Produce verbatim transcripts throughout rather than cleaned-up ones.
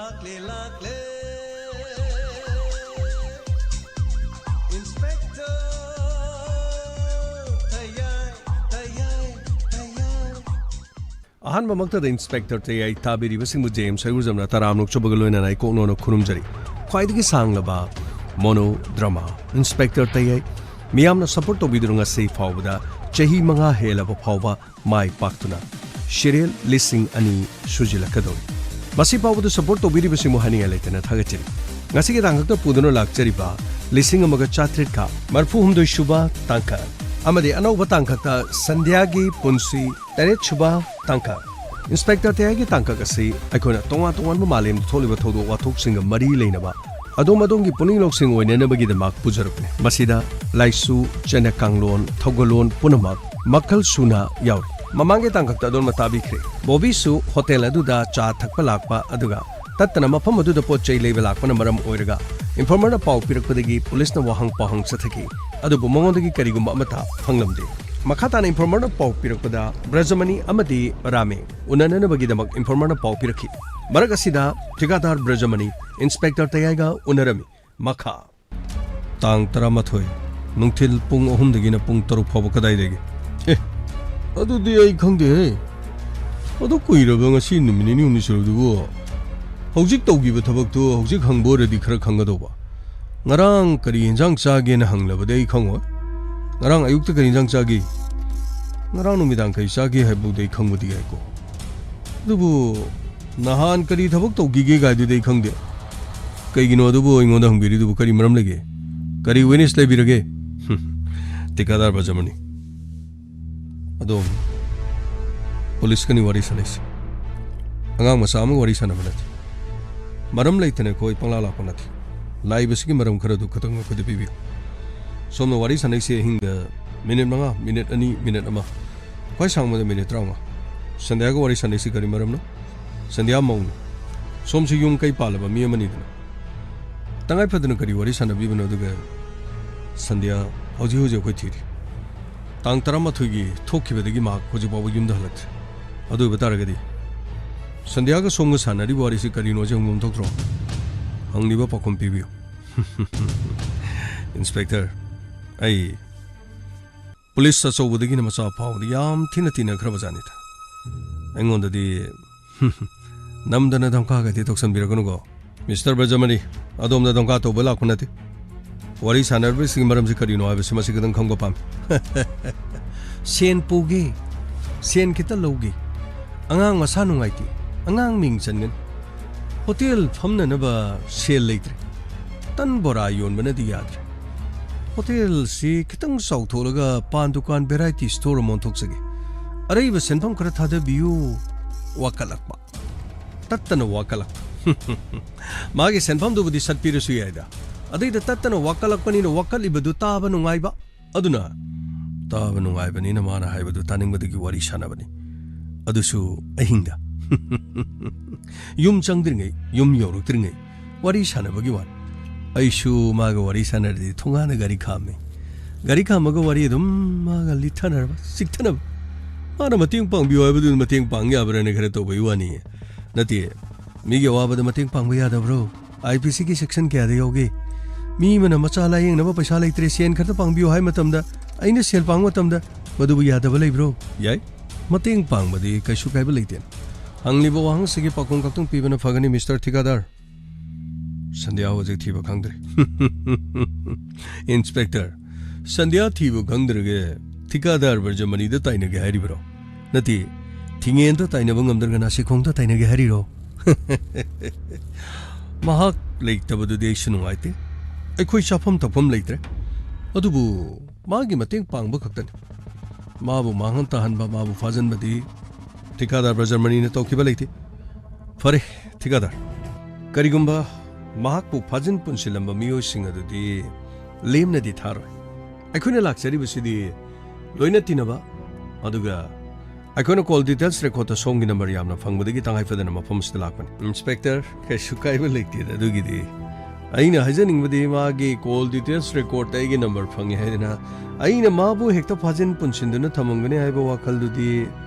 ꯂꯥꯛꯂꯦ, ꯂꯥꯛꯂꯦ, Inspector ꯇꯌꯥꯏ, ꯇꯌꯥꯏ, ꯇꯌꯥꯏ꯫ ꯑꯍꯥꯟꯕꯃꯛꯇꯗ inspector ꯇꯌꯥꯏ ꯇꯥꯕꯤꯔꯤꯕꯁꯤꯡꯕꯨ J M ꯁꯣꯏꯒꯨꯖꯝꯅ ꯇꯔꯥꯝꯅ ꯑꯣꯛꯆꯕꯒ ꯂꯣꯏꯅꯅ ꯑꯩ ꯀꯣꯛꯅꯣꯅ ꯈꯨꯔꯨꯝꯖꯔꯤ꯫ ꯈ꯭ꯋꯥꯏꯗꯒꯤ ꯁꯥꯡꯂꯕ ꯃꯣꯅꯣ ꯗ꯭ꯔꯃꯥ ꯏꯟꯁꯄꯦꯛꯇꯔ ꯇꯌꯥꯏ ꯃꯤꯌꯥꯝꯅ ꯁꯄꯣꯔꯠ ꯇꯧꯕꯤꯗꯨꯅ ꯉꯁꯤ ꯐꯥꯎꯕꯗ ꯆꯍꯤ ꯃꯉꯥ ꯍꯦꯜꯂꯕ ꯐꯥꯎꯕ ꯃꯥꯏ ꯄꯥꯛꯇꯨꯅ ꯁꯤꯔꯤꯌꯦꯜ ꯂꯤꯁꯤꯡ ꯑꯅꯤ ꯁꯨꯖꯤꯜꯂꯛꯀꯗꯧꯔꯤ꯫ ꯃꯁꯤ ꯐꯥꯎꯕꯗ ꯁꯄꯣꯔꯠ ꯇꯧꯕꯤꯔꯤꯕꯁꯤꯡꯕꯨ ꯍꯥꯏꯅꯤꯡꯉꯥꯏ ꯂꯩꯇꯅ ꯊꯥꯒꯠꯆꯔꯤ꯫ ꯉꯁꯤꯒꯤ ꯇꯥꯡꯀꯛꯇ ꯄꯨꯗꯨꯅ ꯂꯥꯛꯆꯔꯤꯕ ꯂꯤꯁꯤꯡ ꯑꯃꯒ ꯆꯥꯇ꯭ꯔꯦꯠꯀ ꯃꯔꯤꯐꯨ ꯍꯨꯝꯗꯣꯏ ꯁꯨꯕ ꯇꯥꯡꯀꯛ ꯑꯃꯗꯤ ꯑꯅꯧꯕ ꯇꯥꯡꯀꯛꯇ ꯁꯟꯙ꯭ꯌꯥꯒꯤ ꯄꯨꯟꯁꯤ ꯇꯔꯦꯠ ꯁꯨꯕ ꯇꯥꯡꯀꯛ꯫ ꯏꯟꯁꯄꯦꯛꯇꯔ ꯇꯌꯥꯏꯒꯤ ꯇꯥꯡꯀꯛ ꯑꯁꯤ ꯑꯩꯈꯣꯏꯅ ꯇꯣꯉꯥꯟ ꯇꯣꯉꯥꯟꯕ ꯃꯥꯂꯦꯝꯗ ꯊꯣꯛꯂꯤꯕ ꯊꯧꯗꯣꯛ ꯋꯥꯊꯣꯛꯁꯤꯡꯒ ꯃꯔꯤ ꯂꯩꯅꯕ ꯑꯗꯣꯝ ꯑꯗꯣꯝꯒꯤ ꯄꯨꯛꯅꯤꯡ ꯂꯧꯁꯤꯡ ꯑꯣꯏꯅꯅꯕꯒꯤꯗꯃꯛ ꯄꯨꯖꯔꯛꯄꯅꯤ꯫ ꯃꯁꯤꯗ ꯂꯥꯏꯁꯨ, ꯆꯠꯅ ꯀꯥꯡꯂꯣꯟ, ꯊꯧꯒꯜꯂꯣꯟ ꯄꯨꯝꯅꯃꯛ ꯃꯈꯜ ꯁꯨꯅ ꯌꯥꯎꯔꯤ꯫ ꯃꯃꯥꯡꯒꯤ ꯇꯥꯡꯀꯛꯇ ꯑꯗꯣꯝꯅ ꯇꯥꯕꯤꯈ꯭ꯔꯦ꯫ ꯕꯣꯕꯤꯁꯨ ꯍꯣꯇꯦꯜ ꯑꯗꯨꯗ ꯆꯥ ꯊꯛꯄ ꯂꯥꯛꯄ ꯑꯗꯨꯒ ꯇꯠꯇꯅ ꯃꯐꯝ ꯑꯗꯨꯗ ꯄꯣꯠ ꯆꯩ ꯂꯩꯕ ꯂꯥꯛꯄꯅ ꯃꯔꯝ ꯑꯣꯏꯔꯒ ꯏꯟꯐꯣꯔꯃꯔꯅ ꯄꯥꯎ ꯄꯤꯔꯛꯄꯗꯒꯤ ꯄꯨꯂꯤꯁꯅ ꯋꯥꯍꯪ ꯄꯥꯎꯍꯪ ꯆꯠꯊꯈꯤ, ꯑꯗꯨꯕꯨ ꯃꯉꯣꯟꯗꯒꯤ ꯀꯔꯤꯒꯨꯝꯕ ꯑꯃꯠꯇ ꯐꯪꯂꯝꯗꯦ꯫ ꯃꯈꯥ ꯇꯥꯅ ꯏꯟꯐꯣꯔꯃꯔꯅ ꯄꯥꯎ ꯄꯤꯔꯛꯄꯗ ꯕ꯭ꯔꯖꯃꯅꯤ ꯑꯃꯗꯤ ꯔꯥꯃꯦ ꯎꯅꯅꯅꯕꯒꯤꯗꯃꯛ ꯏꯟꯐꯣꯔꯃꯔꯅ ꯄꯥꯎ ꯄꯤꯔꯛꯈꯤ꯫ ꯃꯔꯛ ꯑꯁꯤꯗ ꯊꯤꯀꯥꯗꯥꯔ ꯕ꯭ꯔꯖꯃꯅꯤ ꯏꯟꯁꯄꯦꯛꯇꯔ ꯇꯌꯥꯏꯒ ꯎꯅꯔꯝꯃꯤ꯫ ꯃꯈꯥ꯫ ꯇꯥꯡ ꯇꯔꯥꯃꯥꯊꯣꯏ, ꯅꯨꯡꯊꯤꯜ ꯄꯨꯡ ꯑꯍꯨꯝꯗꯒꯤꯅ ꯄꯨꯡ ꯇꯔꯨꯛ ꯐꯥꯎꯕ ꯀꯗꯥꯏꯗꯒꯤ? ꯑꯦ, ꯑꯗꯨꯗꯤ ꯑꯩ ꯈꯪꯗꯦꯍꯦ꯫ ꯑꯗꯨ ꯀꯨꯏꯔꯕ, ꯉꯁꯤ ꯅꯨꯃꯤꯠ ꯅꯤꯅꯤ ꯍꯨꯝꯅꯤ ꯁꯨꯔꯕꯗꯨꯕꯨ꯫ ꯍꯧꯖꯤꯛ ꯇꯧꯈꯤꯕ ꯊꯕꯛꯇꯨ ꯍꯧꯖꯤꯛ ꯍꯪꯕ ꯑꯣꯏꯔꯗꯤ ꯈꯔ ꯈꯪꯒꯗꯧꯕ꯫ ꯉꯔꯥꯡ ꯀꯔꯤ ꯌꯦꯟꯖꯥꯡ ꯆꯥꯒꯦꯅ ꯍꯪꯂꯕꯗꯤ ꯑꯩ ꯈꯪꯉꯣꯏ꯫ ꯉꯔꯥꯡ ꯑꯌꯨꯛꯇ ꯀꯔꯤ ꯌꯦꯟꯖꯥꯡ ꯆꯥꯒꯦ? ꯉꯔꯥꯡ ꯅꯨꯃꯤꯗꯥꯡ ꯀꯔꯤ ꯆꯥꯒꯦ ꯍꯥꯏꯕꯐꯥꯎꯗꯤ ꯑꯩ ꯈꯪꯕꯗꯤ ꯌꯥꯏꯀꯣ꯫ ꯑꯗꯨꯕꯨ ꯅꯍꯥꯟ ꯀꯔꯤ ꯊꯕꯛ ꯇꯧꯈꯤꯒꯦ ꯀꯥꯏꯗꯨꯗꯤ ꯑꯩ ꯈꯪꯗꯦ꯫ ꯀꯩꯒꯤꯅꯣ ꯑꯗꯨꯕꯨ ꯑꯩꯉꯣꯟꯗ ꯍꯪꯕꯤꯔꯤꯗꯨꯕꯨ ꯀꯔꯤ ꯃꯔꯝ ꯂꯩꯒꯦ? ꯀꯔꯤ ꯋꯤꯅꯦꯁ ꯂꯩꯕꯤꯔꯒꯦ? ꯍꯨꯝ, ꯇꯤꯀꯥꯗꯥꯔ ꯕꯖꯃꯅꯤ꯫ ꯑꯗꯣꯝ ꯄꯨꯂꯤꯁꯀꯅꯤ ꯋꯥꯔꯤ ꯁꯥꯟꯅꯩꯁꯦ꯫ ꯑꯉꯥꯡ ꯃꯆꯥ ꯑꯃꯒ ꯋꯥꯔꯤ ꯁꯥꯟꯅꯕ ꯅꯠꯇꯦ꯫ ꯃꯔꯝ ꯂꯩꯇꯅ ꯑꯩꯈꯣꯏ ꯄꯪꯂꯥ ꯂꯥꯛꯄ ꯅꯠꯇꯦ꯫ ꯂꯥꯛꯏꯕꯁꯤꯒꯤ ꯃꯔꯝ ꯈꯔꯗꯨ ꯈꯇꯪ ꯑꯩꯈꯣꯏꯗ ꯄꯤꯕꯤꯌꯨ꯫ ꯁꯣꯝꯅ ꯋꯥꯔꯤ ꯁꯥꯟꯅꯩꯁꯦ ꯑꯍꯤꯡꯗ ꯃꯤꯅꯤꯠ ꯃꯉꯥ, ꯃꯤꯅꯤꯠ ꯑꯅꯤ, ꯃꯤꯅꯤꯠ ꯑꯃ, ꯈ꯭ꯋꯥꯏ ꯁꯥꯡꯕꯗ ꯃꯤꯅꯤꯠ ꯇꯔꯥꯃꯉꯥ꯫ ꯁꯟꯙ꯭ꯌꯥꯒ ꯋꯥꯔꯤ ꯁꯥꯟꯅꯩꯁꯤ ꯀꯔꯤ ꯃꯔꯝꯅꯣ? ꯁꯟꯙ꯭ꯌꯥ ꯃꯧꯅꯤ꯫ ꯁꯣꯝꯁꯤ ꯌꯨꯝ ꯀꯩ ꯄꯥꯜꯂꯕ ꯃꯤ ꯑꯃꯅꯤꯗꯅ꯫ ꯇꯉꯥꯏ ꯐꯗꯅ ꯀꯔꯤ ꯋꯥꯔꯤ ꯁꯥꯟꯅꯕꯤꯕꯅꯣ? ꯑꯗꯨꯒ ꯁꯟꯙ꯭ꯌꯥ ꯍꯧꯖꯤꯛ ꯍꯧꯖꯤꯛ ꯑꯩꯈꯣꯏ ꯊꯤꯔꯤ꯫ ꯇꯥꯡ ꯇꯔꯥꯃꯥꯊꯣꯏꯒꯤ ꯊꯣꯛꯈꯤꯕꯗꯒꯤ ꯃꯍꯥꯛ ꯍꯧꯖꯤꯛ ꯐꯥꯎꯕ ꯌꯨꯝꯗ ꯍꯜꯂꯛꯇ꯭ꯔꯤ꯫ ꯑꯗꯨ ꯑꯣꯏꯕ ꯇꯥꯔꯒꯗꯤ ꯁꯟꯙ꯭ꯌꯥꯒ ꯁꯣꯝꯒ ꯁꯥꯟꯅꯔꯤꯕ ꯋꯥꯔꯤꯁꯤ ꯀꯔꯤꯅꯣꯁꯦ ꯍꯪꯐꯝ ꯊꯣꯛꯇ꯭ꯔꯣ? ꯍꯪꯂꯤꯕ ꯄꯥꯎꯈꯨꯝ ꯄꯤꯕꯤꯌꯨ꯫ ꯏꯟꯁꯄꯦꯛꯇꯔ, ꯑꯩ ꯄꯨꯂꯤꯁ ꯑꯆꯧꯕꯗꯒꯤꯅ ꯃꯆꯥ ꯐꯥꯎꯕꯗ ꯌꯥꯝ ꯊꯤꯅ ꯇꯤꯟꯅꯈ꯭ꯔꯕ ꯖꯥꯠꯅꯤꯗ꯫ ꯑꯩꯉꯣꯟꯗꯗꯤ ꯅꯝꯗꯅ ꯙꯝꯀꯥꯒꯗꯤ ꯇꯧꯁꯟꯕꯤꯔꯛꯀꯅꯨꯀꯣ꯫ ꯃꯤꯁꯇꯔ ꯕ꯭ꯔꯖꯃꯅꯤ, ꯑꯗꯣꯝꯗ ꯙꯝꯀꯥ ꯇꯧꯕ ꯂꯥꯛꯄ ꯅꯠꯇꯦ꯫ ꯋꯥꯔꯤ ꯁꯥꯟꯅꯔꯤꯕꯁꯤꯒꯤ ꯃꯔꯝꯁꯤ ꯀꯔꯤꯅꯣ ꯍꯥꯏꯕꯁꯤ ꯃꯁꯤ ꯈꯤꯇꯪ ꯈꯪꯕ ꯄꯥꯝꯃꯤ꯫ ꯁꯦꯟ ꯄꯨꯒꯦ, ꯁꯦꯟ ꯈꯤꯇ ꯂꯧꯒꯦ, ꯑꯉꯥꯡ ꯃꯁꯥ ꯅꯨꯡꯉꯥꯏꯇꯦ, ꯑꯉꯥꯡ ꯃꯤꯡ ꯆꯟꯒꯅꯤ꯫ ꯍꯣꯇꯦꯜ ꯐꯝꯅꯅꯕ ꯁꯦꯜ ꯂꯩꯇ꯭ꯔꯦ꯫ ꯇꯟ ꯕꯣꯔꯥ ꯌꯣꯟꯕꯅꯗꯤ ꯌꯥꯗ꯭ꯔꯦ꯫ ꯍꯣꯇꯦꯜꯁꯤ ꯈꯤꯇꯪ ꯆꯥꯎꯊꯣꯛꯂꯒ ꯄꯥꯟ ꯗꯨꯀꯥꯟ, ꯚꯦꯔꯥꯏꯇꯤ ꯁ꯭ꯇꯣꯔ ꯑꯃ ꯑꯣꯟꯊꯣꯛꯆꯒꯦ꯫ ꯑꯔꯩꯕ ꯁꯦꯟꯐꯝ ꯈꯔ ꯊꯥꯗꯕꯤꯌꯨ꯫ ꯋꯥꯀꯠꯂꯛꯄ꯫ ꯇꯠꯇꯅ ꯋꯥꯀꯠꯂꯛꯄ꯫ ꯃꯥꯒꯤ ꯁꯦꯟꯐꯝꯗꯨꯕꯨꯗꯤ ꯁꯠꯄꯤꯔꯁꯨ ꯌꯥꯏꯗ꯫ ꯑꯗꯩꯗ ꯇꯠꯇꯅ ꯋꯥꯀꯠꯂꯛꯄꯅꯤꯅ ꯋꯥꯀꯠꯂꯤꯕꯗꯨ ꯇꯥꯕ ꯅꯨꯡꯉꯥꯏꯕ꯫ ꯑꯗꯨꯅ ꯇꯥꯕ ꯅꯨꯡꯉꯥꯏꯕꯅꯤꯅ ꯃꯥꯅ ꯍꯥꯏꯕꯗꯨ ꯇꯥꯅꯤꯡꯕꯗꯒꯤ ꯋꯥꯔꯤ ꯁꯥꯟꯅꯕꯅꯤ꯫ ꯑꯗꯨꯁꯨ ꯑꯍꯤꯡꯗ꯫ ꯌꯨꯝ ꯆꯪꯗ꯭ꯔꯤꯉꯩ, ꯌꯨꯝ ꯌꯧꯔꯛꯇ꯭ꯔꯤꯉꯩ ꯋꯥꯔꯤ ꯁꯥꯟꯅꯕꯒꯤ ꯋꯥꯅꯤ꯫ ꯑꯩꯁꯨ ꯃꯥꯒ ꯋꯥꯔꯤ ꯁꯥꯟꯅꯔꯗꯤ ꯊꯣꯡꯒꯥꯟꯗ ꯒꯥꯔꯤ ꯈꯥꯝꯃꯤ꯫ ꯒꯥꯔꯤ ꯈꯥꯝꯃꯒ ꯋꯥꯔꯤ ꯑꯗꯨꯝ ꯃꯥꯒ ꯂꯤꯊꯅꯔꯕ, ꯆꯤꯛꯊꯅꯕ꯫ ꯃꯥꯅ ꯃꯇꯦꯡ ꯄꯥꯡꯕꯤꯌꯨ ꯍꯥꯏꯕꯗꯨꯗ ꯃꯇꯦꯡ ꯄꯥꯡ ꯌꯥꯕ꯭ꯔꯥꯅ ꯈꯔ ꯇꯧꯕꯒꯤ ꯋꯥꯅꯤ꯫ ꯅꯠꯇꯦ, ꯃꯤꯒꯤ ꯑꯋꯥꯕꯗ ꯃꯇꯦꯡ ꯄꯥꯡꯕ ꯌꯥꯗꯕ꯭ꯔꯣ? ꯑꯥꯏ ꯄꯤ ꯁꯤꯒꯤ ꯁꯦꯛꯁꯟ ꯀꯌꯥꯗ ꯌꯥꯎꯒꯦ? ꯃꯤ ꯑꯃꯅ ꯃꯆꯥ ꯂꯥꯌꯦꯡꯅꯕ ꯄꯩꯁꯥ ꯂꯩꯇ꯭ꯔꯦ, ꯁꯦꯟ ꯈꯔꯇ ꯄꯥꯡꯕꯤꯌꯨ ꯍꯥꯏ ꯃꯇꯝꯗ ꯑꯩꯅ ꯁꯦꯜ ꯄꯥꯡꯕ ꯃꯇꯝꯗ ꯃꯗꯨꯕꯨ ꯌꯥꯗꯕ ꯂꯩꯕ꯭ꯔꯣ? ꯌꯥꯏ, ꯃꯇꯦꯡ ꯄꯥꯡꯕꯗꯤ ꯀꯩꯁꯨ ꯀꯥꯏꯕ ꯂꯩꯇꯦ꯫ ꯍꯪꯂꯤꯕ ꯋꯥꯍꯪꯁꯤꯒꯤ ꯄꯥꯎꯈꯨꯝ ꯈꯛꯇꯪ ꯄꯤꯕꯅ ꯐꯒꯅꯤ, ꯃꯤꯁꯇꯔ ꯊꯤꯀꯥꯗꯥꯔ꯫ ꯁꯟꯙ꯭ꯌꯥ ꯍꯧꯖꯤꯛ ꯊꯤꯕ ꯈꯪꯗ꯭ꯔꯦ꯫ ꯏꯟꯁꯄꯦꯛꯇꯔ, ꯁꯟꯙ꯭ꯌꯥ ꯊꯤꯕ ꯈꯪꯗ꯭ꯔꯒꯦ ꯊꯤꯀꯥꯗꯥꯔ ꯕ꯭ꯔꯖꯃꯅꯤꯗ ꯇꯥꯏꯅꯒꯦ ꯍꯥꯏꯔꯤꯕꯔꯣ? ꯅꯠꯇꯦ, ꯊꯤꯉꯦꯟꯗ ꯇꯥꯏꯅꯕ ꯉꯝꯗ꯭ꯔꯒ ꯅꯥꯁꯤꯈꯣꯡꯗ ꯇꯥꯏꯅꯒꯦ ꯍꯥꯏꯔꯤꯔꯣ? ꯃꯍꯥꯛ ꯂꯩꯇꯕꯗꯨꯗꯤ ꯑꯩꯁꯨ ꯅꯨꯡꯉꯥꯏꯇꯦ꯫ ꯑꯩꯈꯣꯏ ꯆꯥꯐꯝ ꯊꯛꯐꯝ ꯂꯩꯇ꯭ꯔꯦ꯫ ꯑꯗꯨꯕꯨ ꯃꯥꯒꯤ ꯃꯇꯦꯡ ꯄꯥꯡꯕ ꯈꯛꯇꯅꯤ꯫ ꯃꯥꯕꯨ ꯃꯥꯡꯍꯟ ꯇꯥꯍꯟꯕ, ꯃꯥꯕꯨ ꯐꯥꯖꯤꯟꯕꯗꯤ ꯊꯤꯀꯥꯗꯥꯔ ꯕ꯭ꯔꯖꯃꯅꯤꯅ ꯇꯧꯈꯤꯕ ꯂꯩꯇꯦ꯫ ꯐꯔꯦ, ꯊꯤꯀꯥꯗꯥꯔ, ꯀꯔꯤꯒꯨꯝꯕ ꯃꯍꯥꯛꯄꯨ ꯐꯥꯖꯤꯟ ꯄꯨꯟꯁꯤꯜꯂꯝꯕ ꯃꯤꯑꯣꯏꯁꯤꯡ ꯑꯗꯨꯗꯤ ꯂꯦꯝꯅꯗꯤ ꯊꯥꯔꯣꯏ꯫ ꯑꯩꯈꯣꯏꯅ ꯂꯥꯛꯆꯔꯤꯕꯁꯤꯗꯤ ꯂꯣꯏꯅ ꯇꯤꯟꯅꯕ, ꯑꯗꯨꯒ ꯑꯩꯈꯣꯏꯅ ꯀꯣꯜ ꯗꯤꯇꯦꯜꯁ ꯔꯦꯀꯣꯔꯗꯇ ꯁꯣꯝꯒꯤ ꯅꯝꯕꯔ ꯌꯥꯝꯅ ꯐꯪꯕꯗꯒꯤ ꯇꯉꯥꯏ ꯐꯗꯅ ꯃꯐꯝ ꯑꯁꯤꯗ ꯂꯥꯛꯄꯅꯤ꯫ ꯏꯟꯁꯄꯦꯛꯇꯔ, ꯀꯩꯁꯨ ꯀꯥꯏꯕ ꯂꯩꯇꯦꯗ ꯑꯗꯨꯒꯤꯗꯤ꯫ ꯑꯩꯅ ꯍꯥꯏꯖꯅꯤꯡꯕꯗꯤ ꯃꯥꯒꯤ ꯀꯣꯜ ꯗꯤꯇꯦꯜꯁ ꯔꯦꯀꯣꯔꯗꯇ ꯑꯩꯒꯤ ꯅꯝꯕꯔ ꯐꯪꯉꯤ ꯍꯥꯏꯗꯅ ꯑꯩꯅ ꯃꯥꯕꯨ ꯍꯦꯛꯇ ꯐꯥꯖꯤꯟ ꯄꯨꯟꯁꯤꯟꯗꯨꯅ ꯊꯝꯃꯝꯒꯅꯤ ꯍꯥꯏꯕ ꯋꯥꯈꯜꯗꯨꯗꯤ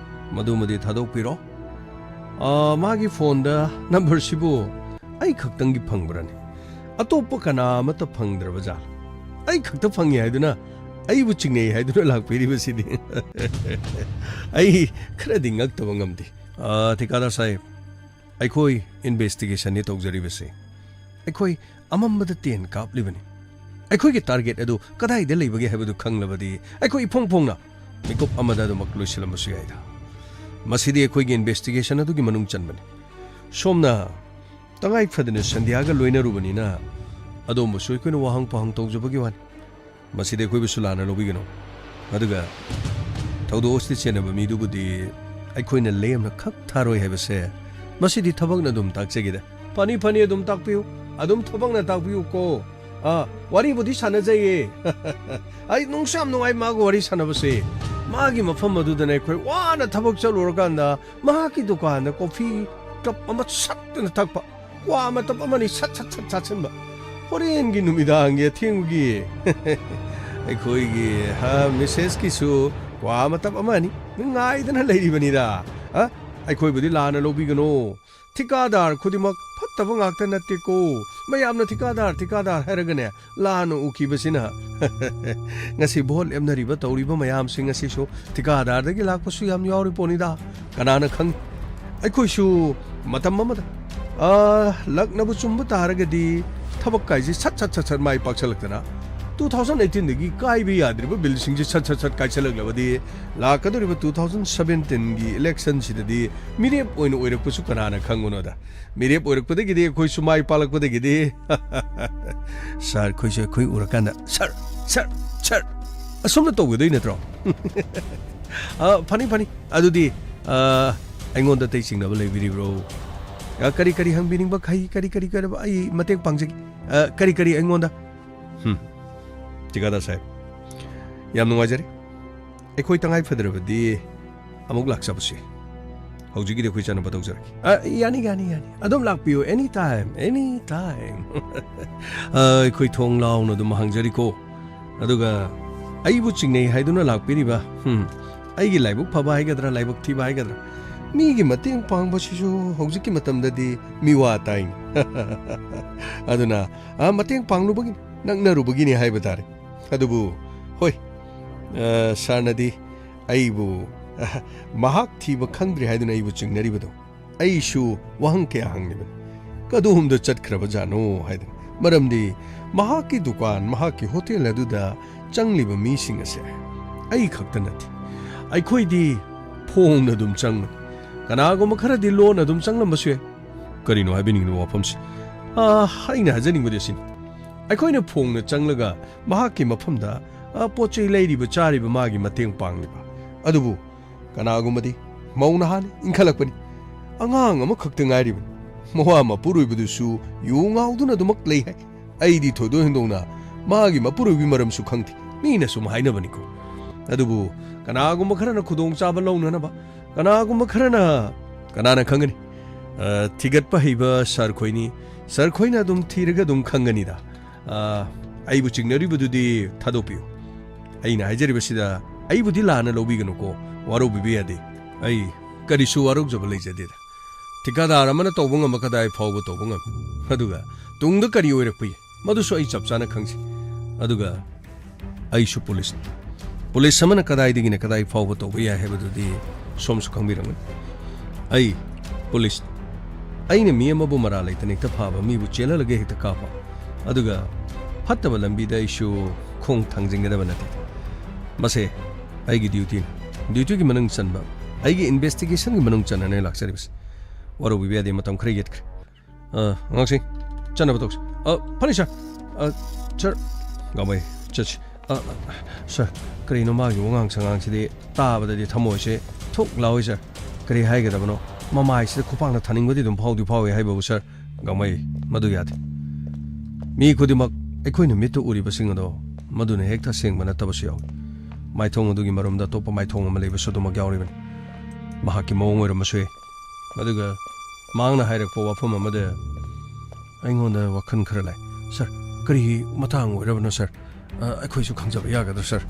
ꯃꯗꯨꯃꯗꯤ ꯊꯥꯗꯣꯛꯄꯤꯔꯣ꯫ ꯑ, ꯃꯥꯒꯤ ꯐꯣꯟꯗ ꯅꯝꯕꯔꯁꯤꯕꯨ ꯑꯩ ꯈꯛꯇꯪꯒꯤ ꯐꯪꯕ꯭ꯔꯅꯦ? ꯑꯇꯣꯞꯄ ꯀꯅꯥ ꯑꯃꯠꯇ ꯐꯪꯗ꯭ꯔꯕ ꯖꯥꯠꯂꯣ? ꯑꯩ ꯈꯛꯇ ꯐꯪꯉꯤ ꯍꯥꯏꯗꯨꯅ, ꯑꯩꯕꯨ ꯆꯤꯡꯅꯩ ꯍꯥꯏꯗꯨꯅ ꯂꯥꯛꯄꯤꯔꯤꯕꯁꯤꯗꯤ꯫ ꯑꯩ ꯈꯔꯗꯤ ꯉꯛꯇꯕ ꯉꯝꯗꯦ꯫ ꯑ, ꯊꯤꯀꯥꯗꯥꯔ ꯁꯥꯍꯦꯕ, ꯑꯩꯈꯣꯏ ꯏꯟꯚꯦꯁꯇꯤꯒꯦꯁꯟꯅꯤ ꯇꯧꯖꯔꯤꯕꯁꯦ꯫ ꯑꯩꯈꯣꯏ ꯑꯃꯝꯕꯗ ꯇꯦꯟ ꯀꯥꯞꯂꯤꯕꯅꯤ꯫ ꯑꯩꯈꯣꯏꯒꯤ ꯇꯥꯔꯒꯦꯠ ꯑꯗꯨ ꯀꯗꯥꯏꯗ ꯂꯩꯕꯒꯦ ꯍꯥꯏꯕꯗꯨ ꯈꯪꯂꯕꯗꯤ ꯑꯩꯈꯣꯏ ꯏꯐꯣꯡ ꯐꯣꯡꯅ ꯃꯤꯀꯨꯞ ꯑꯃꯗ ꯑꯗꯨꯃꯛ ꯂꯣꯏꯁꯤꯜꯂꯝꯕꯁꯨ ꯌꯥꯏꯗ꯫ ꯃꯁꯤꯗꯤ ꯑꯩꯈꯣꯏꯒꯤ ꯏꯟꯚꯦꯁꯇꯤꯒꯦꯁꯟ ꯑꯗꯨꯒꯤ ꯃꯅꯨꯡ ꯆꯟꯕꯅꯤ꯫ ꯁꯣꯝꯅ ꯇꯉꯥꯏ ꯐꯗꯅ ꯁꯟꯙ꯭ꯌꯥꯒ ꯂꯣꯏꯅꯔꯨꯕꯅꯤꯅ ꯑꯗꯣꯝꯕꯨꯁꯨ ꯑꯩꯈꯣꯏꯅ ꯋꯥꯍꯪ ꯄꯥꯎꯍꯪ ꯇꯧꯖꯕꯒꯤ ꯋꯥꯅꯤ꯫ ꯃꯁꯤꯗꯤ ꯑꯩꯈꯣꯏꯕꯨꯁꯨ ꯂꯥꯟꯅ ꯂꯧꯕꯤꯒꯅꯨ꯫ ꯑꯗꯨꯒ ꯊꯧꯗꯣꯛ ꯑꯁꯤꯗ ꯆꯦꯟꯅꯕ ꯃꯤꯗꯨꯕꯨꯗꯤ ꯑꯩꯈꯣꯏꯅ ꯂꯦꯝꯅ ꯈꯛ ꯊꯥꯔꯣꯏ ꯍꯥꯏꯕꯁꯦ ꯃꯁꯤꯗꯤ ꯊꯕꯛꯅ ꯑꯗꯨꯝ ꯇꯥꯛꯆꯒꯦꯗ꯫ ꯐꯅꯤ, ꯐꯅꯤ, ꯑꯗꯨꯝ ꯇꯥꯛꯄꯤꯌꯨ, ꯑꯗꯨꯝ ꯊꯕꯛꯅ ꯇꯥꯛꯄꯤꯌꯨꯀꯣ꯫ ꯑꯥ, ꯋꯥꯔꯤꯕꯨꯗꯤ ꯁꯥꯟꯅꯖꯩꯌꯦ꯫ ꯑꯩ ꯅꯨꯡꯁꯨ ꯌꯥꯝ ꯅꯨꯡꯉꯥꯏ ꯃꯥꯒ ꯋꯥꯔꯤ ꯁꯥꯟꯅꯕꯁꯦ꯫ ꯃꯥꯒꯤ ꯃꯐꯝ ꯑꯗꯨꯗꯅ ꯑꯩꯈꯣꯏ ꯋꯥꯅ ꯊꯕꯛ ꯆꯠꯂꯨꯔꯀꯥꯟꯗ ꯃꯍꯥꯛꯀꯤ ꯗꯨꯀꯥꯟꯗ ꯀꯣꯐꯤ ꯀꯞ ꯑꯃ ꯁꯠꯇꯨꯅ ꯊꯛꯄ, ꯀ꯭ꯋꯥ ꯃꯇꯞ ꯑꯃꯅꯤ ꯁꯠ ꯁꯠ ꯁꯠ ꯆꯥꯁꯤꯟꯕ꯫ ꯍꯣꯔꯦꯟꯒꯤ ꯅꯨꯃꯤꯗꯥꯡꯒꯤ ꯑꯊꯦꯡꯕꯒꯤ ꯑꯩꯈꯣꯏꯒꯤ, ꯍꯥ, ꯃꯤꯁꯦꯁꯀꯤꯁꯨ ꯀ꯭ꯋꯥ ꯃꯇꯞ ꯑꯃ ꯑꯅꯤ ꯉꯥꯏꯗꯅ ꯂꯩꯔꯤꯕꯅꯤꯗ꯫ ꯑ, ꯑꯩꯈꯣꯏꯕꯨꯗꯤ ꯂꯥꯟꯅ ꯂꯧꯕꯤꯒꯅꯨ꯫ ꯊꯤꯀꯥꯗꯥꯔ ꯈꯨꯗꯤꯡꯃꯛ ꯐꯠꯇꯕ ꯉꯥꯛꯇ ꯅꯠꯇꯦꯀꯣ꯫ ꯃꯌꯥꯝꯅ ꯊꯤꯀꯥꯗꯥꯔ, ꯊꯤꯀꯥꯗꯥꯔ ꯍꯥꯏꯔꯒꯅꯦ, ꯂꯥꯟꯅ ꯎꯈꯤꯕꯁꯤꯅ ꯉꯁꯤ ꯚꯣꯠ ꯂꯦꯞꯅꯔꯤꯕ ꯇꯧꯔꯤꯕ ꯃꯌꯥꯝꯁꯤꯡ ꯑꯁꯤꯁꯨ ꯊꯤꯀꯥꯗꯥꯔꯗꯒꯤ ꯂꯥꯛꯄꯁꯨ ꯌꯥꯝ ꯌꯥꯎꯔꯤ ꯄꯣꯠꯅꯤꯗ꯫ ꯀꯅꯥꯅ ꯈꯪ? ꯑꯩꯈꯣꯏꯁꯨ ꯃꯇꯝ ꯑꯃꯗ, ꯑ, ꯂꯛꯅꯕꯨ ꯆꯨꯝꯕ ꯇꯥꯔꯒꯗꯤ ꯊꯕꯛ ꯀꯥꯏꯁꯦ ꯁꯠ ꯁꯠ ꯁꯠ ꯁꯠ ꯃꯥꯏ ꯄꯥꯛꯁꯜꯂꯛꯇꯅ two thousand eighteen ꯗꯒꯤ ꯀꯥꯏꯕ ꯌꯥꯗ꯭ꯔꯤꯕ ꯕꯤꯜꯁꯤꯡꯁꯦ ꯁꯠ ꯁꯠ ꯁꯠ ꯀꯥꯏꯁꯜꯂꯛꯂꯕꯗꯤ ꯂꯥꯛꯀꯗꯧꯔꯤꯕ two thousand seventeen ꯒꯤ election ꯁꯤꯗꯗꯤ ꯃꯤꯔꯦꯞ ꯑꯣꯏꯅ ꯑꯣꯏꯔꯛꯄꯁꯨ ꯀꯅꯥꯅ ꯈꯪꯕꯅꯣꯗ꯫ ꯃꯤꯔꯦꯞ ꯑꯣꯏꯔꯛꯄꯗꯒꯤꯗꯤ ꯑꯩꯈꯣꯏꯁꯨ ꯃꯥꯏ ꯄꯥꯛꯂꯛꯄꯗꯒꯤꯗꯤ ꯁꯥꯔ, ꯑꯩꯈꯣꯏꯁꯨ ꯑꯩꯈꯣꯏ ꯎꯔꯀꯥꯟꯗ, "ꯁꯥꯔ, ꯁꯥꯔ, ꯁꯥꯔ," ꯑꯁꯨꯝꯅ ꯇꯧꯒꯗꯣꯏ ꯅꯠꯇ꯭ꯔꯣ? ꯑ, ꯐꯅꯤ, ꯐꯅꯤ꯫ ꯑꯗꯨꯗꯤ, ꯑ, ꯑꯩꯉꯣꯟꯗ ꯑꯇꯩ ꯆꯤꯡꯅꯕ ꯂꯩꯕꯤꯔꯤꯕ꯭ꯔꯣ? ꯑ, ꯀꯔꯤ ꯀꯔꯤ ꯍꯪꯕꯤꯅꯤꯡꯕ ꯈꯩ, ꯀꯔꯤ ꯀꯔꯤ ꯀꯔꯤ ꯑꯩ ꯃꯇꯦꯡ ꯄꯥꯡꯖꯒꯦ꯫ ꯑ, ꯀꯔꯤ ꯀꯔꯤ ꯑꯩꯉꯣꯟꯗ? ꯍꯝ꯫ ꯊꯤꯀꯥꯗꯥꯔ ꯁꯥꯍꯦꯕ, ꯌꯥꯝ ꯅꯨꯡꯉꯥꯏꯖꯔꯦ꯫ ꯑꯩꯈꯣꯏ ꯇꯉꯥꯏ ꯐꯗ꯭ꯔꯕꯗꯤ ꯑꯃꯨꯛ ꯂꯥꯛꯆꯕꯁꯤ꯫ ꯍꯧꯖꯤꯛꯀꯤꯗꯤ ꯑꯩꯈꯣꯏ ꯆꯠꯅꯕ ꯇꯧꯖꯔꯒꯦ꯫ ꯑ, ꯌꯥꯅꯤ, ꯌꯥꯅꯤ, ꯌꯥꯅꯤ꯫ ꯑꯗꯨꯝ ꯂꯥꯛꯄꯤꯌꯨ, any time, any time꯫ ꯑ, ꯑꯩꯈꯣꯏ ꯊꯣꯡ ꯂꯥꯎꯅ ꯑꯗꯨꯝ ꯍꯥꯡꯖꯔꯤꯀꯣ꯫ ꯑꯗꯨꯒ ꯑꯩꯕꯨ ꯆꯤꯡꯅꯩ ꯍꯥꯏꯗꯨꯅ ꯂꯥꯛꯄꯤꯔꯤꯕ, ꯍꯝ, ꯑꯩꯒꯤ ꯂꯥꯏꯕꯛ ꯐꯕ ꯍꯥꯏꯒꯗ꯭ꯔꯥ, ꯂꯥꯏꯕꯛ ꯊꯤꯕ ꯍꯥꯏꯒꯗ꯭ꯔꯥ, ꯃꯤꯒꯤ ꯃꯇꯦꯡ ꯄꯥꯡꯕꯁꯤꯁꯨ ꯍꯧꯖꯤꯛꯀꯤ ꯃꯇꯝꯗꯗꯤ ꯃꯤꯋꯥ ꯇꯥꯏꯅꯤ꯫ ꯑꯗꯨꯅ, ꯑ, ꯃꯇꯦꯡ ꯄꯥꯡꯂꯨꯕꯒꯤꯅꯤ, ꯅꯛꯅꯔꯨꯕꯒꯤꯅꯤ ꯍꯥꯏꯕ ꯇꯥꯔꯦ꯫ ꯑꯗꯨꯕꯨ, ꯍꯣꯏ, ꯑ, ꯁꯥꯔꯅꯗꯤ ꯑꯩꯕꯨ, ꯑ, ꯃꯍꯥꯛ ꯊꯤꯕ ꯈꯪꯗ꯭ꯔꯤ ꯍꯥꯏꯗꯨꯅ ꯑꯩꯕꯨ ꯆꯤꯡꯅꯔꯤꯕꯗꯣ, ꯑꯩꯁꯨ ꯋꯥꯍꯪ ꯀꯌꯥ ꯍꯪꯂꯤꯕꯅꯤ꯫ ꯀꯗꯣꯝꯗ ꯆꯠꯈ꯭ꯔꯕꯖꯥꯠꯅꯣ ꯍꯥꯏꯗꯅ꯫ ꯃꯔꯝꯗꯤ ꯃꯍꯥꯛꯀꯤ ꯗꯨꯀꯥꯟ, ꯃꯍꯥꯛꯀꯤ ꯍꯣꯇꯦꯜ ꯑꯗꯨꯗ ꯆꯪꯂꯤꯕ ꯃꯤꯁꯤꯡ ꯑꯁꯦ ꯑꯩ ꯈꯛꯇ ꯅꯠꯇꯦ꯫ ꯑꯩꯈꯣꯏꯗꯤ ꯐꯣꯡꯅ ꯑꯗꯨꯝ ꯆꯪꯕꯅꯤ꯫ ꯀꯅꯥꯒꯨꯝꯕ ꯈꯔꯗꯤ ꯂꯣꯟꯅ ꯑꯗꯨꯝ ꯆꯪꯂꯝꯕꯁꯨ ꯌꯥꯏ꯫ ꯀꯔꯤꯅꯣ ꯍꯥꯏꯕꯤꯅꯤꯡꯂꯤꯕ ꯋꯥꯐꯝꯁꯤ? ꯑꯥ, ꯑꯩꯅ ꯍꯥꯏꯖꯅꯤꯡꯕꯗꯤ ꯑꯁꯤꯅꯤ꯫ ꯑꯩꯈꯣꯏꯅ ꯐꯣꯡꯅ ꯆꯪꯂꯒ ꯃꯍꯥꯛꯀꯤ ꯃꯐꯝꯗ, ꯑ, ꯄꯣꯠ ꯆꯩ ꯂꯩꯔꯤꯕ, ꯆꯥꯔꯤꯕ ꯃꯥꯒꯤ ꯃꯇꯦꯡ ꯄꯥꯡꯂꯤꯕ꯫ ꯑꯗꯨꯕꯨ ꯀꯅꯥꯒꯨꯝꯕꯗꯤ ꯃꯧ ꯅꯍꯥꯅꯤ, ꯏꯟꯈꯠꯂꯛꯄꯅꯤ꯫ ꯑꯉꯥꯡ ꯑꯃꯈꯛꯇ ꯉꯥꯏꯔꯤꯕꯅꯤ꯫ ꯃꯋꯥ ꯃꯄꯨꯔꯣꯏꯕꯗꯨꯁꯨ ꯌꯨ ꯉꯥꯎꯗꯨꯅ ꯑꯗꯨꯃꯛ ꯂꯩ ꯍꯥꯏ꯫ ꯑꯩꯗꯤ ꯊꯣꯏꯗꯣꯛ ꯍꯦꯟꯗꯣꯛꯅ ꯃꯥꯒꯤ ꯃꯄꯨꯔꯣꯏꯕꯒꯤ ꯃꯔꯝꯁꯨ ꯈꯪꯗꯦ꯫ ꯃꯤꯅ ꯁꯨꯝ ꯍꯥꯏꯅꯕꯅꯤꯀꯣ꯫ ꯑꯗꯨꯕꯨ ꯀꯅꯥꯒꯨꯝꯕ ꯈꯔꯅ ꯈꯨꯗꯣꯡꯆꯥꯕ ꯂꯧꯅꯅꯕ, ꯀꯅꯥꯒꯨꯝꯕ ꯈꯔꯅ, ꯀꯅꯥꯅ ꯈꯪꯒꯅꯤ? ꯑ, ꯊꯤꯒꯠꯄ ꯍꯩꯕ ꯁꯥꯔ ꯈꯣꯏꯅꯤ꯫ ꯁꯥꯔ ꯈꯣꯏꯅ ꯑꯗꯨꯝ ꯊꯤꯔꯒ ꯑꯗꯨꯝ ꯈꯪꯒꯅꯤꯗ꯫ ꯑ, ꯑꯩꯕꯨ ꯆꯤꯡꯅꯔꯤꯕꯗꯨꯗꯤ ꯊꯥꯗꯣꯛꯄꯤꯌꯨ꯫ ꯑꯩꯅ ꯍꯥꯏꯖꯔꯤꯕꯁꯤꯗ ꯑꯩꯕꯨꯗꯤ ꯂꯥꯟꯅ ꯂꯧꯕꯤꯒꯅꯨꯀꯣ, ꯋꯥꯔꯧꯕꯤꯕ ꯌꯥꯗꯦ꯫ ꯑꯩ ꯀꯔꯤꯁꯨ ꯋꯥꯔꯧꯖꯕ ꯂꯩꯖꯗꯦꯗ꯫ ꯊꯤꯀꯥꯗꯥꯔ ꯑꯃꯅ ꯇꯧꯕ ꯉꯝꯕ ꯀꯗꯥꯏ ꯐꯥꯎꯕ ꯇꯧꯕ ꯉꯝꯃꯤ꯫ ꯑꯗꯨꯒ ꯇꯨꯡꯗ ꯀꯔꯤ ꯑꯣꯏꯔꯛꯄ ꯌꯥꯏ, ꯃꯗꯨꯁꯨ ꯑꯩ ꯆꯞ ꯆꯥꯅ ꯈꯪꯖꯩ꯫ ꯑꯗꯨꯒ ꯑꯩꯁꯨ ꯄꯨꯂꯤꯁꯅꯤ꯫ ꯄꯨꯂꯤꯁ ꯑꯃꯅ ꯀꯗꯥꯏꯗꯒꯤꯅ ꯀꯗꯥꯏ ꯐꯥꯎꯕ ꯇꯧꯕ ꯌꯥꯏ ꯍꯥꯏꯕꯗꯨꯗꯤ ꯁꯣꯝꯁꯨ ꯈꯪꯕꯤꯔꯝꯒꯅꯤ꯫ ꯑꯩ ꯄꯨꯂꯤꯁꯅꯤ꯫ ꯑꯩꯅ ꯃꯤ ꯑꯃꯕꯨ ꯃꯔꯥꯜ ꯂꯩꯇꯅ ꯍꯦꯛꯇ ꯐꯥꯕ, ꯃꯤꯕꯨ ꯆꯦꯜꯍꯜꯂꯒ ꯍꯦꯛꯇ ꯀꯥꯞꯄ, ꯑꯗꯨꯒ ꯐꯠꯇꯕ ꯂꯝꯕꯤꯗ ꯑꯩꯁꯨ ꯈꯣꯡ ꯊꯥꯡꯖꯤꯟꯒꯗꯕ ꯅꯠꯇꯦ꯫ ꯃꯁꯦ ꯑꯩꯒꯤ ꯗ꯭ꯌꯨꯇꯤꯅꯤ꯫ ꯗ꯭ꯌꯨꯇꯤꯒꯤ ꯃꯅꯨꯡ ꯆꯟꯕ, ꯑꯩꯒꯤ ꯏꯟꯚꯦꯁꯇꯤꯒꯦꯁꯟꯒꯤ ꯃꯅꯨꯡ ꯆꯟꯅꯅ ꯂꯥꯛꯆꯔꯤꯕꯁꯤ꯫ ꯋꯥꯔꯧꯕꯤꯕ ꯌꯥꯗꯦ, ꯃꯇꯝ ꯈꯔ ꯌꯦꯠꯈ꯭ꯔꯦ꯫ ꯑ, ꯑꯉꯥꯡꯁꯤꯡ, ꯆꯠꯅꯕ ꯇꯧꯁꯤ꯫ ꯑ, ꯐꯅꯤ, ꯁꯥꯔ꯫ ꯑ, ꯁꯥꯔ, ꯒꯥꯡꯃꯩ, ꯆꯠꯁꯤ꯫ ꯑ, ꯁꯥꯔ, ꯀꯔꯤꯅꯣ ꯃꯥꯒꯤ ꯋꯥꯉꯥꯡ ꯁꯉꯥꯡꯁꯤꯗꯤ? ꯇꯥꯕꯗꯗꯤ ꯊꯃꯣꯏꯁꯦ ꯊꯨꯛ ꯂꯥꯎꯏ, ꯁꯥꯔ꯫ ꯀꯔꯤ ꯍꯥꯏꯒꯗꯕꯅꯣ? ꯃꯃꯥꯏꯁꯤꯗ ꯈꯨꯄꯥꯛꯅ ꯊꯥꯅꯤꯡꯕꯗꯤ ꯑꯗꯨꯝ ꯐꯥꯎꯗꯤ ꯐꯥꯎꯏ ꯍꯥꯏꯕꯕꯨ, ꯁꯥꯔ꯫ ꯒꯥꯡꯃꯩ, ꯃꯗꯨ ꯌꯥꯗꯦ꯫ ꯃꯤ ꯈꯨꯗꯤꯡꯃꯛ ꯑꯩꯈꯣꯏꯅ ꯃꯤꯠꯇ ꯎꯔꯤꯕꯁꯤꯡ ꯑꯗꯣ ꯃꯗꯨꯅ ꯍꯦꯛꯇ ꯑꯁꯦꯡꯕ ꯅꯠꯇꯕꯁꯨ ꯌꯥꯎꯏ꯫ ꯃꯥꯏꯊꯣꯡ ꯑꯗꯨꯒꯤ ꯃꯔꯨꯝꯗ ꯑꯇꯣꯞꯄ ꯃꯥꯏꯊꯣꯡ ꯑꯃ ꯂꯩꯕꯁꯨ ꯑꯗꯨꯃꯛ ꯌꯥꯎꯔꯤꯕꯅꯤ꯫ ꯃꯍꯥꯛꯀꯤ ꯃꯑꯣꯡ ꯑꯣꯏꯔꯝꯕꯁꯨ ꯌꯥꯏ꯫ ꯑꯗꯨꯒ ꯃꯍꯥꯛꯅ ꯍꯥꯏꯔꯛꯄ ꯋꯥꯐꯝ ꯑꯃꯗ ꯑꯩꯉꯣꯟꯗ ꯋꯥꯈꯜ ꯈꯔ ꯂꯥꯛꯏ꯫ ꯁꯥꯔ, ꯀꯔꯤ ꯃꯇꯥꯡ ꯑꯣꯏꯔꯕꯅꯣ, ꯁꯥꯔ? ꯑ, ꯑꯩꯈꯣꯏꯁꯨ ꯈꯪꯖꯕ ꯌꯥꯒꯗ꯭ꯔꯥ, ꯁꯥꯔ?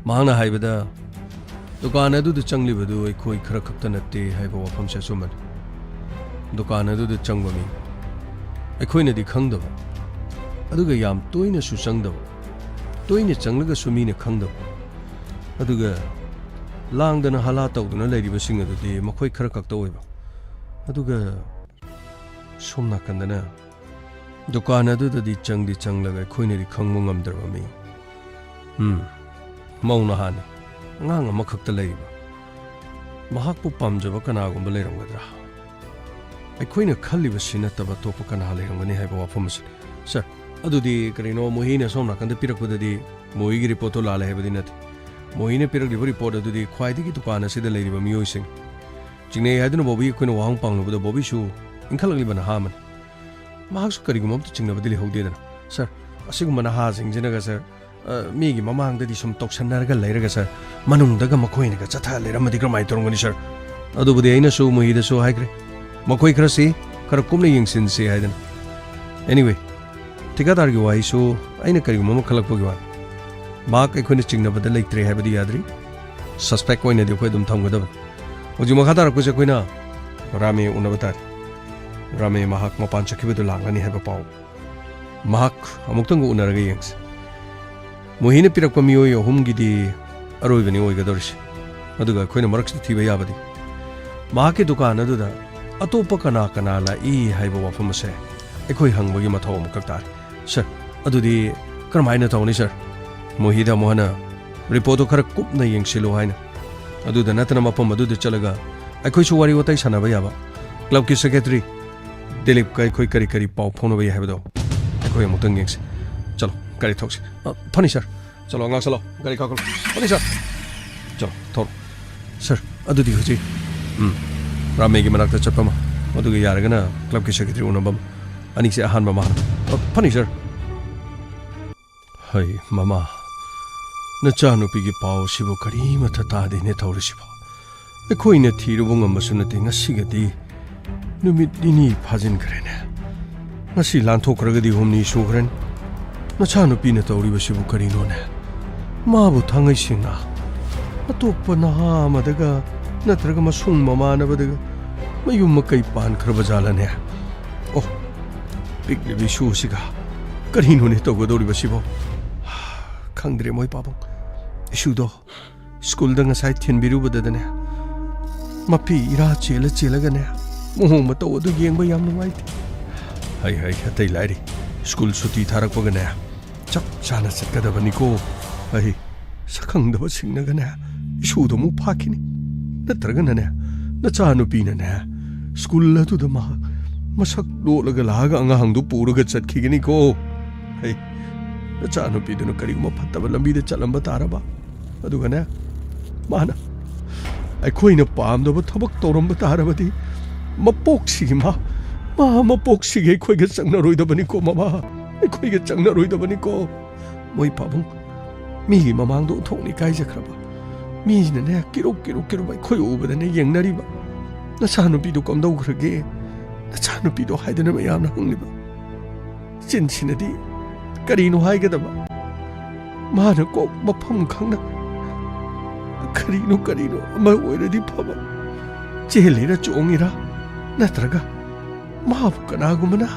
ꯃꯍꯥꯛꯅ ꯍꯥꯏꯕꯗ, ꯗꯨꯀꯥꯟ ꯑꯗꯨꯗ ꯆꯪꯂꯤꯕꯗꯨ ꯑꯩꯈꯣꯏ ꯈꯔ ꯈꯛꯇ ꯅꯠꯇꯦ ꯍꯥꯏꯕ ꯋꯥꯐꯝꯁꯦ ꯑꯆꯨꯝꯕꯅꯤ꯫ ꯗꯨꯀꯥꯟ ꯑꯗꯨꯗ ꯆꯪꯕ ꯃꯤ ꯑꯩꯈꯣꯏꯅꯗꯤ ꯈꯪꯗꯕ, ꯑꯗꯨꯒ ꯌꯥꯝ ꯇꯣꯏꯅꯁꯨ ꯆꯪꯗꯕ, ꯇꯣꯏꯅ ꯆꯪꯂꯒꯁꯨ ꯃꯤꯅ ꯈꯪꯗꯕ, ꯑꯗꯨꯒ ꯂꯥꯡꯗꯅ ꯍꯥꯂꯥ ꯇꯧꯗꯨꯅ ꯂꯩꯔꯤꯕꯁꯤꯡ ꯑꯗꯨꯗꯤ ꯃꯈꯣꯏ ꯈꯔ ꯈꯛꯇ ꯑꯣꯏꯕ꯫ ꯑꯗꯨꯒ ꯁꯣꯝ ꯅꯥꯀꯟꯗꯅ ꯗꯨꯀꯥꯟ ꯑꯗꯨꯗꯗꯤ ꯆꯪꯗꯤ ꯆꯪꯂꯒ ꯑꯩꯈꯣꯏꯅꯗꯤ ꯈꯪꯕ ꯉꯝꯗ꯭ꯔꯕ ꯃꯤ, ꯎꯝ, ꯃꯧ ꯅꯍꯥꯅꯤ, ꯑꯉꯥꯡ ꯑꯃꯈꯛꯇ ꯂꯩꯔꯤꯕ꯫ ꯃꯍꯥꯛꯄꯨ ꯄꯥꯝꯖꯕ ꯀꯅꯥꯒꯨꯝꯕ ꯂꯩꯔꯝꯒꯗ꯭ꯔꯥ? ꯑꯩꯈꯣꯏꯅ ꯈꯜꯂꯤꯕꯁꯤ ꯅꯠꯇꯕ ꯑꯇꯣꯞꯄ ꯀꯅꯥ ꯂꯩꯔꯝꯒꯅꯤ ꯍꯥꯏꯕ ꯋꯥꯐꯝ ꯑꯁꯤ꯫ ꯁꯥꯔ, ꯑꯗꯨꯗꯤ ꯀꯔꯤꯅꯣ, ꯃꯣꯍꯤꯅ ꯁꯣꯝ ꯅꯥꯀꯟꯗ ꯄꯤꯔꯛꯄꯗꯗꯤ ꯃꯣꯍꯤꯒꯤ ꯔꯤꯄꯣꯔꯠꯇꯨ ꯂꯥꯜꯂꯦ ꯍꯥꯏꯕꯗꯤ ꯅꯠꯇꯦ꯫ ꯃꯣꯍꯤꯅ ꯄꯤꯔꯛꯂꯤꯕ ꯔꯤꯄꯣꯔꯠ ꯑꯗꯨꯗꯤ ꯈ꯭ꯋꯥꯏꯗꯒꯤ ꯗꯨꯀꯥꯟ ꯑꯁꯤꯗ ꯂꯩꯔꯤꯕ ꯃꯤꯑꯣꯏꯁꯤꯡ ꯆꯤꯡꯅꯩ ꯍꯥꯏꯗꯨꯅ ꯕꯣꯕꯤ ꯑꯩꯈꯣꯏꯅ ꯋꯥꯍꯪ ꯄꯥꯡꯂꯨꯕꯗ ꯕꯣꯕꯤꯁꯨ ꯏꯟꯈꯠꯂꯛꯂꯤꯕ ꯅꯍꯥ ꯑꯃꯅꯤ꯫ ꯃꯍꯥꯛꯁꯨ ꯀꯔꯤꯒꯨꯝꯕ ꯑꯃꯠꯇ ꯆꯤꯡꯅꯕꯗꯤ ꯂꯩꯍꯧꯗꯦꯗꯅ꯫ ꯁꯥꯔ, ꯑꯁꯤꯒꯨꯝꯕ ꯅꯍꯥꯁꯤꯡꯁꯤꯅꯒ, ꯁꯥꯔ, ꯑ, ꯃꯤꯒꯤ ꯃꯃꯥꯡꯗꯗꯤ ꯁꯨꯝ ꯇꯧꯁꯟꯅꯔꯒ ꯂꯩꯔꯒ, ꯁꯥꯔ, ꯃꯅꯨꯡꯗꯒ ꯃꯈꯣꯏꯅꯒ ꯆꯠꯊ ꯂꯩꯔꯝꯃꯗꯤ ꯀꯔꯝꯍꯥꯏꯅ ꯇꯧꯔꯝꯒꯅꯤ, ꯁꯥꯔ? ꯑꯗꯨꯕꯨꯗꯤ ꯑꯩꯅꯁꯨ ꯃꯣꯍꯤꯗꯁꯨ ꯍꯥꯏꯈ꯭ꯔꯦ, ꯃꯈꯣꯏ ꯈꯔꯁꯤ ꯈꯔ ꯀꯨꯞꯅ ꯌꯦꯡꯁꯤꯟꯁꯤ ꯍꯥꯏꯗꯅ꯫ Anyway, ꯊꯤꯀꯥꯗꯥꯔꯒꯤ ꯋꯥꯍꯩꯁꯨ ꯑꯩꯅ ꯀꯔꯤꯒꯨꯝꯕ ꯑꯃ ꯈꯜꯂꯛꯄꯒꯤ ꯋꯥꯅꯤ꯫ ꯃꯍꯥꯛ ꯑꯩꯈꯣꯏꯅ ꯆꯤꯡꯅꯕꯗ ꯂꯩꯇ꯭ꯔꯦ ꯍꯥꯏꯕꯗꯤ ꯌꯥꯗ꯭ꯔꯤ꯫ ꯁꯁꯄꯦꯛ ꯑꯣꯏꯅꯗꯤ ꯑꯩꯈꯣꯏ ꯑꯗꯨꯝ ꯊꯝꯒꯗꯕꯅꯤ꯫ ꯍꯧꯖꯤꯛ ꯃꯈꯥ ꯇꯥꯔꯛꯄꯁꯦ ꯑꯩꯈꯣꯏꯅ ꯔꯥꯃꯦ ꯎꯅꯕ ꯇꯥꯔꯦ꯫ ꯔꯥꯃꯦ ꯃꯍꯥꯛ ꯃꯄꯥꯟ ꯆꯠꯈꯤꯕꯗꯨ ꯂꯥꯛꯂꯅꯤ ꯍꯥꯏꯕ ꯄꯥꯎ꯫ ꯃꯍꯥꯛ ꯑꯃꯨꯛꯇꯪꯒ ꯎꯅꯔꯒ ꯌꯦꯡꯁꯤ꯫ ꯃꯣꯍꯤꯅ ꯄꯤꯔꯛꯄ ꯃꯤꯑꯣꯏ ꯑꯍꯨꯝꯒꯤꯗꯤ ꯑꯔꯣꯏꯕꯅꯤ ꯑꯣꯏꯒꯗꯧꯔꯤꯁꯤ꯫ ꯑꯗꯨꯒ ꯑꯩꯈꯣꯏꯅ ꯃꯔꯛꯁꯤꯗ ꯊꯤꯕ ꯌꯥꯕꯗꯤ ꯃꯍꯥꯛꯀꯤ ꯗꯨꯀꯥꯟ ꯑꯗꯨꯗ ꯑꯇꯣꯞꯄ ꯀꯅꯥ ꯀꯅꯥ ꯂꯥꯛꯏ ꯍꯥꯏꯕ ꯋꯥꯐꯝ ꯑꯁꯦ ꯑꯩꯈꯣꯏ ꯍꯪꯕꯒꯤ ꯃꯊꯧ ꯑꯃꯈꯛ ꯇꯥꯔꯦ꯫ ꯁꯥꯔ, ꯑꯗꯨꯗꯤ ꯀꯔꯝꯍꯥꯏꯅ ꯇꯧꯅꯤ, ꯁꯥꯔ? ꯃꯣꯍꯤꯗ ꯑꯃꯨꯛ ꯍꯟꯅ ꯔꯤꯄꯣꯔꯠꯇꯨ ꯈꯔ ꯀꯨꯞꯅ ꯌꯦꯡꯁꯤꯜꯂꯨ ꯍꯥꯏꯅ꯫ ꯑꯗꯨꯗ ꯅꯠꯇꯅ ꯃꯐꯝ ꯑꯗꯨꯗ ꯆꯠꯂꯒ ꯑꯩꯈꯣꯏꯁꯨ ꯋꯥꯔꯤ ꯋꯥꯇꯥꯏ ꯁꯥꯟꯅꯕ ꯌꯥꯕ꯫ ꯀ꯭ꯂꯕꯀꯤ ꯁꯦꯀ꯭ꯔꯦꯇꯔꯤ ꯗꯤꯂꯤꯞꯀ ꯑꯩꯈꯣꯏ ꯀꯔꯤ ꯀꯔꯤ ꯄꯥꯎ ꯐꯥꯎꯅꯕ ꯌꯥꯏ ꯍꯥꯏꯕꯗꯣ ꯑꯩꯈꯣꯏ ꯑꯃꯨꯛꯇꯪ ꯌꯦꯡꯁꯤ꯫ ꯆꯂꯣ, ꯒꯥꯔꯤ ꯊꯧꯁꯤ꯫ ꯑ, ꯐꯅꯤ, ꯁꯥꯔ꯫ ꯆꯂꯣ, ꯑꯉꯥꯡ ꯆꯂꯣ꯫ ꯒꯥꯔꯤ ꯀꯥꯈꯠꯂꯣ꯫ ꯐꯅꯤ, ꯁꯥꯔ꯫ ꯆꯂꯣ, ꯊꯧꯔꯣ꯫ ꯁꯥꯔ, ꯑꯗꯨꯗꯤ ꯍꯧꯖꯤꯛ, ꯎꯝ, ꯔꯥꯃꯦꯒꯤ ꯃꯅꯥꯛꯇ ꯆꯠꯄ ꯑꯃ, ꯑꯗꯨꯒ ꯌꯥꯔꯒꯅ ꯀ꯭ꯂꯕꯀꯤ ꯁꯦꯀ꯭ꯔꯦꯇꯔꯤ ꯎꯅꯕ ꯑꯃ꯫ ꯑꯅꯤꯁꯦ ꯑꯍꯥꯟꯕ ꯑꯃ ꯍꯥꯟꯅ꯫ ꯑ, ꯐꯅꯤ, ꯁꯥꯔ꯫ ꯍꯩ, ꯃꯃꯥ, ꯅꯆꯥꯅꯨꯄꯤꯒꯤ ꯄꯥꯎꯁꯤꯕꯨ ꯀꯔꯤꯃꯠꯇ ꯇꯥꯗꯦꯅꯦ ꯇꯧꯔꯤꯁꯤꯕꯣ꯫ ꯑꯩꯈꯣꯏꯅ ꯊꯤꯔꯨꯕ ꯉꯝꯕꯁꯨ ꯅꯠꯇꯦ, ꯉꯁꯤꯒꯗꯤ ꯅꯨꯃꯤꯠ ꯅꯤꯅꯤ ꯐꯥꯖꯤꯟꯈ꯭ꯔꯦꯅꯦ꯫ ꯉꯁꯤ ꯂꯥꯟꯊꯣꯛꯈ꯭ꯔꯒꯗꯤ ꯍꯨꯝꯅꯤ ꯁꯨꯈ꯭ꯔꯦꯅꯦ꯫ ꯅꯆꯥꯅꯨꯄꯤꯅ ꯇꯧꯔꯤꯕꯁꯤꯕꯨ ꯀꯔꯤꯅꯣꯅꯦ? ꯃꯥꯕꯨ ꯊꯥꯡꯉꯩ ꯁꯦꯡꯅ ꯑꯇꯣꯞꯄ ꯅꯍꯥ ꯑꯃꯗꯒ ꯅꯠꯇ꯭ꯔꯒ ꯃꯁꯨꯡ ꯃꯃꯥꯟꯅꯕꯗꯒ ꯃꯌꯨꯝ ꯃꯀꯩ ꯄꯥꯟꯈ꯭ꯔꯕ ꯖꯥꯠꯂꯅꯦ? ꯑꯣ, ꯄꯤꯛꯂꯤꯕ ꯏꯁꯨꯁꯤꯒ ꯀꯔꯤꯅꯣꯅꯦ ꯇꯧꯒꯗꯧꯔꯤꯕꯁꯤꯕꯣ? ꯈꯪꯗ꯭ꯔꯦ ꯃꯣꯏ ꯄꯥꯕꯨꯡ꯫ ꯏꯁꯨꯗꯣ ꯁ꯭ꯀꯨꯜꯗ ꯉꯁꯥꯏ ꯊꯤꯟꯕꯤꯔꯨꯕꯗꯗꯅꯦ, ꯃꯄꯤ ꯏꯔꯥ ꯆꯦꯜꯂ ꯆꯦꯜꯂꯒꯅꯦ, ꯃꯑꯣꯡ ꯃꯇꯧ ꯑꯗꯨ ꯌꯦꯡꯕ ꯌꯥꯝ ꯅꯨꯡꯉꯥꯏꯇꯦ꯫ ꯍꯩ ꯍꯩ, ꯑꯇꯩ ꯂꯥꯏꯔꯤ, ꯁ꯭ꯀꯨꯜ ꯁꯨꯇꯤ ꯊꯥꯔꯛꯄꯒꯅꯦ, ꯆꯞ ꯆꯥꯅ ꯆꯠꯀꯗꯕꯅꯤꯀꯣ꯫ ꯑꯩ ꯁꯛꯈꯪꯗꯕꯁꯤꯡꯅꯒꯅꯦ, ꯏꯁꯨꯗꯣ ꯑꯃꯨꯛ ꯐꯥꯈꯤꯅꯤ꯫ ꯅꯠꯇ꯭ꯔꯒꯅꯅꯦ, ꯅꯆꯥꯅꯨꯄꯤꯅꯅꯦ, ꯁ꯭ꯀꯨꯜ ꯑꯗꯨꯗ ꯃꯍꯥꯛ ꯃꯁꯛ ꯂꯣꯠꯂꯒ ꯂꯥꯛꯑꯒ ꯑꯉꯥꯡꯗꯨ ꯄꯨꯔꯒ ꯆꯠꯈꯤꯒꯅꯤꯀꯣ꯫ ꯑꯩ, ꯅꯆꯥꯅꯨꯄꯤꯗꯨꯅ ꯀꯔꯤꯒꯨꯝꯕ ꯐꯠꯇꯕ ꯂꯝꯕꯤꯗ ꯆꯠꯂꯝꯕ ꯇꯥꯔꯕ, ꯑꯗꯨꯒꯅꯦ, ꯃꯥꯅ ꯑꯩꯈꯣꯏꯅ ꯄꯥꯝꯗꯕ ꯊꯕꯛ ꯇꯧꯔꯝꯕ ꯇꯥꯔꯕꯗꯤ, ꯃꯄꯣꯛꯁꯤꯒꯤ ꯃꯥ, ꯃꯥ ꯃꯄꯣꯛꯁꯤꯒꯤ ꯑꯩꯈꯣꯏꯒ ꯆꯪꯅꯔꯣꯏꯗꯕꯅꯤꯀꯣ, ꯃꯃꯥ, ꯑꯩꯈꯣꯏꯒ ꯆꯪꯅꯔꯣꯏꯗꯕꯅꯤꯀꯣ꯫ ꯃꯣꯏ ꯄꯥꯕꯨꯡ, ꯃꯤꯒꯤ ꯃꯃꯥꯡꯗ ꯎꯟꯊꯣꯛꯅ ꯏꯀꯥꯏꯖꯈ꯭ꯔꯕ, ꯃꯤꯁꯤꯅꯅꯦ, ꯀꯤꯔꯨꯛ ꯀꯤꯔꯨꯛ ꯀꯤꯔꯨꯛ ꯑꯩꯈꯣꯏ ꯎꯕꯗꯅꯦ ꯌꯦꯡꯅꯔꯤꯕ꯫ "ꯅꯆꯥꯅꯨꯄꯤꯗꯣ ꯀꯝꯗꯧꯈ꯭ꯔꯒꯦ? ꯅꯆꯥꯅꯨꯄꯤꯗꯣ?" ꯍꯥꯏꯗꯅ ꯃꯌꯥꯝꯅ ꯍꯪꯂꯤꯕ꯫ ꯆꯤꯟꯁꯤꯅꯗꯤ ꯀꯔꯤꯅꯣ ꯍꯥꯏꯒꯗꯕ? ꯃꯥꯅ ꯀꯣꯛ ꯃꯐꯝ ꯈꯪꯅ ꯀꯔꯤꯅꯣ ꯀꯔꯤꯅꯣ ꯑꯃ ꯑꯣꯏꯔꯗꯤ ꯐꯕ꯫ ꯆꯦꯜꯂꯤꯔ ꯆꯣꯡꯉꯤꯔ, ꯅꯠꯇ꯭ꯔꯒ ꯃꯥꯕꯨ ꯀꯅꯥꯒꯨꯝꯕꯅ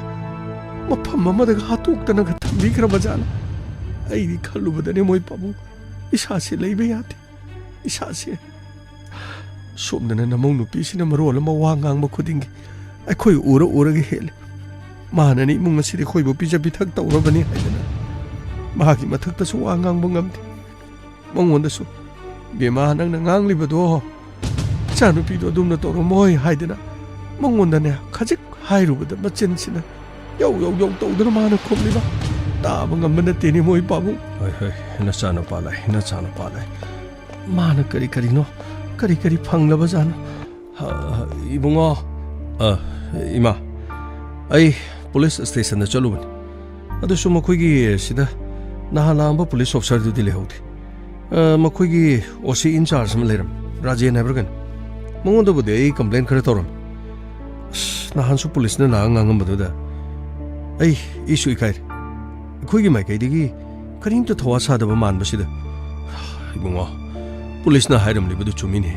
ꯃꯐꯝ ꯑꯃꯗꯒ ꯍꯥꯠꯇꯣꯛꯇꯅꯒ ꯊꯝꯕꯤꯈ꯭ꯔꯕ ꯖꯥꯠꯂ? ꯑꯩꯗꯤ ꯈꯜꯂꯨꯕꯗꯅꯦ ꯃꯣꯏ ꯄꯥꯕꯨꯡ, ꯏꯁꯥꯁꯦ ꯂꯩꯕ ꯌꯥꯗꯦ, ꯏꯁꯥꯁꯦ꯫ ꯁꯣꯝꯗꯅ ꯅꯃꯧ ꯅꯨꯄꯤꯁꯤꯅ ꯃꯔꯣꯜ ꯑꯃ ꯋꯥ ꯉꯥꯡꯕ ꯈꯨꯗꯤꯡꯒꯤ ꯑꯩꯈꯣꯏ ꯎꯔ ꯎꯔꯒ ꯍꯦꯜꯂꯤ꯫ ꯃꯥꯅꯅꯤ ꯏꯃꯨꯡ ꯑꯁꯤꯗꯤ ꯑꯩꯈꯣꯏꯕꯨ ꯄꯤꯖ ꯄꯤꯊꯛ ꯇꯧꯔꯕꯅꯤ ꯍꯥꯏꯗꯅ ꯃꯥꯒꯤ ꯃꯊꯛꯇꯁꯨ ꯋꯥ ꯉꯥꯡꯕ ꯉꯝꯗꯦ꯫ ꯃꯉꯣꯟꯗꯁꯨ, "ꯕꯦꯃꯥ, ꯅꯪꯅ ꯉꯥꯡꯂꯤꯕꯗꯣ ꯏꯆꯥꯅꯨꯄꯤꯗꯣ ꯑꯗꯨꯝꯅ ꯇꯧꯔꯝꯃꯣꯏ" ꯍꯥꯏꯗꯅ ꯃꯉꯣꯟꯗꯅꯦ ꯈꯖꯤꯛ ꯍꯥꯏꯔꯨꯕꯗ ꯃꯆꯤꯟꯁꯤꯅ ꯌꯧ ꯌꯧ ꯌꯧ ꯇꯧꯗꯨꯅ ꯃꯥꯅ ꯈꯨꯝꯂꯤꯕ꯫ ꯇꯥꯕ ꯉꯝꯕ ꯅꯠꯇꯦꯅꯦ ꯃꯣꯏ ꯄꯥꯕꯨꯡ꯫ "ꯍꯣꯏ, ꯍꯣꯏ, ꯅꯆꯥꯅꯨꯄꯥ ꯂꯩ, ꯅꯆꯥꯅꯨꯄꯥ ꯂꯩ꯫ ꯃꯥꯅ ꯀꯔꯤ ꯀꯔꯤꯅꯣ, ꯀꯔꯤ ꯀꯔꯤ ꯐꯪꯂꯕꯖꯥꯠꯅꯣ?" "ꯑ, ꯏꯕꯨꯡꯉꯣ꯫" "ꯑ, ꯏꯃꯥ, ꯑꯩ ꯄꯨꯂꯤꯁ ꯁ꯭ꯇꯦꯁꯟꯗ ꯆꯠꯂꯨꯕꯅꯤ꯫ ꯑꯗꯨꯁꯨ ꯃꯈꯣꯏꯒꯤ ꯁꯤꯗ ꯅꯍꯥꯟ ꯂꯥꯛꯑꯝꯕ ꯄꯨꯂꯤꯁ ꯑꯣꯐꯤꯁꯥꯔꯗꯨꯗꯤ ꯂꯩꯍꯧꯗꯦ꯫ ꯑ, ꯃꯈꯣꯏꯒꯤ ꯑꯣ ꯁꯤ ꯏꯟꯆꯥꯔꯖ ꯑꯃ ꯂꯩꯔꯝꯃꯤ, ꯔꯥꯖꯦꯟ ꯍꯥꯏꯕ꯭ꯔꯥ ꯀꯩꯅꯣ꯫ ꯃꯉꯣꯟꯗꯕꯨꯗꯤ ꯑꯩ ꯀꯝꯄ꯭ꯂꯦꯟ ꯈꯔ ꯇꯧꯔꯝꯃꯤ꯫ ꯑꯁ, ꯅꯍꯥꯟꯁꯨ ꯄꯨꯂꯤꯁꯅ ꯂꯥꯛꯑꯒ ꯉꯥꯡꯉꯝꯕꯗꯨꯗ ꯑꯩ ꯏꯁꯨ ꯏꯀꯥꯏꯔꯦ꯫ ꯑꯩꯈꯣꯏꯒꯤ ꯃꯥꯏꯀꯩꯗꯒꯤ ꯀꯔꯤꯝꯇ ꯊꯧꯋꯥ ꯁꯥꯗꯕ ꯃꯥꯟꯕꯁꯤꯗ꯫ ꯏꯕꯨꯡꯉꯣ, ꯄꯨꯂꯤꯁꯅ ꯍꯥꯏꯔꯝꯂꯤꯕꯗꯨ ꯆꯨꯝꯃꯤꯅꯦ꯫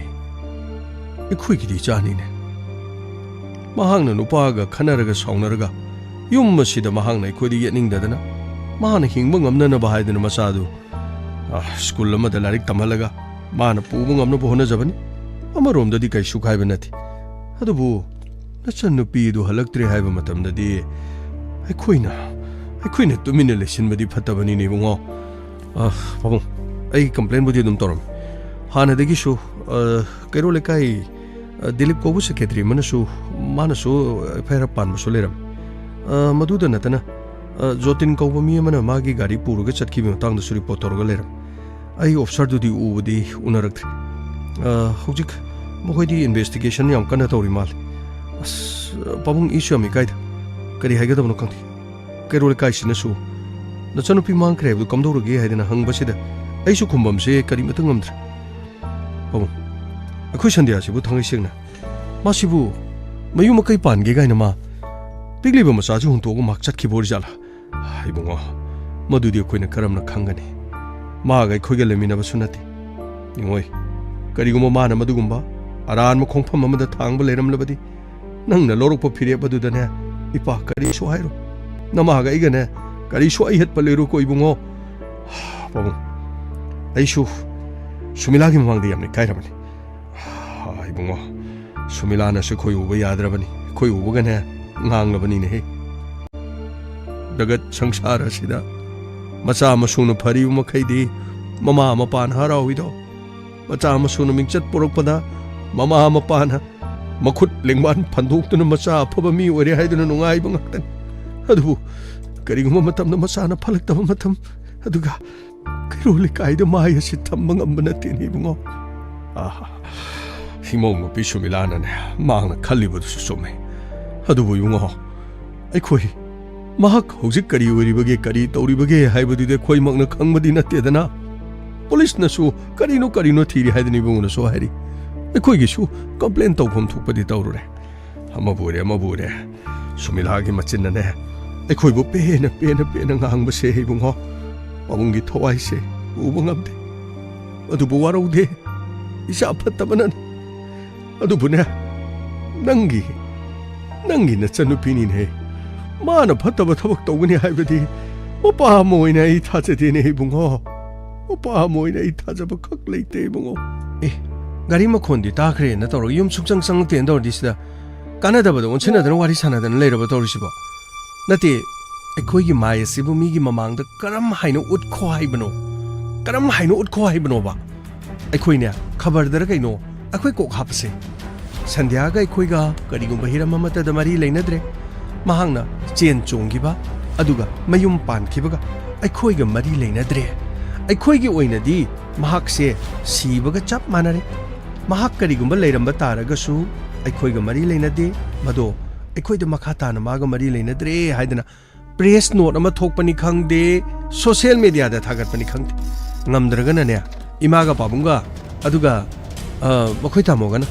ꯑꯩꯈꯣꯏꯒꯤꯗꯤ ꯏꯆꯥꯅꯤꯅꯦ꯫ ꯃꯍꯥꯛꯅ ꯅꯨꯄꯥꯒ ꯈꯠꯅꯔꯒ ꯁꯥꯎꯅꯔꯒ ꯌꯨꯝ ꯑꯁꯤꯗ ꯃꯍꯥꯛꯅ ꯑꯩꯈꯣꯏꯗ ꯌꯦꯠꯅꯤꯡꯗꯗꯅ ꯃꯥꯅ ꯍꯤꯡꯕ ꯉꯝꯅꯅꯕ ꯍꯥꯏꯗꯨꯅ ꯃꯆꯥꯗꯨ, ꯑ, ꯁ꯭ꯀꯨꯜ ꯑꯃꯗ ꯂꯥꯏꯔꯤꯛ ꯇꯝꯍꯜꯂꯒ ꯃꯥꯅ ꯄꯨꯕ ꯉꯝꯅꯕ ꯍꯣꯠꯅꯖꯕꯅꯤ꯫ ꯑꯃꯔꯣꯝꯗꯗꯤ ꯀꯩꯁꯨ ꯀꯥꯏꯕ ꯅꯠꯇꯦ꯫ ꯑꯗꯨꯕꯨ ꯅꯆꯟꯅꯨꯄꯤ ꯑꯗꯨ ꯍꯜꯂꯛꯇ꯭ꯔꯦ ꯍꯥꯏꯕ ꯃꯇꯝꯗꯗꯤ ꯑꯩꯈꯣꯏꯅ, ꯑꯩꯈꯣꯏꯅ ꯇꯨꯃꯤꯟꯅ ꯂꯩꯁꯤꯟꯕꯗꯤ ꯐꯠꯇꯕꯅꯤꯅꯦ ꯏꯕꯨꯡꯉꯣ꯫ ꯑ, ꯄꯥꯕꯨꯡ, ꯑꯩ ꯀꯝꯄ꯭ꯂꯦꯟꯕꯨꯗꯤ ꯑꯗꯨꯝ ꯇꯧꯔꯝꯃꯤ꯫ ꯍꯥꯟꯅꯗꯒꯤꯁꯨ, ꯑ, ꯀꯩꯔꯣꯜ ꯂꯩꯀꯥꯏ, ꯑ, ꯗꯤꯂꯤꯞ ꯀꯧꯕ ꯁꯦꯀ꯭ꯔꯦꯇꯔꯤ ꯑꯃꯅꯁꯨ, ꯃꯥꯅꯁꯨ ꯑꯦꯐ ꯑꯥꯏ ꯑꯥꯔ ꯄꯥꯟꯕꯁꯨ ꯂꯩꯔꯝꯃꯤ꯫ ꯑ, ꯃꯗꯨꯗ ꯅꯠꯇꯅ, ꯑ, ꯖꯣꯇꯤꯟ ꯀꯧꯕ ꯃꯤ ꯑꯃꯅ ꯃꯥꯒꯤ ꯒꯥꯔꯤ ꯄꯨꯔꯒ ꯆꯠꯈꯤꯕꯒꯤ ꯃꯇꯥꯡꯗꯁꯨ ꯔꯤꯄꯣꯔꯠ ꯇꯧꯔꯒ ꯂꯩꯔꯝꯃꯤ꯫ ꯑꯩ ꯑꯣꯐꯤꯁꯥꯔꯗꯨꯗꯤ ꯎꯕꯗꯤ ꯎꯅꯔꯛꯇ꯭ꯔꯤ꯫ ꯑ, ꯍꯧꯖꯤꯛ ꯃꯈꯣꯏꯗꯤ ꯏꯟꯚꯦꯁꯇꯤꯒꯦꯁꯟ ꯌꯥꯝ ꯀꯟꯅ ꯇꯧꯔꯤ ꯃꯥꯜꯂꯤ꯫ ꯑꯁ, ꯄꯥꯕꯨꯡ, ꯏꯁꯨ ꯌꯥꯝ ꯏꯀꯥꯏꯗ꯫ ꯀꯔꯤ ꯍꯥꯏꯒꯗꯕꯅꯣ ꯈꯪꯗꯦ꯫ ꯀꯩꯔꯣꯜ ꯂꯩꯀꯥꯏꯁꯤꯅꯁꯨ ꯅꯆꯟꯅꯨꯄꯤ ꯃꯥꯡꯈ꯭ꯔꯦ ꯍꯥꯏꯕꯗꯨ ꯀꯝꯗꯧꯔꯒꯦ ꯍꯥꯏꯗꯅ ꯍꯪꯕꯁꯤꯗ ꯑꯩꯁꯨ ꯈꯨꯝꯕꯝꯁꯦ ꯀꯔꯤꯃꯇ ꯉꯝꯗ꯭ꯔꯦ꯫ ꯄꯥꯕꯨꯡ, ꯑꯩꯈꯣꯏ ꯁꯟꯗ꯭ꯌꯥꯁꯤꯕꯨ ꯊꯥꯡꯒꯩ ꯁꯦꯡꯅ ꯃꯥꯁꯤꯕꯨ ꯃꯌꯨꯝ ꯃꯀꯩ ꯄꯥꯟꯒꯦ ꯀꯥꯏꯅ ꯃꯥ ꯄꯤꯛꯂꯤꯕ ꯃꯆꯥꯁꯨ ꯍꯨꯟꯇꯣꯛꯑꯒ ꯃꯍꯥꯛ ꯆꯠꯈꯤꯕ ꯑꯣꯏꯔꯖꯥꯠꯂꯥ? ꯏꯕꯨꯡꯉꯣ, ꯃꯗꯨꯗꯤ ꯑꯩꯈꯣꯏꯅ ꯀꯔꯝꯅ ꯈꯪꯒꯅꯤ? ꯃꯥꯒ ꯑꯩꯈꯣꯏꯒ ꯂꯩꯃꯤꯟꯅꯕꯁꯨ ꯅꯠꯇꯦ꯫ ꯏꯉꯣꯏ, ꯀꯔꯤꯒꯨꯝꯕ ꯃꯥꯅ ꯃꯗꯨꯒꯨꯝꯕ ꯑꯔꯥꯟꯕ ꯈꯣꯡꯐꯝ ꯑꯃꯗ ꯊꯥꯡꯕ ꯂꯩꯔꯝꯂꯕꯗꯤ ꯅꯪꯅ ꯂꯧꯔꯛꯄ ꯐꯤꯔꯦꯞ ꯑꯗꯨꯗꯅꯦ, ꯏꯄꯥ ꯀꯔꯤꯁꯨ ꯍꯥꯏꯔꯣ꯫ ꯅꯃꯥꯒ ꯑꯩꯒꯅꯦ ꯀꯔꯤꯁꯨ ꯑꯍꯦꯠꯄ ꯂꯩꯔꯣꯏꯀꯣ ꯏꯕꯨꯡꯉꯣ꯫ ꯄꯥꯕꯨꯡ, ꯑꯩꯁꯨ ꯁꯨꯃꯤꯂꯥꯒꯤ ꯃꯃꯥꯡꯗ ꯌꯥꯝꯅ ꯏꯀꯥꯏꯔꯕꯅꯤ꯫ ꯏꯕꯨꯡꯉꯣ, ꯁꯨꯃꯤꯂꯥꯅꯁꯨ ꯑꯩꯈꯣꯏ ꯎꯕ ꯌꯥꯗ꯭ꯔꯕꯅꯤ, ꯑꯩꯈꯣꯏ ꯎꯕꯒꯅꯦ ꯉꯥꯡꯂꯕꯅꯤꯅꯦꯍꯦ꯫ ꯖꯒꯠ ꯁꯪꯁꯥꯔ ꯑꯁꯤꯗ ꯃꯆꯥ ꯃꯁꯨꯅ ꯐꯔꯤꯕ ꯃꯈꯩꯗꯤ ꯃꯃꯥ ꯃꯄꯥꯅ ꯍꯔꯥꯎꯏꯗꯣ꯫ ꯃꯆꯥ ꯃꯁꯨꯅ ꯃꯤꯡꯆꯠ ꯄꯨꯔꯛꯄꯗ ꯃꯃꯥ ꯃꯄꯥꯅ ꯃꯈꯨꯠ ꯂꯦꯡꯕꯥꯟ ꯐꯟꯗꯣꯛꯇꯨꯅ ꯃꯆꯥ ꯑꯐꯕ ꯃꯤ ꯑꯣꯏꯔꯦ ꯍꯥꯏꯗꯨꯅ ꯅꯨꯡꯉꯥꯏꯕ ꯉꯥꯛꯇꯅꯤ꯫ ꯑꯗꯨꯕꯨ ꯀꯔꯤꯒꯨꯝꯕ ꯃꯇꯝꯗ ꯃꯆꯥꯅ ꯐꯠꯂꯛꯇꯕ ꯃꯇꯝ, ꯑꯗꯨꯒ ꯀꯩꯔꯣꯜ ꯂꯩꯀꯥꯏꯗ ꯃꯥꯏ ꯑꯁꯤ ꯊꯝꯕ ꯉꯝꯕ ꯅꯠꯇꯦꯅꯦ ꯏꯕꯨꯡꯉꯣ꯫ ꯑꯥ, ꯏꯃꯧ ꯅꯨꯄꯤ ꯁꯨꯃꯤꯂꯥꯅꯅꯦ ꯃꯍꯥꯛꯅ ꯈꯜꯂꯤꯕꯗꯨꯁꯨ ꯆꯨꯝꯃꯦ꯫ ꯑꯗꯨꯕꯨ ꯏꯕꯨꯡꯉꯣ, ꯑꯩꯈꯣꯏ ꯃꯍꯥꯛ ꯍꯧꯖꯤꯛ ꯀꯔꯤ ꯑꯣꯏꯔꯤꯕꯒꯦ, ꯀꯔꯤ ꯇꯧꯔꯤꯕꯒꯦ ꯍꯥꯏꯕꯗꯨꯗꯤ ꯑꯩꯈꯣꯏꯃꯛꯅ ꯈꯪꯕꯗꯤ ꯅꯠꯇꯦꯗꯅ꯫ ꯄꯨꯂꯤꯁꯅꯁꯨ ꯀꯔꯤꯅꯣ ꯀꯔꯤꯅꯣ ꯊꯤꯔꯤ ꯍꯥꯏꯗꯅ ꯏꯕꯨꯡꯉꯣꯅꯁꯨ ꯍꯥꯏꯔꯤ꯫ ꯑꯩꯈꯣꯏꯒꯤꯁꯨ ꯀꯝꯄ꯭ꯂꯦꯟ ꯇꯧꯐꯝ ꯊꯣꯛꯄꯗꯤ ꯇꯧꯔꯨꯔꯦ꯫ ꯑꯃꯕꯨ ꯑꯣꯏꯔꯦ, ꯑꯃꯕꯨ ꯑꯣꯏꯔꯦ, ꯁꯨꯃꯤꯂꯥꯒꯤ ꯃꯆꯤꯟꯅꯅꯦ ꯑꯩꯈꯣꯏꯕꯨ ꯄꯦꯟꯅ, ꯄꯦꯟꯅ, ꯄꯦꯟꯅ ꯉꯥꯡꯕꯁꯦ ꯏꯕꯨꯡꯉꯣ, ꯄꯥꯕꯨꯡꯒꯤ ꯊꯋꯥꯏꯁꯦ ꯎꯕ ꯉꯝꯗꯦ꯫ ꯑꯗꯨꯕꯨ ꯋꯥꯔꯧꯗꯦ, ꯏꯆꯥ ꯐꯠꯇꯕꯅꯅꯤ꯫ ꯑꯗꯨꯕꯨꯅꯦ, ꯅꯪꯒꯤ, ꯅꯪꯒꯤ ꯅꯆꯟꯅꯨꯄꯤꯅꯤꯅꯦ꯫ ꯃꯥꯅ ꯐꯠꯇꯕ ꯊꯕꯛ ꯇꯧꯒꯅꯤ ꯍꯥꯏꯕꯗꯤ ꯃꯄꯥ ꯑꯃ ꯑꯣꯏꯅ ꯑꯩ ꯊꯥꯖꯗꯦꯅꯦ ꯏꯕꯨꯡꯉꯣ꯫ ꯃꯄꯥ ꯑꯃ ꯑꯣꯏꯅ ꯑꯩ ꯊꯥꯖꯕ ꯈꯛ ꯂꯩꯇꯦ ꯏꯕꯨꯡꯉꯣ꯫ ꯑꯦ, ꯒꯥꯔꯤ ꯃꯈꯣꯟꯗꯤ ꯇꯥꯈ꯭ꯔꯦꯅ ꯇꯧꯔꯒ ꯌꯨꯝ ꯁꯨꯡꯆꯪ ꯆꯪꯉꯛꯇꯦꯅ ꯇꯧꯔꯗꯤ ꯁꯤꯗ ꯀꯥꯟꯅꯗꯕꯗ ꯑꯣꯟꯁꯤꯟꯅꯗꯅ ꯋꯥꯔꯤ ꯁꯥꯟꯅꯗꯅ ꯂꯩꯔꯕ ꯇꯧꯔꯤꯁꯤꯕꯣ? ꯅꯠꯇꯦ, ꯑꯩꯈꯣꯏꯒꯤ ꯃꯥꯏ ꯑꯁꯤꯕꯨ ꯃꯤꯒꯤ ꯃꯃꯥꯡꯗ ꯀꯔꯝ ꯍꯥꯏꯅ ꯎꯠꯈꯣ ꯍꯥꯏꯕꯅꯣ? ꯀꯔꯝ ꯍꯥꯏꯅ ꯎꯠꯈꯣ ꯍꯥꯏꯕꯅꯣꯕ? ꯑꯩꯈꯣꯏꯅꯦ, ꯈꯕꯔꯗꯔ ꯀꯩꯅꯣ ꯑꯩꯈꯣꯏ ꯀꯣꯛ ꯍꯥꯞꯄꯁꯦ꯫ ꯁꯟꯙ꯭ꯌꯥꯒ ꯑꯩꯈꯣꯏꯒ ꯀꯔꯤꯒꯨꯝꯕ ꯍꯤꯔꯝ ꯑꯃꯠꯇꯗ ꯃꯔꯤ ꯂꯩꯅꯗ꯭ꯔꯦ꯫ ꯃꯍꯥꯛꯅ ꯆꯦꯟ ꯆꯣꯡꯈꯤꯕ, ꯑꯗꯨꯒ ꯃꯌꯨꯝ ꯄꯥꯟꯈꯤꯕꯒ ꯑꯩꯈꯣꯏꯒ ꯃꯔꯤ ꯂꯩꯅꯗ꯭ꯔꯦ꯫ ꯑꯩꯈꯣꯏꯒꯤ ꯑꯣꯏꯅꯗꯤ ꯃꯍꯥꯛꯁꯦ ꯁꯤꯕꯒ ꯆꯞ ꯃꯥꯟꯅꯔꯦ꯫ ꯃꯍꯥꯛ ꯀꯔꯤꯒꯨꯝꯕ ꯂꯩꯔꯝꯕ ꯇꯥꯔꯒꯁꯨ ꯑꯩꯈꯣꯏꯒ ꯃꯔꯤ ꯂꯩꯅꯗꯦ꯫ ꯃꯗꯣ ꯑꯩꯈꯣꯏꯗ ꯃꯈꯥ ꯇꯥꯅ ꯃꯥꯒ ꯃꯔꯤ ꯂꯩꯅꯗ꯭ꯔꯦ ꯍꯥꯏꯗꯅ ꯄ꯭ꯔꯦꯁ ꯅꯣꯠ ꯑꯃ ꯊꯣꯛꯄꯅꯤ ꯈꯪꯗꯦ, ꯁꯣꯁꯤꯌꯦꯜ ꯃꯦꯗꯤꯌꯥꯗ ꯊꯥꯒꯠꯄꯅꯤ ꯈꯪꯗꯦ꯫ ꯉꯝꯗ꯭ꯔꯒꯅꯅꯦ, ꯏꯃꯥꯒ ꯄꯥꯕꯨꯡꯒ, ꯑꯗꯨꯒ, ꯑ, ꯃꯈꯣꯏ ꯇꯥꯃꯣꯒꯅ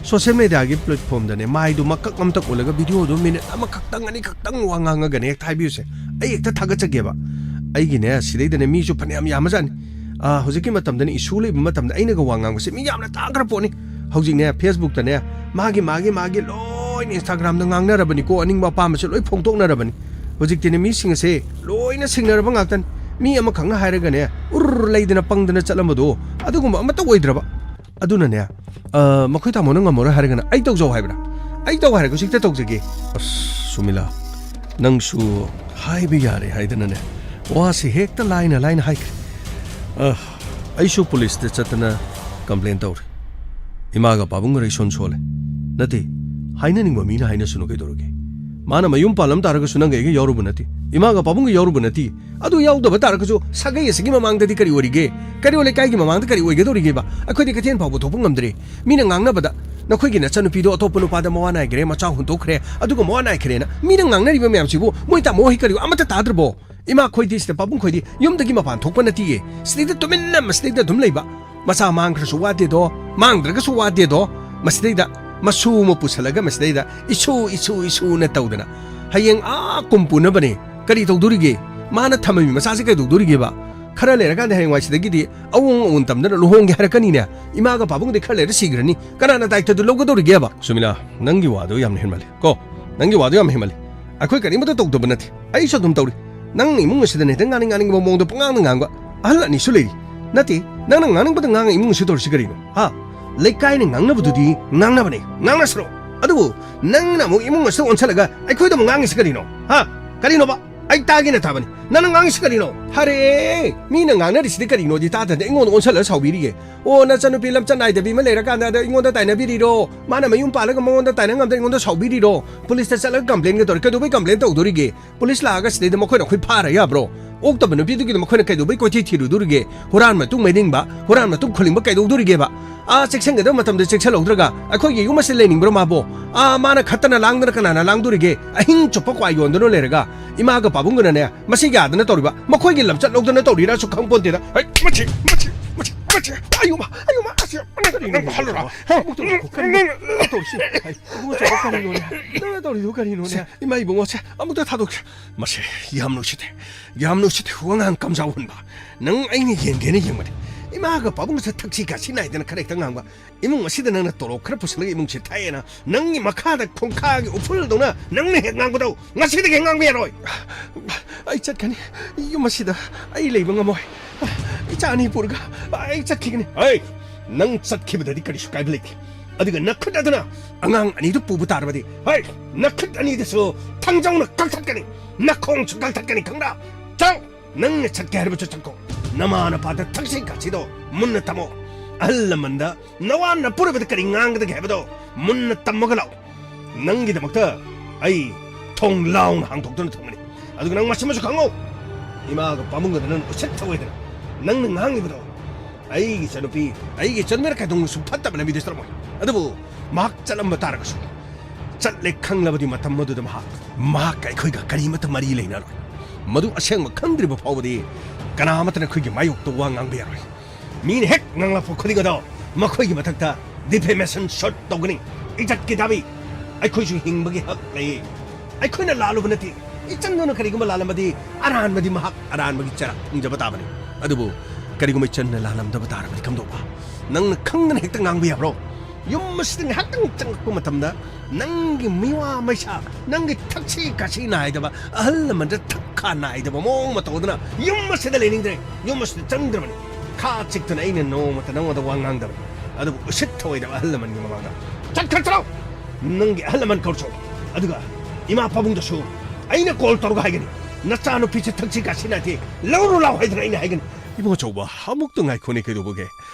ꯁꯣꯁꯤꯌꯦꯜ ꯃꯦꯗꯤꯌꯥꯒꯤ ꯄ꯭ꯂꯦꯠꯐꯣꯝꯗꯅꯦ, ꯃꯥꯏꯗꯨ ꯃꯀꯛ ꯑꯃ ꯇꯛ ꯎꯠꯂꯒ ꯚꯤꯗꯤꯑꯣꯗꯨ ꯃꯤꯅꯤꯠ ꯑꯃꯈꯛꯇꯪ, ꯑꯅꯤꯈꯛꯇꯪ ꯋꯥ ꯉꯥꯡꯉꯒꯅꯦ ꯍꯦꯛꯇ ꯍꯥꯏꯕꯤꯌꯨꯁꯦ꯫ ꯑꯩ ꯍꯦꯛꯇ ꯊꯥꯒꯠꯆꯒꯦꯕ꯫ ꯑꯩꯒꯤꯅꯦ, ꯁꯤꯗꯩꯗꯅꯦ, ꯃꯤꯁꯨ ꯐꯅꯌꯥꯝ ꯌꯥꯝꯃꯖꯥꯠꯅꯤ꯫ ꯑ, ꯍꯧꯖꯤꯛꯀꯤ ꯃꯇꯝꯗꯅꯦ, ꯏꯁꯨ ꯂꯩꯕ ꯃꯇꯝꯗ ꯑꯩꯅꯒ ꯋꯥ ꯉꯥꯡꯕꯁꯦ ꯃꯤ ꯌꯥꯝꯅ ꯇꯥꯈ꯭ꯔ ꯄꯣꯠꯅꯤ꯫ ꯍꯧꯖꯤꯛꯅꯦ, ꯐꯦꯁꯕꯨꯛꯇꯅꯦ, ꯃꯥꯒꯤ, ꯃꯥꯒꯤ, ꯃꯥꯒꯤ ꯂꯣꯏꯅ ꯏꯟꯁꯇꯥꯒ꯭ꯔꯥꯝꯗ ꯉꯥꯡꯅꯔꯕꯅꯤꯀꯣ, ꯑꯅꯤꯡꯕ ꯑꯄꯥꯝꯕꯁꯦ ꯂꯣꯏ ꯐꯣꯡꯗꯣꯛꯅꯔꯕꯅꯤ꯫ ꯍꯧꯖꯤꯛꯇꯤꯅꯦ, ꯃꯤꯁꯤꯡ ꯑꯁꯦ ꯂꯣꯏꯅ ꯁꯤꯡꯅꯔꯕ ꯉꯥꯛꯇꯅꯤ꯫ ꯃꯤ ꯑꯃꯈꯛꯅ ꯍꯥꯏꯔꯒꯅꯦ, ꯎꯔ ꯂꯩꯗꯅ ꯄꯪꯗꯅ ꯆꯠꯂꯝꯕꯗꯣ, ꯑꯗꯨꯒꯨꯝꯕ ꯑꯃꯠꯇ ꯑꯣꯏꯗ꯭ꯔꯕ꯫ ꯑꯗꯨꯅꯅꯦ, ꯑ, ꯃꯈꯣꯏ ꯇꯥꯃꯣꯅ ꯉꯝꯃꯔꯣꯏ ꯍꯥꯏꯔꯒꯅ ꯑꯩ ꯇꯧꯖꯧ ꯍꯥꯏꯕ꯭ꯔꯥ? ꯑꯩ ꯇꯧ ꯍꯥꯏꯔꯒꯁꯨ ꯍꯦꯛꯇ ꯇꯧꯖꯒꯦ꯫ ꯑꯁ, ꯁꯨꯃꯤꯂꯥ, ꯅꯪꯁꯨ ꯍꯥꯏꯕ ꯌꯥꯔꯦ ꯍꯥꯏꯗꯅꯅꯦ, ꯋꯥꯁꯤ ꯍꯦꯛꯇ ꯂꯥꯏꯅ ꯂꯥꯏꯅ ꯍꯥꯏꯈ꯭ꯔꯦ꯫ ꯑ, ꯑꯩꯁꯨ ꯄꯨꯂꯤꯁꯇ ꯆꯠꯇꯅ ꯀꯝꯄ꯭ꯂꯦꯟ ꯇꯧꯔꯦ꯫ ꯏꯃꯥꯒ ꯄꯥꯕꯨꯡꯒ ꯏꯁꯣꯟ ꯁꯣꯜꯂꯦ꯫ ꯅꯠꯇꯦ, ꯍꯥꯏꯅꯅꯤꯡꯕ ꯃꯤꯅ ꯍꯥꯏꯅꯁꯅꯨ ꯀꯩꯗꯧꯔꯒꯦ? ꯃꯥꯅ ꯃꯌꯨꯝ ꯄꯥꯜꯂꯝ ꯇꯥꯔꯒꯁꯨ ꯅꯪꯒ ꯑꯩꯒ ꯌꯥꯎꯔꯨꯕ ꯅꯠꯇꯦ꯫ ꯏꯃꯥꯒ ꯄꯥꯕꯨꯡꯒ ꯌꯥꯎꯔꯨꯕ ꯅꯠꯇꯦ꯫ ꯑꯗꯨ ꯌꯥꯎꯗꯕ ꯇꯥꯔꯒꯁꯨ ꯁꯥꯒꯩ ꯑꯁꯤꯒꯤ ꯃꯃꯥꯡꯗꯗꯤ ꯀꯔꯤ ꯑꯣꯏꯔꯤꯒꯦ? ꯀꯩꯔꯣꯜ ꯂꯩꯀꯥꯏꯒꯤ ꯃꯃꯥꯡꯗ ꯀꯔꯤ ꯑꯣꯏꯒꯗꯧꯔꯤꯒꯦꯕ? ꯑꯩꯈꯣꯏꯗꯤ ꯀꯩꯊꯦꯜ ꯐꯥꯎꯕ ꯊꯣꯛꯄ ꯉꯝꯗ꯭ꯔꯦ꯫ ꯃꯤꯅ ꯉꯥꯡꯅꯕꯗ, "ꯅꯈꯣꯏꯒꯤ ꯅꯆꯟꯅꯨꯄꯤꯗꯣ ꯑꯇꯣꯞꯄ ꯅꯨꯄꯥꯗ ꯃꯋꯥ ꯅꯥꯏꯈ꯭ꯔꯦ, ꯃꯆꯥ ꯍꯨꯟꯗꯣꯛꯈ꯭ꯔꯦ, ꯑꯗꯨꯒ ꯃꯋꯥ ꯅꯥꯏꯈ꯭ꯔꯦꯅ" ꯃꯤꯅ ꯉꯥꯡꯅꯔꯤꯕ ꯃꯌꯥꯝꯁꯤꯕꯨ ꯃꯣꯏ ꯇꯥꯃꯣ ꯍꯣꯏ ꯀꯔꯤ ꯑꯃꯠꯇ ꯇꯥꯗ꯭ꯔꯕꯣ? ꯏꯃꯥ ꯈꯣꯏꯗꯤ ꯁꯤꯗ, ꯄꯥꯕꯨꯡ ꯈꯣꯏꯗꯤ ꯌꯨꯝꯗꯒꯤ ꯃꯄꯥꯟ ꯊꯣꯛꯄ ꯅꯠꯇꯤꯌꯦ, ꯁꯤꯗꯩꯗ ꯇꯨꯃꯤꯟꯅ ꯃꯁꯤꯗꯩꯗ ꯑꯗꯨꯝ ꯂꯩꯕ꯫ ꯃꯆꯥ ꯃꯥꯡꯈ꯭ꯔꯁꯨ ꯋꯥꯗꯦꯗꯣ, ꯃꯥꯡꯗ꯭ꯔꯒꯁꯨ ꯋꯥꯗꯦꯗꯣ꯫ ꯃꯁꯤꯗꯩꯗ ꯃꯁꯨ ꯑꯃ ꯄꯨꯁꯜꯂꯒ ꯃꯁꯤꯗꯩꯗ "ꯏꯁꯨ, ꯏꯁꯨ, ꯏꯁꯨꯅ" ꯇꯧꯗꯅ ꯍꯌꯦꯡ ꯑꯥ ꯀꯨꯝ ꯄꯨꯅꯕꯅꯦ꯫ ꯀꯔꯤ ꯇꯧꯗꯣꯔꯤꯒꯦ? ꯃꯥꯅ ꯊꯝꯃꯝꯃꯤ ꯃꯆꯥꯁꯦ ꯀꯩꯗꯧꯗꯣꯔꯤꯒꯦꯕ? ꯈꯔ ꯂꯩꯔꯀꯥꯟꯗ ꯍꯌꯦꯡꯋꯥꯏ ꯁꯤꯗꯒꯤꯗꯤ ꯑꯋꯣꯡ ꯑꯋꯨꯟ ꯇꯝꯗꯅ ꯂꯨꯍꯣꯡꯒꯦ ꯍꯥꯏꯔꯛꯀꯅꯤꯅꯦ꯫ ꯏꯃꯥꯒ ꯄꯥꯕꯨꯡꯗꯤ ꯈꯔ ꯂꯩꯔ ꯁꯤꯈ꯭ꯔꯅꯤ꯫ ꯀꯅꯥꯅ ꯗꯥꯏꯇꯗꯨ ꯂꯧꯒꯗꯧꯔꯤꯒꯦꯕ? ꯁꯨꯃꯤꯂꯥ, ꯅꯪꯒꯤ ꯋꯥꯗꯣ ꯌꯥꯝꯅ ꯍꯦꯟꯃꯜꯂꯤ ꯀꯣ꯫ ꯅꯪꯒꯤ ꯋꯥꯗꯣ ꯌꯥꯝ ꯍꯦꯟꯃꯜꯂꯤ꯫ ꯑꯩꯈꯣꯏ ꯀꯔꯤꯃꯠꯇ ꯇꯧꯗꯕ ꯅꯠꯇꯦ꯫ ꯑꯩꯁꯨ ꯑꯗꯨꯝ ꯇꯧꯔꯤ꯫ ꯅꯪ ꯏꯃꯨꯡ ꯑꯁꯤꯗ ꯍꯦꯛꯇ ꯉꯥꯡꯅꯤꯡ ꯉꯥꯡꯅꯤꯡꯕ ꯃꯑꯣꯡꯗ ꯄꯉꯥꯡꯗ ꯉꯥꯡꯕ ꯑꯍꯜ ꯑꯅꯤꯁꯨ ꯂꯩꯔꯤ꯫ ꯅꯠꯇꯦ, ꯅꯪꯅ ꯉꯥꯡꯅꯤꯡꯕꯗ ꯉꯥꯡꯉ ꯏꯃꯨꯡ ꯑꯁꯤ ꯇꯧꯔꯤꯁꯤ ꯀꯔꯤꯅꯣ? ꯍꯥ? ꯂꯩꯀꯥꯏꯅ ꯉꯥꯡꯅꯕꯗꯨꯗꯤ ꯉꯥꯡꯅꯕꯅꯦ, ꯉꯥꯡꯅꯁꯅꯨ꯫ ꯑꯗꯨꯕꯨ ꯅꯪꯅ ꯑꯃꯨꯛ ꯏꯃꯨꯡ ꯑꯁꯤꯗ ꯑꯣꯟꯁꯜꯂꯒ ꯑꯩꯈꯣꯏꯗ ꯑꯃꯨꯛ ꯉꯥꯡꯉꯤꯁꯤ ꯀꯔꯤꯅꯣ? ꯍꯥ? ꯀꯔꯤꯅꯣꯕ? ꯑꯩ ꯇꯥꯒꯦꯅ ꯇꯥꯕꯅꯤ꯫ ꯅꯪꯅ ꯉꯥꯡꯉꯤꯁꯤ ꯀꯔꯤꯅꯣ? ꯐꯔꯦ, ꯃꯤꯅ ꯉꯥꯡꯅꯔꯤꯁꯤꯗꯤ ꯀꯔꯤꯅꯣꯗꯤ ꯇꯥꯗꯅ ꯑꯩꯉꯣꯟꯗ ꯑꯣꯟꯁꯜꯂꯒ ꯁꯥꯎꯕꯤꯔꯤꯌꯦ꯫ ꯑꯣ, ꯅꯆꯟꯅꯨꯄꯤ ꯂꯝꯆꯠ ꯅꯥꯏꯗꯕꯤ ꯑꯃ ꯂꯩꯔꯀꯥꯟꯗ ꯑꯗ ꯑꯩꯉꯣꯟꯗ ꯇꯥꯏꯅꯕꯤꯔꯤꯔꯣ? ꯃꯥꯅ ꯃꯌꯨꯝ ꯄꯥꯜꯂꯒ ꯃꯉꯣꯟꯗ ꯇꯥꯏꯅ ꯉꯝꯗ ꯑꯩꯉꯣꯟꯗ ꯁꯥꯎꯕꯤꯔꯤꯔꯣ? ꯄꯨꯂꯤꯁꯇ ꯆꯠꯂꯒ ꯀꯝꯄ꯭ꯂꯦꯟꯒ ꯇꯧꯔꯦ꯫ ꯀꯩꯗꯧꯕꯩ ꯀꯝꯄ꯭ꯂꯦꯟ ꯇꯧꯗꯣꯔꯤꯒꯦ? ꯄꯨꯂꯤꯁ ꯂꯥꯛꯑꯒ ꯁꯤꯗꯩꯗ ꯃꯈꯣꯏꯅ ꯑꯩꯈꯣꯏ ꯐꯥꯔ ꯌꯥꯕ꯭ꯔꯣ? ꯑꯣꯛꯇꯕ ꯅꯨꯄꯤꯗꯨꯒꯤꯗ ꯃꯈꯣꯏꯅ ꯀꯩꯗꯧꯕꯩ ꯀꯣꯏꯊꯤ ꯊꯤꯔꯨꯗꯣꯔꯤꯒꯦ? ꯍꯨꯔꯥꯟ ꯃꯇꯨꯡ ꯃꯩꯅꯤꯡꯕ, ꯍꯨꯔꯥꯟ ꯃꯇꯨꯡ ꯈꯨꯂꯤꯡꯕ ꯀꯩꯗꯧꯗꯣꯔꯤꯒꯦꯕ? ꯑꯥ, ꯆꯦꯛꯁꯤꯟꯒꯗꯕ ꯃꯇꯝꯗ ꯆꯦꯛꯁꯤꯜꯍꯧꯗ꯭ꯔꯒ ꯑꯩꯈꯣꯏꯒꯤ ꯌꯨꯝ ꯑꯁꯤ ꯂꯩꯅꯤꯡꯕ꯭ꯔꯣ ꯃꯥꯕꯣ? ꯑꯥ, ꯃꯥꯅ ꯈꯠꯇꯅ ꯂꯥꯡꯗꯅ ꯀꯅꯥꯅ ꯂꯥꯡꯗꯣꯔꯤꯒꯦ? ꯑꯍꯤꯡ ꯆꯨꯞꯄ ꯀ꯭ꯋꯥ ꯌꯣꯟꯗꯨꯅ ꯂꯩꯔꯒ ꯏꯃꯥꯒ ꯄꯥꯕꯨꯡꯒꯅꯅꯦ, ꯃꯁꯤ ꯌꯥꯗꯅ ꯇꯧꯔꯤꯕ, ꯃꯈꯣꯏꯒꯤ ꯂꯝꯆꯠ ꯂꯧꯗꯅ ꯇꯧꯔꯤꯔꯥꯁꯨ ꯈꯪꯄꯣꯟꯇꯦꯗ꯫ ꯍꯩ, ꯃꯁꯤ, ꯃꯁꯤ, ꯃꯁꯤ, ꯃꯁꯤ, ꯑꯌꯨꯃ, ꯑꯌꯨꯃ, ꯑꯁꯤ, ꯅꯪ ꯈꯜꯂꯨꯔꯥ? ꯍꯥ? ꯅꯪ, ꯅꯪ, ꯅꯪ ꯇꯧꯔꯤꯁꯤ, ꯍꯩ, ꯏꯕꯨꯡꯉꯣ, ꯀꯔꯤꯅꯣꯅꯦ? ꯅꯪꯅ ꯇꯧꯔꯤꯗꯨ ꯀꯔꯤꯅꯣꯅꯦ? ꯏꯃꯥ ꯏꯕꯨꯡꯉꯣꯁꯦ ꯑꯃꯨꯛꯇ ꯊꯥꯗꯣꯛꯁꯦ꯫ ꯃꯁꯤ ꯌꯥꯝ ꯅꯨꯡꯁꯤꯗꯦ, ꯌꯥꯝ ꯅꯨꯡꯁꯤꯗꯦ꯫ ꯋꯥꯉꯥꯡ ꯀꯝꯖꯥꯎꯍꯟꯕ꯫ ꯅꯪ ꯑꯩꯅ ꯌꯦꯡꯒꯦꯅ ꯌꯦꯡꯕꯅꯤ꯫ ꯏꯃꯥꯒ ꯄꯥꯕꯨꯡꯒꯁꯦ ꯊꯛꯁꯤ ꯈꯥꯁꯤ ꯅꯥꯏꯗꯅ ꯈꯔ ꯍꯦꯛꯇ ꯉꯥꯡꯕ꯫ ꯏꯃꯨꯡ ꯑꯁꯤꯗ ꯅꯪꯅ ꯇꯣꯂꯣꯞ ꯈꯔ ꯄꯨꯁꯤꯜꯂꯒ ꯏꯃꯨꯡꯁꯦ ꯊꯥꯛꯑꯦꯅ ꯅꯪꯒꯤ ꯃꯈꯥꯗ ꯈꯣꯡꯈꯥꯒꯤ ꯎꯐꯨꯜꯗꯧꯅ ꯅꯪꯅ ꯍꯦꯛ ꯉꯥꯡꯕꯗꯣ ꯉꯁꯤꯗꯒꯤ ꯍꯦꯛ ꯉꯥꯡꯕ ꯌꯥꯔꯣꯏ꯫ ꯑꯩ ꯆꯠꯀꯅꯤ꯫ ꯌꯨꯝ ꯑꯁꯤꯗ ꯑꯩ ꯂꯩꯕ ꯉꯝꯃꯣꯏ꯫ ꯏꯆꯥ ꯑꯅꯤ ꯄꯨꯔꯒ ꯑꯩ ꯆꯠꯈꯤꯒꯅꯤ꯫ ꯍꯩ! ꯅꯪ ꯆꯠꯈꯤꯕꯗꯗꯤ ꯀꯔꯤꯁꯨ ꯀꯥꯏꯕ ꯂꯩꯇꯦ꯫ ꯑꯗꯨꯒ ꯅꯈꯨꯠ ꯑꯗꯨꯅ ꯑꯉꯥꯡ ꯑꯅꯤꯗꯨ ꯄꯨꯕ ꯇꯥꯔꯕꯗꯤ, ꯍꯩ! ꯅꯈꯨꯠ ꯑꯅꯤꯗꯨꯁꯨ ꯊꯥꯡꯖꯧꯅ ꯀꯛꯊꯠꯀꯅꯤ, ꯅꯈꯣꯡꯁꯨ ꯀꯛꯊꯠꯀꯅꯤ, ꯈꯪꯕ꯭ꯔꯥ? ꯆꯪ! ꯅꯪꯅ ꯆꯠꯀꯦ ꯍꯥꯏꯔꯕꯁꯨ ꯆꯠꯀꯣ꯫ ꯅꯃꯥ ꯅꯄꯥꯗ ꯊꯛꯁꯤ ꯈꯥꯁꯤꯗꯣ ꯃꯨꯟꯅ ꯇꯝꯃꯣ꯫ ꯑꯍꯜ ꯂꯃꯟꯗ ꯅꯋꯥ ꯅꯄꯨꯔꯣꯏꯕꯗ ꯀꯔꯤ ꯉꯥꯡꯒꯗꯒꯦ ꯍꯥꯏꯕꯗꯣ ꯃꯨꯟꯅ ꯇꯝꯃꯒ ꯂꯥꯛꯎ꯫ ꯅꯪꯒꯤꯗꯃꯛꯇ ꯑꯩ ꯊꯣꯡ ꯂꯥꯎꯅ ꯍꯥꯡꯗꯣꯛꯇꯨꯅ ꯊꯝꯒꯅꯤ꯫ ꯑꯗꯨꯒ ꯅꯪ ꯃꯁꯤꯃꯁꯨ ꯈꯪꯉꯨ, ꯏꯃꯥꯒ ꯄꯥꯕꯨꯡꯒꯗ ꯅꯪ ꯎꯁꯤꯠ ꯊꯑꯣꯏꯗꯅ ꯅꯪꯅ ꯉꯥꯡꯉꯤꯕꯗꯣ ꯑꯩꯒꯤ ꯏꯆꯟꯅꯨꯄꯤ, ꯑꯩꯒꯤ ꯏꯆꯟꯅꯨꯄꯤꯅ ꯀꯩꯗꯧꯅꯨꯡꯁꯨ ꯐꯠꯇꯕ ꯂꯝꯕꯤꯗ ꯆꯠꯂꯝꯃꯣꯏ꯫ ꯑꯗꯨꯕꯨ ꯃꯍꯥꯛ ꯆꯠꯂꯝꯕ ꯇꯥꯔꯒꯁꯨ, ꯆꯠꯂꯦ ꯈꯪꯂꯕꯗꯤ ꯃꯇꯝ ꯑꯗꯨꯗ ꯃꯍꯥꯛ, ꯃꯍꯥꯛꯀ ꯑꯩꯈꯣꯏꯒ ꯀꯔꯤꯃꯠꯇ ꯃꯔꯤ ꯂꯩꯅꯔꯣꯏ꯫ ꯃꯗꯨ ꯑꯁꯦꯡꯕ ꯈꯪꯗ꯭ꯔꯤꯕ ꯐꯥꯎꯕꯗꯤ ꯀꯅꯥ ꯑꯃꯠꯇꯅ ꯑꯩꯈꯣꯏꯒꯤ ꯃꯥꯌꯣꯛꯇ ꯋꯥ ꯉꯥꯡꯕ ꯌꯥꯔꯣꯏ꯫ ꯃꯤꯅ ꯍꯦꯛ ꯉꯥꯡꯂꯛꯄ ꯈꯨꯗꯤꯡ ꯑꯗꯣ ꯃꯈꯣꯏꯒꯤ ꯃꯊꯛꯇ defamation suit ꯇꯧꯒꯅꯤ꯫ ꯏꯖꯠꯀꯤ ꯗꯥꯕꯤ꯫ ꯑꯩꯈꯣꯏꯁꯨ ꯍꯤꯡꯕꯒꯤ ꯍꯛ ꯂꯩ꯫ ꯑꯩꯈꯣꯏꯅ ꯂꯥꯜꯂꯨꯕ ꯅꯠꯇꯦ꯫ ꯏꯆꯟꯗꯨꯅ ꯀꯔꯤꯒꯨꯝꯕ ꯂꯥꯜꯂꯝꯃꯗꯤ, ꯑꯔꯥꯟꯕꯗꯤ ꯃꯍꯥꯛ ꯑꯔꯥꯟꯕꯒꯤ ꯆꯩꯔꯥꯛ ꯐꯪꯖꯕ ꯇꯥꯕꯅꯤ꯫ ꯑꯗꯨꯕꯨ ꯀꯔꯤꯒꯨꯝꯕ ꯏꯆꯟꯅ ꯂꯥꯜꯂꯝꯗꯕ ꯇꯥꯔꯕꯗꯤ ꯀꯝꯗꯧꯕ? ꯅꯪꯅ ꯈꯪꯗꯅ ꯍꯦꯛꯇ ꯉꯥꯡꯕ ꯌꯥꯕ꯭ꯔꯣ? ꯌꯨꯝ ꯑꯁꯤꯗ ꯉꯥꯏꯍꯥꯛꯇꯪ ꯆꯪꯉꯛꯄ ꯃꯇꯝꯗ, ꯅꯪꯒꯤ ꯃꯤꯋꯥ ꯃꯩꯁꯥ, ꯅꯪꯒꯤ ꯊꯛꯁꯤ ꯈꯥꯁꯤ ꯅꯥꯏꯗꯕ, ꯑꯍꯜ ꯂꯃꯟꯗ ꯊꯛ ꯈꯥ ꯅꯥꯏꯗꯕ ꯃꯑꯣꯡ ꯃꯇꯧꯗꯨꯅ ꯌꯨꯝ ꯑꯁꯤꯗ ꯂꯩꯅꯤꯡꯗ꯭ꯔꯦ, ꯌꯨꯝ ꯑꯁꯤꯗ ꯆꯪꯗ꯭ꯔꯕꯅꯤ꯫ ꯈꯥ ꯆꯤꯛꯇꯨꯅ ꯑꯩꯅ ꯅꯣꯡꯃꯇ ꯅꯉꯣꯟꯗ ꯋꯥ ꯉꯥꯡꯗꯕꯅꯤ, ꯑꯗꯨꯕꯨ ꯎꯁꯤꯠ ꯊꯑꯣꯏꯗꯕ ꯑꯍꯜ ꯂꯃꯟꯒꯤ ꯃꯃꯥꯡꯗ꯫ ꯆꯠꯈ꯭ꯔ ꯆꯠꯂꯣ! ꯅꯪꯒꯤ ꯑꯍꯜ ꯂꯃꯟ ꯀꯧꯔꯨꯆꯣ, ꯑꯗꯨꯒ ꯏꯃꯥ ꯄꯥꯕꯨꯡꯗꯁꯨ ꯑꯩꯅ ꯀꯣꯜ ꯇꯧꯔꯒ ꯍꯥꯏꯒꯅꯤ, "ꯅꯆꯥꯅꯨꯄꯤꯁꯦ ꯊꯛꯁꯤ ꯈꯥꯁꯤ ꯅꯥꯏꯗꯦ, ꯂꯧꯔꯨ ꯂꯥꯎ" ꯍꯥꯏꯗꯅ ꯑꯩꯅ ꯍꯥꯏꯒꯅꯤ꯫ ꯏꯕꯨꯡ ꯑꯆꯧꯕ, ꯑꯃꯨꯛꯇ ꯉꯥꯏꯈꯣꯅꯦ, ꯀꯩꯗꯧꯕꯒꯦ?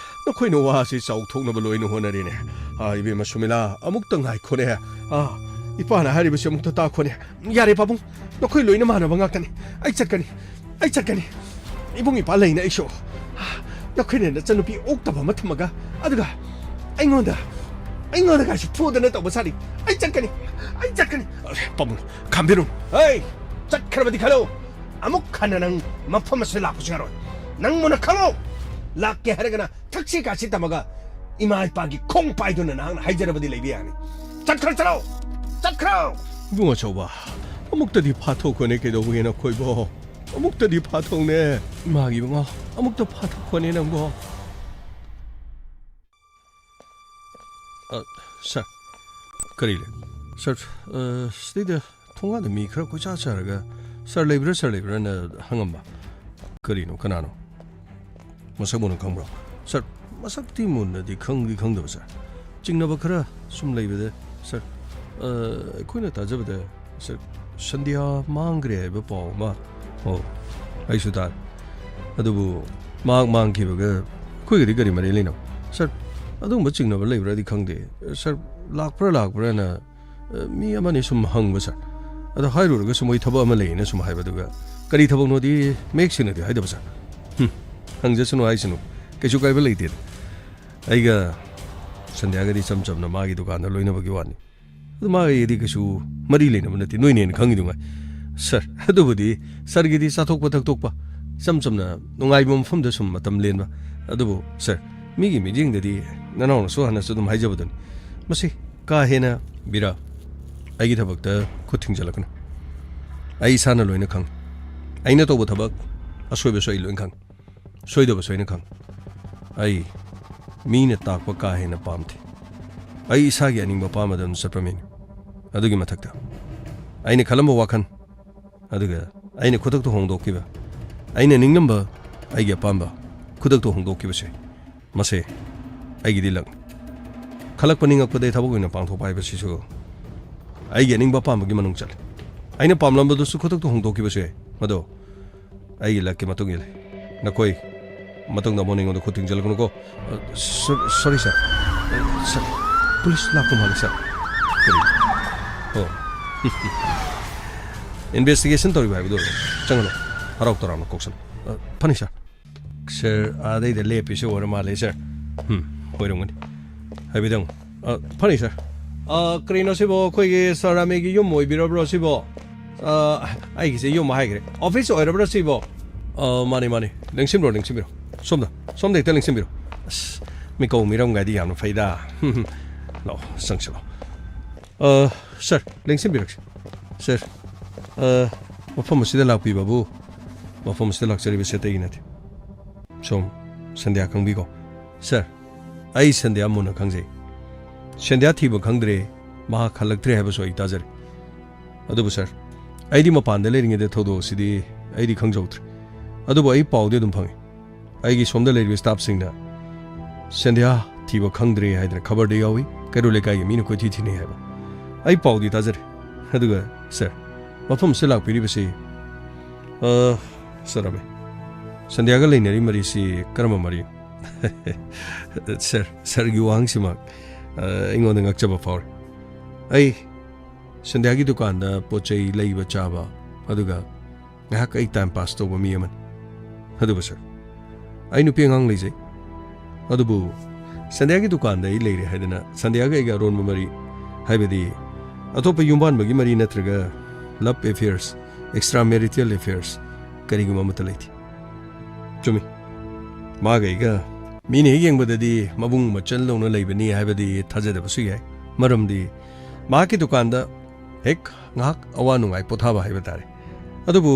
ꯅꯈꯣꯏꯅ ꯋꯥꯁꯤ ꯆꯥꯎꯊꯣꯛꯅꯕ ꯂꯣꯏꯅ ꯍꯣꯠꯅꯔꯤꯅꯦ꯫ ꯑꯥ, ꯏꯕꯦꯝꯃ ꯁꯨꯃꯤꯂꯥ, ꯑꯃꯨꯛꯇ ꯉꯥꯏꯈꯣꯅꯦ꯫ ꯑꯥ, ꯏꯄꯥꯅ ꯍꯥꯏꯔꯤꯕꯁꯤ ꯑꯃꯨꯛꯇ ꯇꯥꯈꯣꯅꯦ꯫ ꯌꯥꯔꯦ ꯄꯥꯕꯨꯡ, ꯅꯈꯣꯏ ꯂꯣꯏꯅ ꯃꯥꯟꯅꯕ ꯉꯥꯛꯇꯅꯤ꯫ ꯑꯩ ꯆꯠꯀꯅꯤ, ꯑꯩ ꯆꯠꯀꯅꯤ꯫ ꯏꯕꯨꯡ ꯏꯄꯥ ꯂꯩꯅ ꯑꯩꯁꯨ꯫ ꯅꯈꯣꯏꯅ ꯅꯆꯟꯅꯨꯄꯤ ꯑꯣꯛꯇꯕ ꯑꯃ ꯊꯝꯃꯒ, ꯑꯗꯨꯒ ꯑꯩꯉꯣꯟꯗ, ꯑꯩꯉꯣꯟꯗ ꯀꯥꯏꯁꯨ ꯐꯨꯗꯅ ꯇꯧꯕ ꯁꯥꯔꯤ꯫ ꯑꯩ ꯆꯠꯀꯅꯤ, ꯑꯩ ꯆꯠꯀꯅꯤ꯫ ꯄꯥꯕꯨꯡ, ꯈꯥꯝꯕꯤꯔꯨ꯫ ꯍꯩ! ꯆꯠꯈ꯭ꯔꯕꯗꯤ ꯈꯜꯂꯣ꯫ ꯑꯃꯨꯛ ꯍꯟꯅ ꯅꯪ ꯃꯐꯝ ꯑꯁꯤꯗ ꯂꯥꯛꯄꯁꯨ ꯌꯥꯔꯣꯏ꯫ ꯅꯪ ꯃꯨꯟꯅ ꯈꯪꯉꯣ꯫ ꯂꯥꯛꯀꯦ ꯍꯥꯏꯔꯒꯅ ꯊꯛꯁꯤ ꯈꯥꯁꯤ ꯇꯝꯃꯒ ꯏꯃꯥ ꯏꯄꯥꯒꯤ ꯈꯣꯡ ꯄꯥꯏꯗꯨꯅ ꯅꯍꯥꯛꯅ ꯍꯥꯏꯖꯔꯕꯗꯤ ꯂꯩꯕ ꯌꯥꯅꯤ꯫ ꯆꯠꯈ꯭ꯔꯣ, ꯆꯠꯂꯣ! ꯆꯠꯈ꯭ꯔꯣ! ꯏꯕꯨꯡ ꯑꯆꯧꯕ, ꯑꯃꯨꯛꯇꯗꯤ ꯐꯥꯊꯣꯛꯈꯣꯅꯦ, ꯀꯩꯗꯧꯕꯒꯤꯅꯣ ꯅꯈꯣꯏꯕꯣ? ꯑꯃꯨꯛꯇꯗꯤ ꯐꯥꯊꯣꯛꯅꯦ꯫ ꯏꯃꯥꯒꯤ ꯏꯕꯨꯡꯉꯣ, ꯑꯃꯨꯛꯇ ꯐꯥꯊꯣꯛꯈꯣꯅꯦ ꯅꯪꯕꯣ꯫ ꯑ, ꯁꯥꯔ, ꯀꯔꯤ ꯂꯩ? ꯁꯥꯔ, ꯑ, ꯁꯤꯗꯩꯗ ꯊꯣꯡꯒꯥꯟꯗ ꯃꯤ ꯈꯔ ꯀꯣꯏꯆꯠ ꯆꯠꯂꯒ, "ꯁꯥꯔ ꯂꯩꯕ꯭ꯔꯥ, ꯁꯥꯔ ꯂꯩꯕ꯭ꯔꯥꯅ" ꯍꯪꯉꯝꯕ꯫ ꯀꯔꯤꯅꯣ, ꯀꯅꯥꯅꯣ? ꯃꯁꯛ ꯃꯨꯟꯅ ꯈꯪꯕ꯭ꯔꯣ? ꯁꯥꯔ, ꯃꯁꯛꯇꯤ ꯃꯨꯟꯅꯗꯤ ꯈꯪꯗꯤ ꯈꯪꯗꯕ, ꯁꯥꯔ꯫ ꯆꯤꯡꯅꯕ ꯈꯔ ꯁꯨꯝ ꯂꯩꯕꯗ, ꯁꯥꯔ, ꯑ, ꯑꯩꯈꯣꯏꯅ ꯇꯥꯖꯕꯗ, ꯁꯥꯔ, ꯁꯟꯙ꯭ꯌꯥ ꯃꯥꯡꯈ꯭ꯔꯦ ꯍꯥꯏꯕ ꯄꯥꯎ ꯑꯃ, ꯑꯣ, ꯑꯩꯁꯨ ꯇꯥꯔꯦ꯫ ꯑꯗꯨꯕꯨ ꯃꯍꯥꯛ ꯃꯥꯡꯈꯤꯕꯒ ꯑꯩꯈꯣꯏꯒꯗꯤ ꯀꯔꯤ ꯃꯔꯤ ꯂꯩꯅꯕ? ꯁꯥꯔ, ꯑꯗꯨꯒꯨꯝꯕ ꯆꯤꯡꯅꯕ ꯂꯩꯕ꯭ꯔꯥꯗꯤ ꯈꯪꯗꯦ꯫ ꯁꯥꯔ, ꯂꯥꯛꯄ꯭ꯔꯥ ꯂꯥꯛꯄ꯭ꯔꯥꯅ, ꯑ, ꯃꯤ ꯑꯃꯅꯤ ꯁꯨꯝ ꯍꯪꯕ, ꯁꯥꯔ꯫ ꯑꯗꯣ ꯍꯥꯏꯔꯨꯔꯒꯁꯨ ꯃꯣꯏ ꯊꯕꯛ ꯑꯃ ꯂꯩꯌꯦꯅ ꯁꯨꯝ ꯍꯥꯏꯕ, ꯑꯗꯨꯒ ꯀꯔꯤ ꯊꯕꯛꯅꯣꯗꯤ ꯃꯌꯦꯛ ꯁꯦꯡꯅꯗꯤ ꯍꯥꯏꯗꯕ, ꯁꯥꯔ꯫ ꯍꯨꯝ, ꯍꯪꯖꯁꯅꯨ ꯍꯥꯏꯁꯅꯨ, ꯀꯩꯁꯨ ꯀꯥꯏꯕ ꯂꯩꯇꯦꯗ꯫ ꯑꯩꯒ ꯁꯟꯙ꯭ꯌꯥꯒꯗꯤ ꯏꯆꯝ ꯆꯝꯅ ꯃꯥꯒꯤ ꯗꯨꯀꯥꯟꯗ ꯂꯣꯏꯅꯕꯒꯤ ꯋꯥꯅꯤ꯫ ꯑꯗꯨ ꯃꯥꯒ ꯑꯩꯒꯗꯤ ꯀꯩꯁꯨ ꯃꯔꯤ ꯂꯩꯅꯕ ꯅꯠꯇꯦ, ꯅꯣꯏꯅ ꯍꯦꯟꯅ ꯈꯪꯉꯤꯗꯨꯉꯥꯏ꯫ ꯁꯥꯔ, ꯑꯗꯨꯕꯨꯗꯤ ꯁꯥꯔꯒꯤꯗꯤ ꯆꯥꯊꯣꯛꯄ ꯊꯛꯇꯣꯛꯄ, ꯏꯆꯝ ꯆꯝꯅ ꯅꯨꯡꯉꯥꯏꯕ ꯃꯐꯝꯗ ꯁꯨꯝ ꯃꯇꯝ ꯂꯦꯟꯕ꯫ ꯑꯗꯨꯕꯨ ꯁꯥꯔ, ꯃꯤꯒꯤ ꯃꯤꯠꯌꯦꯡꯗꯗꯤ ꯅꯅꯥꯎꯅꯁꯨ ꯍꯥꯟꯅꯁꯨ ꯑꯗꯨꯝ ꯍꯥꯏꯖꯕꯗꯨꯅꯤ, ꯃꯁꯤ ꯀꯥ ꯍꯦꯟꯅ, ꯕꯤꯔꯥ, ꯑꯩꯒꯤ ꯊꯕꯛꯇ ꯈꯨꯠ ꯊꯤꯡꯖꯤꯜꯂꯛꯀꯅꯨ꯫ ꯑꯩ ꯏꯁꯥꯅ ꯂꯣꯏꯅ ꯈꯪꯉꯤ꯫ ꯑꯩꯅ ꯇꯧꯕ ꯊꯕꯛ ꯑꯁꯣꯏꯕꯁꯨ ꯑꯩ ꯂꯣꯏꯅ ꯈꯪꯉꯤ꯫ ꯁꯣꯏꯗꯕꯁꯨ ꯑꯩꯅ ꯈꯪꯉꯤ꯫ ꯑꯩ ꯃꯤꯅ ꯇꯥꯛꯄ ꯀꯥ ꯍꯦꯟꯅ ꯄꯥꯝꯗꯦ꯫ ꯑꯩ ꯏꯁꯥꯒꯤ ꯑꯅꯤꯡꯕ ꯑꯄꯥꯝꯕꯗ ꯑꯗꯨꯝ ꯆꯠꯄ ꯃꯤꯅꯤ꯫ ꯑꯗꯨꯒꯤ ꯃꯊꯛꯇ ꯑꯩꯅ ꯈꯜꯂꯝꯕ ꯋꯥꯈꯜ, ꯑꯗꯨꯒ ꯑꯩꯅ ꯈꯨꯗꯛꯇ ꯍꯣꯡꯗꯣꯛꯈꯤꯕ, ꯑꯩꯅ ꯅꯤꯡꯂꯝꯕ ꯑꯩꯒꯤ ꯑꯄꯥꯝꯕ ꯈꯨꯗꯛꯇ ꯍꯣꯡꯗꯣꯛꯈꯤꯕꯁꯦ, ꯃꯁꯦ ꯑꯩꯒꯤꯗꯤ ꯂꯛꯅꯤ꯫ ꯈꯜꯂꯛꯄ ꯅꯤꯡꯉꯛꯄꯗꯩ ꯊꯕꯛ ꯑꯣꯏꯅ ꯄꯥꯡꯊꯣꯛꯄ ꯍꯥꯏꯕꯁꯤꯁꯨ ꯑꯩꯒꯤ ꯑꯅꯤꯡꯕ ꯑꯄꯥꯝꯕꯒꯤ ꯃꯅꯨꯡ ꯆꯜꯂꯤ꯫ ꯑꯩꯅ ꯄꯥꯝꯂꯝꯕꯗꯨꯁꯨ ꯈꯨꯗꯛꯇ ꯍꯣꯡꯗꯣꯛꯈꯤꯕꯁꯨ ꯌꯥꯏ꯫ ꯃꯗꯣ ꯑꯩꯒꯤ ꯂꯛꯀꯤ ꯃꯇꯨꯡ ꯏꯜꯂꯤ꯫ ꯅꯈꯣꯏ ꯃꯇꯨꯡꯗ ꯑꯃꯨꯛ ꯑꯩꯉꯣꯟꯗ ꯈꯨꯠ ꯊꯤꯡꯖꯤꯜꯂꯛꯀꯅꯨꯀꯣ꯫ ꯑ, ꯁꯣ-, ꯁꯣꯔꯤ ꯁꯥꯔ꯫ ꯑ, ꯁꯥꯔ, ꯄꯨꯂꯤꯁ ꯂꯥꯛꯄ ꯃꯥꯜꯂꯤ ꯁꯥꯔ꯫ ꯀꯔꯤ? ꯑꯣ꯫ ꯏꯟꯚꯦꯁꯇꯤꯒꯦꯁꯟ ꯇꯧꯔꯤꯕ ꯍꯥꯏꯕꯗꯨ ꯑꯣꯏꯔꯦ꯫ ꯆꯪꯉꯅꯨ꯫ ꯍꯔꯥꯎ ꯇꯔꯥꯝꯅ ꯀꯧꯁꯜꯂꯨ꯫ ꯑ, ꯐꯅꯤ ꯁꯥꯔ꯫ ꯁꯥꯔ, ꯑꯥꯗꯩꯗ ꯂꯦꯞꯄꯤꯁꯦ ꯑꯣꯏꯔ ꯃꯥꯜꯂꯦ ꯁꯥꯔ꯫ ꯎꯝ, ꯑꯣꯏꯔꯝꯒꯅꯤ꯫ ꯍꯥꯏꯕꯤꯔꯝꯃꯨ꯫ ꯑ, ꯐꯅꯤ ꯁꯥꯔ꯫ ꯑ, ꯀꯔꯤꯅꯣ ꯁꯤꯕꯣ? ꯑꯩꯈꯣꯏꯒꯤ ꯁꯥꯔ ꯔꯥꯃꯦꯒꯤ ꯌꯨꯝ ꯑꯣꯏꯕꯤꯔꯕ꯭ꯔꯣ ꯁꯤꯕꯣ? ꯑ, ꯑꯩꯒꯤꯁꯦ ꯌꯨꯝ ꯍꯥꯏꯈ꯭ꯔꯦ꯫ ꯑꯣꯐꯤꯁ ꯑꯣꯏꯔꯕ꯭ꯔꯥ ꯁꯤꯕꯣ? ꯑ, ꯃꯥꯅꯤ, ꯃꯥꯅꯤ꯫ ꯂꯦꯡꯁꯤꯟꯕꯤꯔꯣ, ꯂꯦꯡꯁꯤꯟꯕꯤꯔꯣ꯫ ꯁꯣꯝꯗ, ꯁꯣꯝꯗ ꯍꯦꯛꯇ ꯂꯦꯡꯁꯤꯟꯕꯤꯔꯣ꯫ ꯑꯁ, ꯃꯤꯀꯧ ꯃꯤꯔꯝꯒꯥꯏꯗꯤ ꯌꯥꯝꯅ ꯐꯩꯗ꯫ ꯂꯥꯛꯑꯣ, ꯆꯪꯁꯤꯜꯂꯣ꯫ ꯑ, ꯁꯥꯔ, ꯂꯦꯡꯁꯤꯟꯕꯤꯔꯛꯁꯤ꯫ ꯁꯥꯔ, ꯑ, ꯃꯐꯝ ꯑꯁꯤꯗ ꯂꯥꯛꯄꯤꯕꯕꯨ, ꯃꯐꯝ ꯑꯁꯤꯗ ꯂꯥꯛꯆꯔꯤꯕꯁꯤ ꯑꯇꯩꯒꯤ ꯅꯠꯇꯦ꯫ ꯁꯣꯝ ꯁꯟꯙ꯭ꯌꯥ ꯈꯪꯕꯤꯀꯣ? ꯁꯥꯔ, ꯑꯩ ꯁꯟꯙ꯭ꯌꯥ ꯃꯨꯟꯅ ꯈꯪꯖꯩ꯫ ꯁꯟꯙ꯭ꯌꯥ ꯊꯤꯕ ꯈꯪꯗ꯭ꯔꯦ, ꯃꯍꯥꯛ ꯍꯜꯂꯛꯇ꯭ꯔꯦ ꯍꯥꯏꯕꯁꯨ ꯑꯩ ꯇꯥꯖꯔꯦ꯫ ꯑꯗꯨꯕꯨ ꯁꯥꯔ, ꯑꯩꯗꯤ ꯃꯄꯥꯟꯗ ꯂꯩꯔꯤꯉꯩꯗ ꯊꯧꯗꯣꯛ ꯑꯁꯤꯗꯤ ꯑꯩꯗꯤ ꯈꯪꯖꯍꯧꯗ꯭ꯔꯦ꯫ ꯑꯗꯨꯕꯨ ꯑꯩ ꯄꯥꯎꯗꯤ ꯑꯗꯨꯝ ꯐꯪꯉꯤ꯫ ꯑꯩꯒꯤ ꯁꯣꯝꯗ ꯂꯩꯔꯤꯕ ꯁ꯭ꯇꯥꯐꯁꯤꯡꯅ ꯁꯟꯙ꯭ꯌꯥ ꯊꯤꯕ ꯈꯪꯗ꯭ꯔꯦ ꯍꯥꯏꯗꯅ ꯈꯕꯔꯗ ꯌꯥꯎꯏ, ꯀꯩꯔꯣꯜ ꯂꯩꯀꯥꯏꯒꯤ ꯃꯤꯅ ꯀꯣꯏꯊꯤ ꯊꯤꯅꯩ ꯍꯥꯏꯕ꯫ ꯑꯩ ꯄꯥꯎꯗꯤ ꯇꯥꯖꯔꯦ꯫ ꯑꯗꯨꯒ ꯁꯥꯔ, ꯃꯐꯝꯁꯤꯗ ꯂꯥꯛꯄꯤꯔꯤꯕꯁꯤ, ꯑ, ꯁꯥꯔ ꯔꯥꯃꯦ, ꯁꯟꯙ꯭ꯌꯥꯒ ꯂꯩꯅꯔꯤ ꯃꯔꯤꯁꯤ ꯀꯔꯝꯕ ꯃꯔꯤꯅꯣ? ꯁꯥꯔ, ꯁꯥꯔꯒꯤ ꯋꯥꯍꯪꯁꯤꯃꯛ, ꯑ, ꯑꯩꯉꯣꯟꯗ ꯉꯛꯆꯕ ꯐꯥꯎꯔꯦ꯫ ꯑꯩ ꯁꯟꯙ꯭ꯌꯥꯒꯤ ꯗꯨꯀꯥꯟꯗ ꯄꯣꯠ ꯆꯩ ꯂꯩꯕ ꯆꯥꯕ, ꯑꯗꯨꯒ ꯉꯥꯏꯍꯥꯛ ꯑꯩ ꯇꯥꯏꯝ ꯄꯥꯁ ꯇꯧꯕ ꯃꯤ ꯑꯃꯅꯤ꯫ ꯑꯗꯨꯕꯨ ꯁꯥꯔ, ꯑꯩ ꯅꯨꯄꯤ ꯑꯉꯥꯡ ꯂꯩꯖꯩ꯫ ꯑꯗꯨꯕꯨ ꯁꯟꯙ꯭ꯌꯥꯒꯤ ꯗꯨꯀꯥꯟꯗ ꯑꯩ ꯂꯩꯔꯦ ꯍꯥꯏꯗꯅ ꯁꯟꯙ꯭ꯌꯥꯒ ꯑꯩꯒ ꯑꯔꯣꯟꯕ ꯃꯔꯤ, ꯍꯥꯏꯕꯗꯤ ꯑꯇꯣꯞꯄ ꯌꯨꯝꯕꯥꯟꯕꯒꯤ ꯃꯔꯤ ꯅꯠꯇ꯭ꯔꯒ love affairs, extra marital affairs ꯀꯔꯤꯒꯨꯝꯕ ꯑꯃꯠꯇ ꯂꯩꯇꯦ꯫ ꯆꯨꯝꯃꯤ꯫ ꯃꯥꯒ ꯑꯩꯒ ꯃꯤꯅ ꯍꯦꯛ ꯌꯦꯡꯕꯗꯗꯤ ꯃꯕꯨꯡ ꯃꯆꯜꯗꯧꯅ ꯂꯩꯕꯅꯤ ꯍꯥꯏꯕꯗꯤ ꯊꯥꯖꯗꯕꯁꯨ ꯌꯥꯏ꯫ ꯃꯔꯝꯗꯤ ꯃꯍꯥꯛꯀꯤ ꯗꯨꯀꯥꯟꯗ ꯍꯦꯛ ꯉꯥꯏꯍꯥꯛ ꯑꯋꯥ ꯅꯨꯡꯉꯥꯏ ꯄꯣꯊꯥꯕ ꯍꯥꯏꯕ ꯇꯥꯔꯦ꯫ ꯑꯗꯨꯕꯨ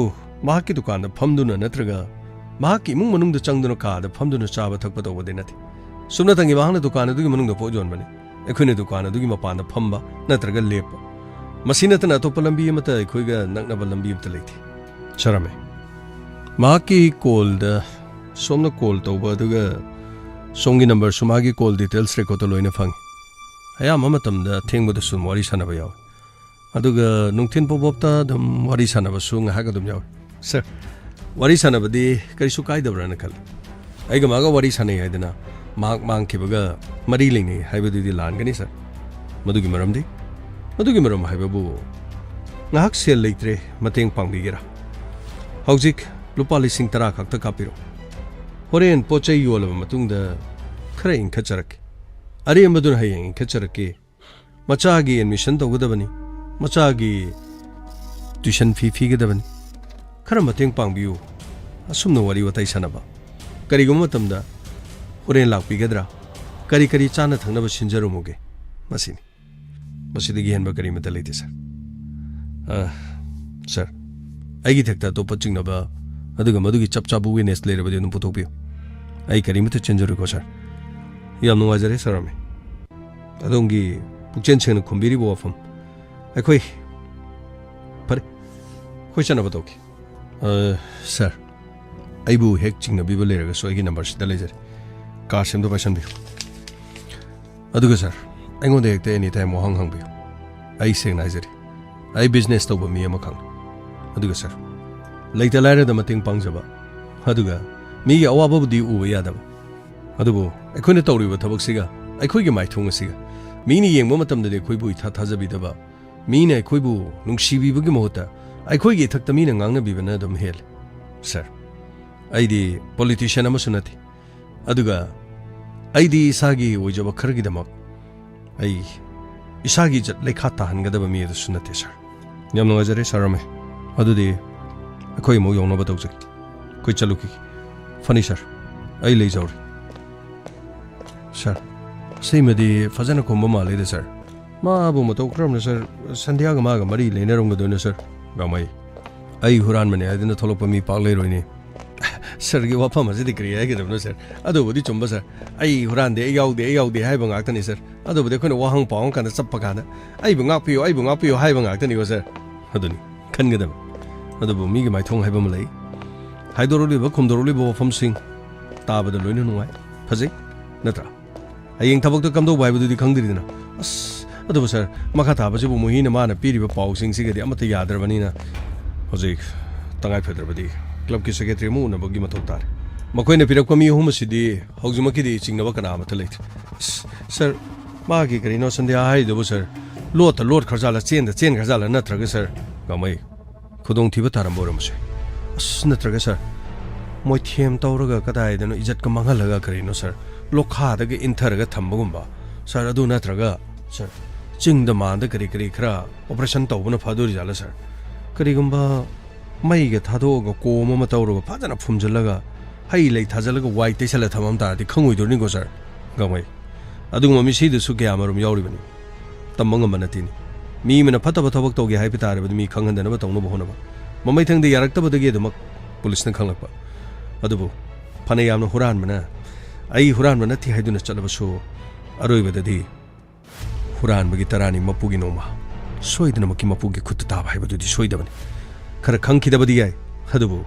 ꯃꯍꯥꯛꯀꯤ ꯗꯨꯀꯥꯟꯗ ꯐꯝꯗꯨꯅ ꯅꯠꯇ꯭ꯔꯒ ꯃꯍꯥꯛꯀꯤ ꯏꯃꯨꯡ ꯃꯅꯨꯡꯗ ꯆꯪꯗꯨꯅ ꯀꯥꯗ ꯐꯝꯗꯨꯅ ꯆꯥꯕ ꯊꯛꯄ ꯇꯧꯕꯗꯤ ꯅꯠꯇꯦ꯫ ꯁꯨꯞꯅꯇꯪꯒꯤ ꯃꯍꯥꯛꯅ ꯗꯨꯀꯥꯟ ꯑꯗꯨꯒꯤ ꯃꯅꯨꯡꯗ ꯄꯣꯠ ꯌꯣꯟꯕꯅꯤ꯫ ꯑꯩꯈꯣꯏꯅ ꯗꯨꯀꯥꯟ ꯑꯗꯨꯒꯤ ꯃꯄꯥꯟꯗ ꯐꯝꯕ ꯅꯠꯇ꯭ꯔꯒ ꯂꯦꯞꯄ, ꯃꯁꯤ ꯅꯠꯇꯅ ꯑꯇꯣꯞꯄ ꯂꯝꯕꯤ ꯑꯃꯠꯇ ꯑꯩꯈꯣꯏꯒ ꯅꯛꯅꯕ ꯂꯝꯕꯤ ꯑꯃꯠꯇ ꯂꯩꯇꯦ꯫ ꯁꯥꯔ ꯔꯥꯃꯦ, ꯃꯍꯥꯛꯀꯤ ꯀꯣꯜꯗ ꯁꯣꯝꯅ ꯀꯣꯜ ꯇꯧꯕ, ꯑꯗꯨꯒ ꯁꯣꯝꯒꯤ ꯅꯝꯕꯔꯁꯨ ꯃꯥꯒꯤ ꯀꯣꯜ ꯗꯤꯇꯦꯜꯁ ꯔꯦꯀꯣꯔꯠꯇ ꯂꯣꯏꯅ ꯐꯪꯉꯤ꯫ ꯑꯌꯥꯝꯕ ꯃꯇꯝꯗ ꯑꯊꯦꯡꯕꯗ ꯁꯨꯝ ꯋꯥꯔꯤ ꯁꯥꯟꯅꯕ ꯌꯥꯎꯏ꯫ ꯑꯗꯨꯒ ꯅꯨꯡꯊꯤꯜ ꯄꯣꯞ ꯄꯣꯞꯇ ꯑꯗꯨꯝ ꯋꯥꯔꯤ ꯁꯥꯟꯅꯕꯁꯨ ꯉꯥꯏꯍꯥꯛ ꯑꯗꯨꯝ ꯌꯥꯎꯏ꯫ ꯁꯥꯔ, ꯋꯥꯔꯤ ꯁꯥꯟꯅꯕꯗꯤ ꯀꯔꯤꯁꯨ ꯀꯥꯏꯗꯕ꯭ꯔꯥꯅ ꯈꯜꯂꯤ꯫ ꯑꯩꯒ ꯃꯥꯒ ꯋꯥꯔꯤ ꯁꯥꯟꯅꯩ ꯍꯥꯏꯗꯅ ꯃꯍꯥꯛ ꯃꯥꯡꯈꯤꯕꯒ ꯃꯔꯤ ꯂꯩꯅꯩ ꯍꯥꯏꯕꯗꯨꯗꯤ ꯂꯥꯟꯒꯅꯤ, ꯁꯥꯔ꯫ ꯃꯗꯨꯒꯤ ꯃꯔꯝꯗꯤ? ꯃꯗꯨꯒꯤ ꯃꯔꯝ ꯍꯥꯏꯕꯕꯨ, ꯉꯥꯏꯍꯥꯛ ꯁꯦꯜ ꯂꯩꯇ꯭ꯔꯦ, ꯃꯇꯦꯡ ꯄꯥꯡꯕꯤꯒꯦꯔꯥ? ꯍꯧꯖꯤꯛ ꯂꯨꯄꯥ ꯂꯤꯁꯤꯡ ꯇꯔꯥ ꯈꯛꯇ ꯀꯥꯞꯄꯤꯔꯣ꯫ ꯍꯣꯔꯦꯟ ꯄꯣꯠ ꯆꯩ ꯌꯣꯜꯂꯕ ꯃꯇꯨꯡꯗ ꯈꯔ ꯏꯟꯈꯠꯆꯔꯛꯀꯦ꯫ ꯑꯔꯦꯝꯕꯗꯨꯅ ꯍꯌꯦꯡ ꯏꯟꯈꯠꯆꯔꯛꯀꯦ꯫ ꯃꯆꯥꯒꯤ ꯑꯦꯗꯃꯤꯁꯟ ꯇꯧꯒꯗꯕꯅꯤ, ꯃꯆꯥꯒꯤ ꯇ꯭ꯌꯨꯁꯟ ꯐꯤ ꯄꯤꯒꯗꯕꯅꯤ, ꯈꯔ ꯃꯇꯦꯡ ꯄꯥꯡꯕꯤꯌꯨ꯫ ꯑꯁꯨꯝꯅ ꯋꯥꯔꯤ ꯋꯥꯇꯥꯏ ꯁꯥꯟꯅꯕ꯫ ꯀꯔꯤꯒꯨꯝꯕ ꯃꯇꯝꯗ ꯍꯣꯔꯦꯟ ꯂꯥꯛꯄꯤꯒꯗ꯭ꯔꯥ? ꯀꯔꯤ ꯀꯔꯤ ꯆꯥꯅ ꯊꯛꯅꯕ ꯁꯤꯟꯖꯔꯝꯃꯨꯒꯦ? ꯃꯁꯤꯅꯤ꯫ ꯃꯁꯤꯗꯒꯤ ꯍꯦꯟꯕ ꯀꯔꯤꯃꯠꯇ ꯂꯩꯇꯦ, ꯁꯥꯔ꯫ ꯑ, ꯁꯥꯔ, ꯑꯩꯒꯤ ꯏꯊꯛꯇ ꯑꯇꯣꯞꯄ ꯆꯤꯡꯅꯕ ꯑꯗꯨꯒ ꯃꯗꯨꯒꯤ ꯆꯞ ꯆꯥꯕ ꯋꯤꯠꯅꯦꯁ ꯂꯩꯔꯕꯗꯤ ꯑꯗꯨꯝ ꯄꯨꯊꯣꯛꯄꯤꯌꯨ꯫ ꯑꯩ ꯀꯔꯤꯃꯠꯇ ꯆꯦꯟꯖꯔꯣꯏꯀꯣ, ꯁꯥꯔ꯫ ꯌꯥꯝ ꯅꯨꯡꯉꯥꯏꯖꯔꯦ, ꯁꯥꯔ ꯔꯥꯃꯦ꯫ ꯑꯗꯣꯝꯒꯤ ꯄꯨꯛꯆꯦꯜ ꯁꯦꯡꯅ ꯈꯨꯝꯕꯤꯔꯤꯕ ꯋꯥꯐꯝ꯫ ꯑꯩꯈꯣꯏ, ꯐꯔꯦ, ꯑꯩꯈꯣꯏ ꯆꯠꯅꯕ ꯇꯧꯈꯤ꯫ ꯑ, ꯁꯥꯔ, ꯑꯩꯕꯨ ꯍꯦꯛ ꯆꯤꯡꯅꯕꯤꯕ ꯂꯩꯔꯒꯁꯨ ꯑꯩꯒꯤ ꯅꯝꯕꯔꯁꯤꯗ ꯂꯩꯖꯔꯦ꯫ ꯀꯥꯔꯁꯤꯝꯇ ꯄꯥꯏꯁꯟꯕꯤꯌꯨ꯫ ꯑꯗꯨꯒ ꯁꯥꯔ, ꯑꯩꯉꯣꯟꯗ ꯍꯦꯛꯇ ꯑꯦꯅꯤ ꯇꯥꯏꯝ ꯋꯥꯍꯪ ꯍꯪꯕꯤꯌꯨ꯫ ꯑꯩ ꯁꯦꯡꯅ ꯍꯥꯏꯖꯔꯤ, ꯑꯩ ꯕꯤꯖꯤꯅꯦꯁ ꯇꯧꯕ ꯃꯤ ꯑꯃꯈꯛꯅꯤ꯫ ꯑꯗꯨꯒ ꯁꯥꯔ, ꯂꯩꯇ ꯂꯥꯏꯔꯗ ꯃꯇꯦꯡ ꯄꯥꯡꯖꯕ, ꯑꯗꯨꯒ ꯃꯤꯒꯤ ꯑꯋꯥꯕꯕꯨꯗꯤ ꯎꯕ ꯌꯥꯗꯕ, ꯑꯗꯨꯕꯨ ꯑꯩꯈꯣꯏꯅ ꯇꯧꯔꯤꯕ ꯊꯕꯛꯁꯤꯒ ꯑꯩꯈꯣꯏꯒꯤ ꯃꯥꯏꯊꯣꯡ ꯑꯁꯤꯒ ꯃꯤꯅ ꯌꯦꯡꯕ ꯃꯇꯝꯗꯗꯤ ꯑꯩꯈꯣꯏꯕꯨ ꯏꯊꯥ ꯊꯥꯖꯕꯤꯗꯕ, ꯃꯤꯅ ꯑꯩꯈꯣꯏꯕꯨ ꯅꯨꯡꯁꯤꯕꯤꯕꯒꯤ ꯃꯍꯨꯠꯇ ꯑꯩꯈꯣꯏꯒꯤ ꯏꯊꯛꯇ ꯃꯤꯅ ꯉꯥꯡꯅꯕꯤꯕꯅ ꯑꯗꯨꯝ ꯍꯦꯜꯂꯤ꯫ ꯁꯥꯔ, ꯑꯩꯗꯤ ꯄꯣꯂꯤꯇꯤꯁꯤꯌꯥꯟ ꯑꯃꯁꯨ ꯅꯠꯇꯦ, ꯑꯗꯨꯒ ꯑꯩꯗꯤ ꯏꯁꯥꯒꯤ ꯑꯣꯏꯖꯕ ꯈꯔꯒꯤꯗꯃꯛ ꯑꯩ ꯏꯁꯥꯒꯤ ꯏꯖꯠ ꯂꯩꯈꯥ ꯇꯥꯍꯟꯒꯗꯕ ꯃꯤ ꯑꯗꯨꯁꯨ ꯅꯠꯇꯦ, ꯁꯥꯔ꯫ ꯌꯥꯝ ꯅꯨꯡꯉꯥꯏꯖꯔꯦ, ꯁꯥꯔ ꯔꯥꯃꯦ꯫ ꯑꯗꯨꯗꯤ ꯑꯩꯈꯣꯏ ꯑꯃꯨꯛ ꯌꯧꯅꯕ ꯇꯧꯖꯒꯦ꯫ ꯑꯩꯈꯣꯏ ꯆꯠꯂꯨꯈꯤꯒꯦ꯫ ꯐꯅꯤ, ꯁꯥꯔ꯫ ꯑꯩ ꯂꯩꯖꯍꯧꯔꯦ꯫ ꯁꯥꯔ, ꯁꯤꯃꯗꯤ ꯐꯖꯅ ꯈꯨꯝꯕ ꯃꯥꯜꯂꯤꯗ, ꯁꯥꯔ꯫ ꯃꯥꯕꯨ ꯃꯇꯧ ꯀꯔꯝꯅ ꯁꯥꯔ ꯁꯟꯙ꯭ꯌꯥꯒ ꯃꯥꯒ ꯃꯔꯤ ꯂꯩꯅꯔꯝꯒꯗꯣꯏꯅꯣ, ꯁꯥꯔ? ꯒꯥꯡꯃꯩ, ꯑꯩ ꯍꯨꯔꯥꯟꯕꯅꯦ ꯍꯥꯏꯗꯨꯅ ꯊꯣꯛꯂꯛꯄ ꯃꯤ ꯄꯥꯛ ꯂꯩꯔꯣꯏꯅꯦ꯫ ꯁꯥꯔꯒꯤ ꯋꯥꯐꯝ ꯑꯁꯤꯗꯤ ꯀꯔꯤ ꯍꯥꯏꯒꯗꯕꯅꯣ, ꯁꯥꯔ? ꯑꯗꯨꯕꯨꯗꯤ ꯆꯨꯝꯕ, ꯁꯥꯔ꯫ "ꯑꯩ ꯍꯨꯔꯥꯟꯗꯦ, ꯑꯩ ꯌꯥꯎꯗꯦ, ꯑꯩ ꯌꯥꯎꯗꯦ" ꯍꯥꯏꯕ ꯉꯥꯛꯇꯅꯤ, ꯁꯥꯔ꯫ ꯑꯗꯨꯕꯨꯗꯤ ꯑꯩꯈꯣꯏꯅ ꯋꯥꯍꯪ ꯄꯥꯎꯍꯪ ꯀꯥꯟꯗ ꯆꯞꯄ ꯀꯥꯟꯗ, "ꯑꯩꯕꯨ ꯉꯥꯛꯄꯤꯌꯨ, ꯑꯩꯕꯨ ꯉꯥꯛꯄꯤꯌꯨ" ꯍꯥꯏꯕ ꯉꯥꯛꯇꯅꯤꯀꯣ, ꯁꯥꯔ꯫ ꯑꯗꯨꯅꯤ ꯈꯟꯒꯗꯕ꯫ ꯑꯗꯨꯕꯨ ꯃꯤꯒꯤ ꯃꯥꯏꯊꯣꯡ ꯍꯥꯏꯕ ꯑꯃ ꯂꯩ꯫ ꯍꯥꯏꯗꯣꯔꯛꯂꯤꯕ, ꯈꯨꯝꯗꯣꯔꯛꯂꯤꯕ ꯋꯥꯐꯝꯁꯤꯡ ꯇꯥꯕꯗ ꯂꯣꯏꯅ ꯅꯨꯡꯉꯥꯏ, ꯐꯖꯩ, ꯅꯠꯇ꯭ꯔꯥ? ꯍꯌꯦꯡ ꯊꯕꯛꯇ ꯀꯝꯗꯧꯕ ꯍꯥꯏꯕꯗꯨꯗꯤ ꯈꯪꯗ꯭ꯔꯤꯗꯅ꯫ ꯑꯁ, ꯑꯗꯨꯕꯨ ꯁꯥꯔ, ꯃꯈꯥ ꯇꯥꯕꯁꯤꯕꯨ ꯃꯨꯍꯤꯅ ꯃꯥꯅ ꯄꯤꯔꯤꯕ ꯄꯥꯎꯁꯤꯡꯁꯤꯒꯗꯤ ꯑꯃꯠꯇ ꯌꯥꯗ꯭ꯔꯕꯅꯤꯅ, ꯍꯧꯖꯤꯛ ꯇꯉꯥꯏ ꯐꯗ꯭ꯔꯕꯗꯤ ꯀ꯭ꯂꯕꯀꯤ ꯁꯦꯀ꯭ꯔꯦꯇꯔꯤ ꯑꯃ ꯎꯅꯕꯒꯤ ꯃꯊꯧ ꯇꯥꯔꯦ꯫ ꯃꯈꯣꯏꯅ ꯄꯤꯔꯛꯄ ꯃꯤ ꯑꯍꯨꯝ ꯑꯁꯤꯗꯤ ꯍꯧꯖꯤꯛꯃꯛꯀꯤꯗꯤ ꯆꯤꯡꯅꯕ ꯀꯅꯥ ꯑꯃꯠꯇ ꯂꯩꯇ꯭ꯔꯦ꯫ ꯑꯁ, ꯁꯥꯔ, ꯃꯥꯒꯤ ꯀꯔꯤꯅꯣ ꯁꯟꯙ꯭ꯌꯥ ꯍꯥꯏꯔꯤꯗꯨꯕꯨ, ꯁꯥꯔ? ꯂꯣꯠꯇ ꯂꯣꯠꯈ꯭ꯔꯖꯥꯠꯂ, ꯆꯦꯟꯗ ꯆꯦꯟꯈ꯭ꯔꯖꯥꯠꯂ, ꯅꯠꯇ꯭ꯔꯒ, ꯁꯥꯔ? ꯒꯥꯡꯃꯩ, ꯈꯨꯗꯣꯡꯊꯤꯕ ꯇꯥꯔꯝꯕ ꯑꯣꯏꯔꯝꯕꯁꯨ ꯌꯥꯏ꯫ ꯑꯁ, ꯅꯠꯇ꯭ꯔꯒ, ꯁꯥꯔ, ꯃꯣꯏꯊꯦꯝ ꯇꯧꯔꯒ ꯀꯗꯥꯏꯗꯅꯣ ꯏꯖꯠꯀ ꯃꯥꯡꯍꯜꯂꯒ, ꯀꯔꯤꯅꯣ, ꯁꯥꯔ, ꯂꯣꯛꯈꯥꯗꯒ ꯏꯟꯊꯔꯒ ꯊꯝꯕꯒꯨꯝꯕ, ꯁꯥꯔ? ꯑꯗꯨ ꯅꯠꯇ꯭ꯔꯒ, ꯁꯥꯔ, ꯆꯤꯡꯗ ꯃꯥꯟꯗ ꯀꯔꯤ ꯀꯔꯤ ꯈꯔ ꯑꯣꯄꯔꯦꯁꯟ ꯇꯧꯕꯅ ꯐꯗꯣꯔꯤꯖꯥꯠꯂ, ꯁꯥꯔ? ꯀꯔꯤꯒꯨꯝꯕ ꯃꯩꯒ ꯊꯥꯗꯣꯛꯑꯒ ꯀꯣꯝ ꯑꯃ ꯇꯧꯔꯒ ꯐꯖꯅ ꯐꯨꯝꯖꯤꯜꯂꯒ ꯍꯩ ꯂꯩ ꯊꯥꯖꯤꯜꯂꯒ ꯋꯥꯏ ꯇꯩꯁꯜꯂ ꯊꯝꯃꯝ ꯇꯥꯔꯗꯤ ꯈꯪꯉꯣꯏꯗꯣꯔꯤꯅꯤꯀꯣ, ꯁꯥꯔ? ꯒꯥꯡꯃꯩ, ꯑꯗꯨꯒꯨꯝꯕ ꯃꯤꯁꯤꯗꯁꯨ ꯀꯌꯥꯃꯔꯨꯝ ꯌꯥꯎꯔꯤꯕꯅꯤ꯫ ꯇꯝꯕ ꯉꯝꯕ ꯅꯠꯇꯦꯅꯦ꯫ ꯃꯤ ꯑꯃꯅ ꯐꯠꯇꯕ ꯊꯕꯛ ꯇꯧꯒꯦ ꯍꯥꯏꯕ ꯇꯥꯔꯕꯗꯤ ꯃꯤ ꯈꯪꯍꯟꯗꯅꯕ ꯇꯧꯅꯕ ꯍꯣꯠꯅꯕ꯫ ꯃꯃꯩꯊꯪꯗ ꯌꯥꯔꯛꯇꯕꯗꯒꯤ ꯑꯗꯨꯃꯛ ꯄꯨꯂꯤꯁꯅ ꯈꯪꯂꯛꯄ꯫ ꯑꯗꯨꯕꯨ ꯐꯅ ꯌꯥꯝꯅ ꯍꯨꯔꯥꯟꯕꯅ "ꯑꯩ ꯍꯨꯔꯥꯟꯕ ꯅꯠꯇꯦ" ꯍꯥꯏꯗꯨꯅ ꯆꯠꯂꯕꯁꯨ, ꯑꯔꯣꯏꯕꯗꯗꯤ ꯍꯨꯔꯥꯟꯕꯒꯤ ꯇꯔꯥꯅꯤ ꯃꯄꯨꯒꯤ ꯅꯣꯡꯃ ꯁꯣꯏꯗꯅꯃꯛꯀꯤ ꯃꯄꯨꯒꯤ ꯈꯨꯠꯇ ꯇꯥꯕ ꯍꯥꯏꯕꯗꯨꯗꯤ ꯁꯣꯏꯗꯕꯅꯤ꯫ ꯈꯔ ꯈꯪꯈꯤꯗꯕꯗꯤ ꯌꯥꯏ, ꯑꯗꯨꯕꯨ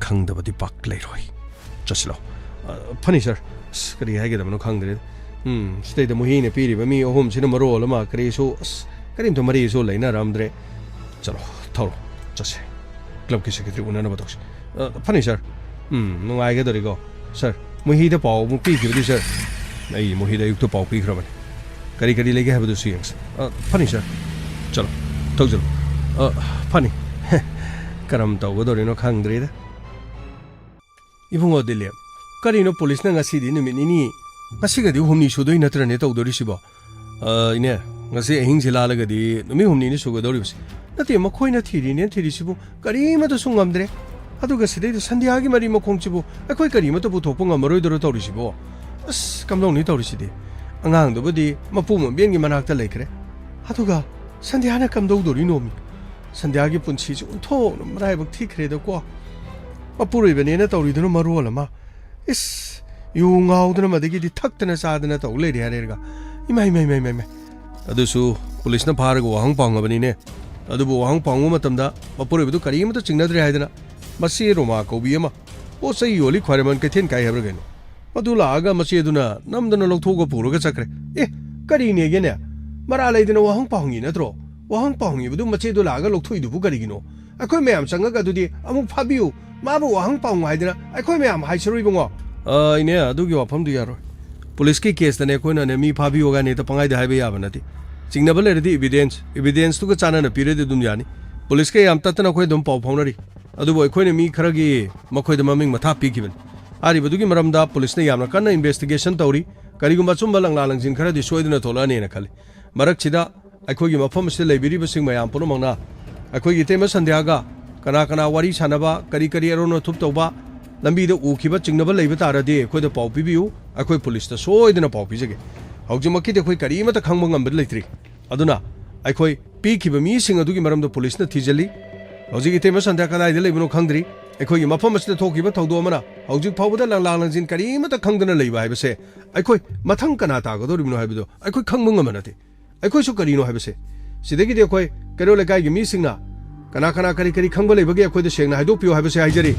ꯈꯪꯗꯕꯗꯤ ꯄꯥꯛ ꯂꯩꯔꯣꯏ꯫ ꯆꯠꯁꯤꯜꯂꯣ꯫ ꯑ, ꯐꯅꯤ, ꯁꯥꯔ꯫ ꯑꯁ, ꯀꯔꯤ ꯍꯥꯏꯒꯗꯕꯅꯣ ꯈꯪꯗ꯭ꯔꯦ꯫ ꯎꯝ, ꯁꯤꯗꯩꯗ ꯃꯨꯍꯤꯅ ꯄꯤꯔꯤꯕ ꯃꯤ ꯑꯍꯨꯝꯁꯤꯅ ꯃꯔꯣꯜ ꯑꯃ ꯀꯔꯤꯁꯨ, ꯑꯁ, ꯀꯔꯤꯝꯇ ꯃꯔꯤꯁꯨ ꯂꯩꯅꯔꯝꯗ꯭ꯔꯦ꯫ ꯆꯠꯂꯣ, ꯊꯧꯔꯣ, ꯆꯠꯁꯦ꯫ ꯀ꯭ꯂꯕꯀꯤ ꯁꯦꯀ꯭ꯔꯦꯇꯔꯤ ꯎꯅꯅꯕ ꯇꯧꯁꯤ꯫ ꯑ, ꯐꯅꯤ, ꯁꯥꯔ꯫ ꯎꯝ, ꯅꯨꯡꯉꯥꯏꯒꯗꯧꯔꯤꯀꯣ꯫ ꯁꯥꯔ, ꯃꯨꯍꯤꯗ ꯄꯥꯎ ꯑꯃꯨꯛ ꯄꯤꯈꯤꯕꯗꯤ, ꯁꯥꯔ? ꯑꯩ ꯃꯨꯍꯤꯗ ꯑꯌꯨꯛꯇ ꯄꯥꯎ ꯄꯤꯈ꯭ꯔꯕꯅꯤ꯫ ꯀꯔꯤ ꯀꯔꯤ ꯂꯩꯒꯦ ꯍꯥꯏꯕꯗꯨꯁꯨ ꯌꯦꯡꯁꯤ꯫ ꯑ, ꯐꯅꯤ, ꯁꯥꯔ꯫ ꯆꯠꯂꯣ, ꯊꯧꯖꯤꯜꯂꯨ꯫ ꯑ, ꯐꯅꯤ꯫ ꯀꯔꯝ ꯇꯧꯒꯗꯧꯔꯤꯅꯣ ꯈꯪꯗ꯭ꯔꯤꯗ꯫ ꯏꯕꯨꯡꯉꯣ ꯗꯤꯂꯤꯞ, ꯀꯔꯤꯅꯣ ꯄꯨꯂꯤꯁꯅ ꯉꯁꯤꯗꯤ ꯅꯨꯃꯤꯠ ꯅꯤꯅꯤ, ꯉꯁꯤꯒꯗꯤ ꯍꯨꯝꯅꯤ ꯁꯨꯗꯣꯏ ꯅꯠꯇ꯭ꯔꯅꯦ ꯇꯧꯗꯣꯔꯤꯁꯤꯕꯣ? ꯑ, ꯏꯅꯦ, ꯉꯁꯤ ꯑꯍꯤꯡꯁꯤ ꯂꯥꯜꯂꯒꯗꯤ ꯅꯨꯃꯤꯠ ꯍꯨꯝꯅꯤꯅꯤ ꯁꯨꯒꯗꯧꯔꯤꯕꯁꯤ꯫ ꯅꯠꯇꯦ, ꯃꯈꯣꯏꯅ ꯊꯤꯔꯤꯅꯦ ꯊꯤꯔꯤꯁꯤꯕꯨ ꯀꯔꯤꯃꯠꯇꯁꯨ ꯉꯝꯗ꯭ꯔꯦ꯫ ꯑꯗꯨꯒ ꯁꯤꯗꯩꯗ ꯁꯟꯙ꯭ꯌꯥꯒꯤ ꯃꯔꯤ ꯃꯈꯣꯡꯁꯤꯕꯨ ꯑꯩꯈꯣꯏ ꯀꯔꯤꯃꯠꯇ ꯄꯨꯊꯣꯛꯄ ꯉꯝꯃꯔꯣꯏꯗꯔꯣ ꯇꯧꯔꯤꯁꯤꯕꯣ? ꯑꯁ, ꯀꯝꯗꯧꯅꯤ ꯇꯧꯔꯤꯁꯤꯗꯤ? ꯑꯉꯥꯡꯗꯨꯕꯨꯗꯤ ꯃꯄꯨ ꯃꯕꯦꯟꯒꯤ ꯃꯅꯥꯛꯇ ꯂꯩꯈ꯭ꯔꯦ꯫ ꯑꯗꯨꯒ ꯁꯟꯙ꯭ꯌꯥꯅ ꯀꯝꯗꯧꯗꯣꯔꯤꯅꯣꯃꯤ? ꯁꯟꯙ꯭ꯌꯥꯒꯤ ꯄꯨꯟꯁꯤꯁꯦ ꯑꯣꯟꯊꯣꯛꯅ ꯃꯔꯥꯏꯕꯛ ꯊꯤꯈ꯭ꯔꯦꯗꯀꯣ꯫ ꯃꯄꯨꯔꯣꯏꯕꯅꯦꯅ ꯇꯧꯔꯤꯗꯨꯅ ꯃꯔꯣꯜ ꯑꯃ꯫ ꯏꯁ, ꯌꯨ ꯉꯥꯎꯗꯅ ꯃꯗꯒꯤꯗꯤ ꯊꯛꯇꯅ ꯆꯥꯗꯅ ꯇꯧ ꯂꯩꯔꯦ ꯍꯥꯏꯔꯦꯔꯒ꯫ ꯏꯃꯥꯏ, ꯏꯃꯥꯏ, ꯏꯃꯥꯏ, ꯏꯃꯥꯏ, ꯏꯃꯥꯏ꯫ ꯑꯗꯨꯁꯨ ꯄꯨꯂꯤꯁꯅ ꯐꯥꯔꯒ ꯋꯥꯍꯪ ꯄꯥꯎꯉꯕꯅꯤꯅꯦ꯫ ꯑꯗꯨꯕꯨ ꯋꯥꯍꯪ ꯄꯥꯎꯉꯕ ꯃꯇꯝꯗ ꯃꯄꯨꯔꯣꯏꯕꯗꯨ ꯀꯔꯤꯃꯠꯇ ꯆꯤꯡꯅꯗ꯭ꯔꯦ ꯍꯥꯏꯗꯅ ꯃꯆꯦ ꯔꯣꯃꯥ ꯀꯧꯕꯤ ꯑꯃ ꯄꯣꯠ ꯆꯩ ꯌꯣꯜꯂꯤ ꯈ꯭ꯋꯥꯏꯔꯝꯕꯟ ꯀꯩꯊꯦꯜ ꯀꯥꯏ ꯍꯥꯏꯕ꯭ꯔꯥ ꯀꯩꯅꯣ, ꯃꯗꯨ ꯂꯥꯛꯑꯒ ꯃꯆꯦꯗꯨꯅ ꯅꯝꯗꯅ ꯂꯧꯊꯣꯛꯑꯒ ꯄꯨꯔꯒ ꯆꯠꯈ꯭ꯔꯦ꯫ ꯑꯦ, ꯀꯔꯤꯅꯦꯒꯦꯅꯦ? ꯃꯔꯥ ꯂꯩꯗꯅ ꯋꯥꯍꯪ ꯄꯥꯎꯍꯪꯉꯤ ꯅꯠꯇ꯭ꯔꯣ? ꯋꯥꯍꯪ ꯄꯥꯎꯍꯪꯉꯤꯕꯗꯨ ꯃꯆꯦꯗꯨ ꯂꯥꯛꯑꯒ ꯂꯧꯊꯣꯛꯏꯗꯨꯕꯨ ꯀꯔꯤꯒꯤꯅꯣ? ꯑꯩꯈꯣꯏ ꯃꯌꯥꯝ ꯆꯪꯉꯒ ꯑꯗꯨꯗꯤ ꯑꯃꯨꯛ ꯐꯥꯕꯤꯌꯨ, ꯃꯥꯕꯨ ꯋꯥꯍꯪ ꯄꯥꯎꯍꯪꯉꯨ ꯍꯥꯏꯗꯅ ꯑꯩꯈꯣꯏ ꯃꯌꯥꯝ ꯍꯥꯏꯁꯤꯔꯣ ꯏꯕꯨꯡꯉꯣ? ꯑ, ꯏꯅꯦ, ꯑꯗꯨꯒꯤ ꯋꯥꯐꯝꯗꯨ ꯌꯥꯔꯣꯏ꯫ ꯄꯨꯂꯤꯁꯀꯤ ꯀꯦꯁꯇꯅꯦ ꯑꯩꯈꯣꯏꯅꯅꯦ ꯃꯤ ꯐꯥꯕꯤꯌꯨ ꯀꯥꯏꯅ ꯍꯦꯛꯇ ꯄꯪꯍꯥꯏꯗ ꯍꯥꯏꯕ ꯌꯥꯕ ꯅꯠꯇꯦ꯫ ꯆꯤꯡꯅꯕ ꯂꯩꯔꯗꯤ evidence, evidence ꯇꯨꯒ ꯆꯥꯟꯅꯅ ꯄꯤꯔꯗꯤ ꯑꯗꯨꯝ ꯌꯥꯅꯤ꯫ ꯄꯨꯂꯤꯁꯀ ꯌꯥꯝ ꯇꯠꯇꯅ ꯑꯩꯈꯣꯏ ꯑꯗꯨꯝ ꯄꯥꯎ ꯐꯥꯎꯅꯔꯤ꯫ ꯑꯗꯨꯕꯨ ꯑꯩꯈꯣꯏꯅ ꯃꯤ ꯈꯔꯒꯤ ꯃꯈꯣꯏꯗ ꯃꯃꯤꯡ ꯃꯊꯥ ꯄꯤꯈꯤꯕꯅꯤ꯫ ꯍꯥꯏꯔꯤꯕꯗꯨꯒꯤ ꯃꯔꯝꯗ ꯄꯨꯂꯤꯁꯅ ꯌꯥꯝꯅ ꯀꯟꯅ investigation ꯇꯧꯔꯤ꯫ ꯀꯔꯤꯒꯨꯝꯕ ꯑꯆꯨꯝꯕ ꯂꯪꯂꯥ ꯂꯪꯖꯤꯟ ꯈꯔꯗꯤ ꯁꯣꯏꯗꯅ ꯊꯣꯛꯂꯛꯑꯅꯦꯅ ꯈꯜꯂꯤ꯫ ꯃꯔꯛꯁꯤꯗ ꯑꯩꯈꯣꯏꯒꯤ ꯃꯐꯝ ꯑꯁꯤꯗ ꯂꯩꯕꯤꯔꯤꯕꯁꯤꯡ ꯃꯌꯥꯝ ꯄꯨꯝꯅꯃꯛꯅ ꯑꯩꯈꯣꯏꯒꯤ ꯏꯇꯩꯃ ꯁꯟꯙ꯭ꯌꯥꯒ ꯀꯅꯥ ꯀꯅꯥ ꯋꯥꯔꯤ ꯁꯥꯟꯅꯕ, ꯀꯔꯤ ꯀꯔꯤ ꯑꯔꯣꯟ ꯑꯊꯨꯞ ꯇꯧꯕ, ꯂꯝꯕꯤꯗ ꯎꯈꯤꯕ ꯆꯤꯡꯅꯕ ꯂꯩꯕ ꯇꯥꯔꯗꯤ ꯑꯩꯈꯣꯏꯗ ꯄꯥꯎ ꯄꯤꯕꯤꯌꯨ, ꯑꯩꯈꯣꯏ ꯄꯨꯂꯤꯁꯇ ꯁꯣꯏꯗꯅ ꯄꯥꯎ ꯄꯤꯖꯒꯦ꯫ ꯍꯧꯖꯤꯛꯃꯛꯀꯤꯗꯤ ꯑꯩꯈꯣꯏ ꯀꯔꯤꯃꯠꯇ ꯈꯪꯕ ꯉꯝꯕ ꯂꯩꯇ꯭ꯔꯤ꯫ ꯑꯗꯨꯅ ꯑꯩꯈꯣꯏ ꯄꯤꯈꯤꯕ ꯃꯤꯁꯤꯡ ꯑꯗꯨꯒꯤ ꯃꯔꯝꯗ ꯄꯨꯂꯤꯁꯅ ꯊꯤꯖꯤꯜꯂꯤ꯫ ꯍꯧꯖꯤꯛ ꯏꯇꯩꯃ ꯁꯟꯙ꯭ꯌꯥ ꯀꯗꯥꯏꯗ ꯂꯩꯕꯅꯣ ꯈꯪꯗ꯭ꯔꯤ꯫ ꯑꯩꯈꯣꯏꯒꯤ ꯃꯐꯝ ꯑꯁꯤꯗ ꯊꯣꯛꯈꯤꯕ ꯊꯧꯗꯣꯛ ꯑꯃꯅ ꯍꯧꯖꯤꯛ ꯐꯥꯎꯕꯗ ꯂꯪꯂꯥ ꯂꯪꯖꯤꯟ ꯀꯔꯤꯃꯠꯇ ꯈꯪꯗꯅ ꯂꯩꯕ ꯍꯥꯏꯕꯁꯦ ꯑꯩꯈꯣꯏ ꯃꯊꯪ ꯀꯅꯥ ꯇꯥꯒꯗꯧꯔꯤꯕꯅꯣ ꯍꯥꯏꯕꯗꯣ ꯑꯩꯈꯣꯏ ꯈꯪꯕ ꯉꯝꯕ ꯅꯠꯇꯦ꯫ ꯑꯩꯈꯣꯏꯁꯨ ꯀꯔꯤꯅꯣ ꯍꯥꯏꯕꯁꯦ꯫ ꯁꯤꯗꯒꯤꯗꯤ ꯑꯩꯈꯣꯏ ꯀꯩꯔꯣꯜ ꯂꯩꯀꯥꯏꯒꯤ ꯃꯤꯁꯤꯡꯅ ꯀꯅꯥ ꯀꯅꯥ ꯀꯔꯤ ꯀꯔꯤ ꯈꯪꯕ ꯂꯩꯕꯒꯦ ꯑꯩꯈꯣꯏꯗ ꯁꯦꯡꯅ ꯍꯥꯏꯗꯣꯛꯄꯤꯌꯨ ꯍꯥꯏꯕꯁꯦ ꯍꯥꯏꯖꯔꯤ꯫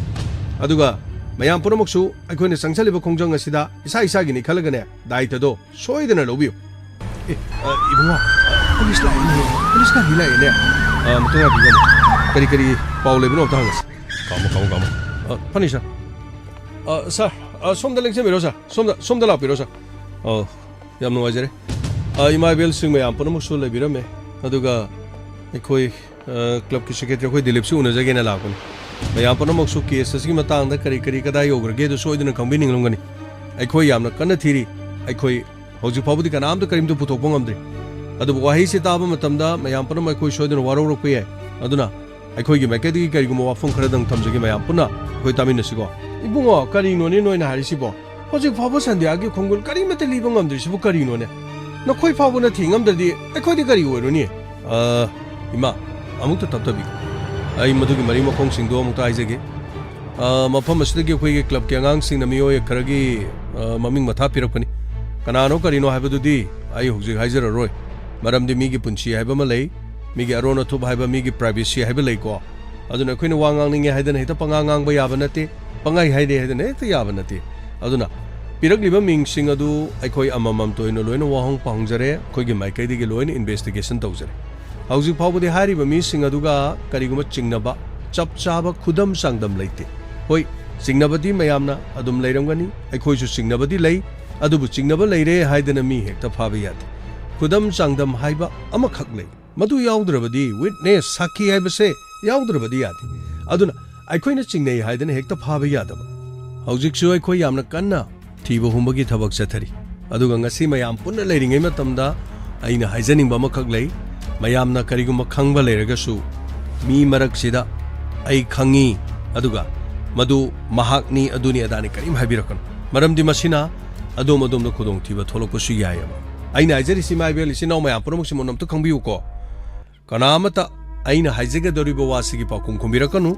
ꯑꯗꯨꯒ ꯃꯌꯥꯝ ꯄꯨꯝꯅꯃꯛꯁꯨ ꯑꯩꯈꯣꯏꯅ ꯆꯪꯁꯜꯂꯤꯕ ꯈꯣꯡꯖꯪ ꯑꯁꯤꯗ ꯏꯁꯥ ꯏꯁꯥꯒꯤꯅꯤ ꯈꯜꯂꯒꯅꯦ ꯗꯥꯏꯇꯗꯣ ꯁꯣꯏꯗꯅ ꯂꯧꯕꯤꯌꯨ꯫ ꯑꯦ, ꯑ, ꯏꯕꯨꯡꯉꯣ, ꯑ, ꯄꯨꯂꯤꯁ ꯂꯥꯛꯏꯅꯦ, ꯄꯨꯂꯤꯁ ꯒꯥꯔꯤ ꯂꯥꯛꯏꯅꯦ꯫ ꯑ, ꯑꯃꯨꯛꯇ ꯉꯥꯏꯕꯤꯌꯨ, ꯑꯃꯨꯛ꯫ ꯀꯔꯤ ꯀꯔꯤ ꯄꯥꯎ ꯂꯩꯕꯅꯣ ꯑꯝꯇ ꯍꯪꯉꯁꯤ꯫ ꯀꯥꯃꯣ, ꯀꯥꯃꯣ, ꯀꯥꯃꯣ꯫ ꯑ, ꯐꯅꯤ, ꯁꯥꯔ꯫ ꯑ, ꯁꯥꯔ, ꯑ, ꯁꯣꯝꯗ ꯂꯦꯡꯁꯤꯟꯕꯤꯔꯣ, ꯁꯥꯔ꯫ ꯁꯣꯝꯗ, ꯁꯣꯝꯗ ꯂꯥꯛꯄꯤꯔꯣ, ꯁꯥꯔ꯫ ꯑ, ꯌꯥꯝ ꯅꯨꯡꯉꯥꯏꯖꯔꯦ꯫ ꯑ, ꯏꯃꯥ ꯏꯕꯦꯜꯁꯤꯡ ꯃꯌꯥꯝ ꯄꯨꯝꯅꯃꯛꯁꯨ ꯂꯩꯕꯤꯔꯝꯃꯦ꯫ ꯑꯗꯨꯒ ꯑꯩꯈꯣꯏ, ꯑ, ꯀ꯭ꯂꯕꯀꯤ ꯁꯦꯀ꯭ꯔꯦꯇꯔꯤ ꯑꯩꯈꯣꯏ ꯗꯤꯂꯤꯞꯁꯨ ꯎꯅꯖꯒꯦꯅ ꯂꯥꯛꯄꯅꯤ꯫ ꯃꯌꯥꯝ ꯄꯨꯝꯅꯃꯛꯁꯨ ꯀꯦꯁ ꯑꯁꯤꯒꯤ ꯃꯇꯥꯡꯗ ꯀꯔꯤ ꯀꯔꯤ ꯀꯗꯥꯏ ꯌꯧꯈ꯭ꯔꯒꯦ ꯑꯗꯨ ꯁꯣꯏꯗꯅ ꯈꯪꯕꯤꯅꯤꯡꯂꯝꯒꯅꯤ꯫ ꯑꯩꯈꯣꯏ ꯌꯥꯝꯅ ꯀꯟꯅ ꯊꯤꯔꯤ꯫ ꯑꯩꯈꯣꯏ ꯍꯧꯖꯤꯛ ꯐꯥꯎꯕꯗꯤ ꯀꯅꯥꯝꯇ ꯀꯔꯤꯝꯇ ꯄꯨꯊꯣꯛꯄ ꯉꯝꯗ꯭ꯔꯤ꯫ ꯑꯗꯨꯕꯨ ꯋꯥꯍꯩꯁꯤ ꯇꯥꯕ ꯃꯇꯝꯗ ꯃꯌꯥꯝ ꯄꯨꯝꯅꯃꯛ ꯑꯩꯈꯣꯏ ꯁꯣꯏꯗꯅ ꯋꯥꯔꯧꯔꯛꯄ ꯌꯥꯏ꯫ ꯑꯗꯨꯅ ꯑꯩꯈꯣꯏꯒꯤ ꯃꯥꯏꯀꯩꯗꯒꯤ ꯀꯔꯤꯒꯨꯝꯕ ꯋꯥꯐꯝ ꯈꯔꯗꯪ ꯊꯝꯖꯒꯦ, ꯃꯌꯥꯝ ꯄꯨꯟꯅ ꯑꯩꯈꯣꯏ ꯇꯥꯃꯤꯟꯅꯁꯤꯀꯣ꯫ ꯏꯕꯨꯡꯉꯣ, ꯀꯔꯤꯅꯣꯅꯦ ꯅꯣꯏꯅ ꯍꯥꯏꯔꯤꯁꯤꯕꯣ? ꯍꯧꯖꯤꯛ ꯐꯥꯎꯕ ꯁꯟꯙ꯭ꯌꯥꯒꯤ ꯈꯣꯡꯒꯨꯜ ꯀꯔꯤꯃꯠꯇ ꯂꯤꯕ ꯉꯝꯗ꯭ꯔꯤꯁꯤꯕꯨ ꯀꯔꯤꯅꯣꯅꯦ? ꯅꯈꯣꯏ ꯐꯥꯎꯕꯅ ꯊꯤ ꯉꯝꯗ꯭ꯔꯗꯤ ꯑꯩꯈꯣꯏꯗꯤ ꯀꯔꯤ ꯑꯣꯏꯔꯨꯅꯤ? ꯑ, ꯏꯃꯥ, ꯑꯃꯨꯛꯇ ꯇꯞꯊꯕꯤꯌꯨ꯫ ꯑꯩ ꯃꯗꯨꯒꯤ ꯃꯔꯤ ꯃꯈꯣꯡꯁꯤꯡꯗꯨ ꯑꯃꯨꯛꯇ ꯍꯥꯏꯖꯒꯦ꯫ ꯑ, ꯃꯐꯝ ꯑꯁꯤꯗꯒꯤ ꯑꯩꯈꯣꯏꯒꯤ ꯀ꯭ꯂꯕꯀꯤ ꯑꯉꯥꯡꯁꯤꯡꯅ ꯃꯤꯑꯣꯏ ꯈꯔꯒꯤ, ꯑ, ꯃꯃꯤꯡ ꯃꯊꯥ ꯄꯤꯔꯛꯄꯅꯤ꯫ ꯀꯅꯥꯅꯣ ꯀꯔꯤꯅꯣ ꯍꯥꯏꯕꯗꯨꯗꯤ ꯑꯩ ꯍꯧꯖꯤꯛ ꯍꯥꯏꯖꯔꯔꯣꯏ, ꯃꯔꯝꯗꯤ ꯃꯤꯒꯤ ꯄꯨꯟꯁꯤ ꯍꯥꯏꯕ ꯑꯃ ꯂꯩ, ꯃꯤꯒꯤ ꯑꯔꯣꯟ ꯑꯊꯨꯞ ꯍꯥꯏꯕ, ꯃꯤꯒꯤ privacy ꯍꯥꯏꯕ ꯂꯩꯀꯣ꯫ ꯑꯗꯨꯅ ꯑꯩꯈꯣꯏꯅ ꯋꯥ ꯉꯥꯡꯅꯤꯡꯉꯦ ꯍꯥꯏꯗꯅ ꯍꯦꯛꯇ ꯄꯉꯥꯡ ꯉꯥꯡꯕ ꯌꯥꯕ ꯅꯠꯇꯦ, ꯄꯪꯍꯥꯏ ꯍꯥꯏꯔꯦ ꯍꯥꯏꯗꯅ ꯍꯦꯛꯇ ꯌꯥꯕ ꯅꯠꯇꯦ꯫ ꯑꯗꯨꯅ ꯄꯤꯔꯛꯂꯤꯕ ꯃꯤꯡꯁꯤꯡ ꯑꯗꯨ ꯑꯩꯈꯣꯏ ꯑꯃꯃꯝꯇ ꯑꯣꯏꯅ ꯂꯣꯏꯅ ꯋꯥꯍꯪ ꯄꯥꯍꯪꯖꯔꯦ, ꯑꯩꯈꯣꯏꯒꯤ ꯃꯥꯏꯀꯩꯗꯒꯤ ꯂꯣꯏꯅ investigation ꯇꯧꯖꯔꯦ꯫ ꯍꯧꯖꯤꯛ ꯐꯥꯎꯕꯗꯤ ꯍꯥꯏꯔꯤꯕ ꯃꯤꯁꯤꯡ ꯑꯗꯨꯒ ꯀꯔꯤꯒꯨꯝꯕ ꯆꯤꯡꯅꯕ, ꯆꯞ ꯆꯥꯕ ꯈꯨꯗꯝ ꯆꯥꯡꯗꯝ ꯂꯩꯇꯦ꯫ ꯍꯣꯏ, ꯆꯤꯡꯅꯕꯗꯤ ꯃꯌꯥꯝꯅ ꯑꯗꯨꯝ ꯂꯩꯔꯝꯒꯅꯤ, ꯑꯩꯈꯣꯏꯁꯨ ꯆꯤꯡꯅꯕꯗꯤ ꯂꯩ, ꯑꯗꯨꯕꯨ ꯆꯤꯡꯅꯕ ꯂꯩꯔꯦ ꯍꯥꯏꯗꯅ ꯃꯤ ꯍꯦꯛꯇ ꯐꯥꯕ ꯌꯥꯗꯦ꯫ ꯈꯨꯗꯝ ꯆꯥꯡꯗꯝ ꯍꯥꯏꯕ ꯑꯃꯈꯛ ꯂꯩ, ꯃꯗꯨ ꯌꯥꯎꯗ꯭ꯔꯕꯗꯤ, witness, ꯁꯥꯈꯤ ꯍꯥꯏꯕꯁꯦ ꯌꯥꯎꯗ꯭ꯔꯕꯗꯤ ꯌꯥꯗꯦ꯫ ꯑꯗꯨꯅ ꯑꯩꯈꯣꯏꯅ ꯆꯤꯡꯅꯩ ꯍꯥꯏꯗꯅ ꯍꯦꯛꯇ ꯐꯥꯕ ꯌꯥꯗꯕ꯫ ꯍꯧꯖꯤꯛꯁꯨ ꯑꯩꯈꯣꯏ ꯌꯥꯝꯅ ꯀꯟꯅ ꯊꯤꯕ ꯍꯨꯝꯕꯒꯤ ꯊꯕꯛ ꯆꯠꯊꯔꯤ꯫ ꯑꯗꯨꯒ ꯉꯁꯤ ꯃꯌꯥꯝ ꯄꯨꯟꯅ ꯂꯩꯔꯤꯉꯩ ꯃꯇꯝꯗ ꯑꯩꯅ ꯍꯥꯏꯖꯅꯤꯡꯕ ꯑꯃꯈꯛ ꯂꯩ, ꯃꯌꯥꯝꯅ ꯀꯔꯤꯒꯨꯝꯕ ꯈꯪꯕ ꯂꯩꯔꯒꯁꯨ ꯃꯤ ꯃꯔꯛꯁꯤꯗ "ꯑꯩ ꯈꯪꯉꯤ", ꯑꯗꯨꯒ "ꯃꯗꯨ ꯃꯍꯥꯛꯅꯤ, ꯑꯗꯨꯅꯤ ꯑꯗꯥꯅꯤ" ꯀꯔꯤꯝ ꯍꯥꯏꯕꯤꯔꯛꯀꯅꯨ꯫ ꯃꯔꯝꯗꯤ ꯃꯁꯤꯅ ꯑꯗꯣꯝ ꯑꯗꯣꯝꯗ ꯈꯨꯗꯣꯡꯊꯤꯕ ꯊꯣꯛꯂꯛꯄꯁꯨ ꯌꯥꯏꯑꯕ꯫ ꯑꯩꯅ ꯍꯥꯏꯖꯔꯤꯁꯤ ꯏꯃꯥ ꯏꯕꯦꯜ ꯏꯆꯤꯟ ꯏꯅꯥꯎ ꯃꯌꯥꯝ ꯄꯨꯝꯅꯃꯛꯁꯤ ꯃꯨꯟꯅ ꯑꯝꯇ ꯈꯪꯕꯤꯌꯨꯀꯣ꯫ ꯀꯅꯥ ꯑꯃꯠꯇ ꯑꯩꯅ ꯍꯥꯏꯖꯒꯗꯧꯔꯤꯕ ꯋꯥꯁꯤꯒꯤ ꯄꯥꯎꯈꯨꯝ ꯈꯨꯝꯕꯤꯔꯛꯀꯅꯨ꯫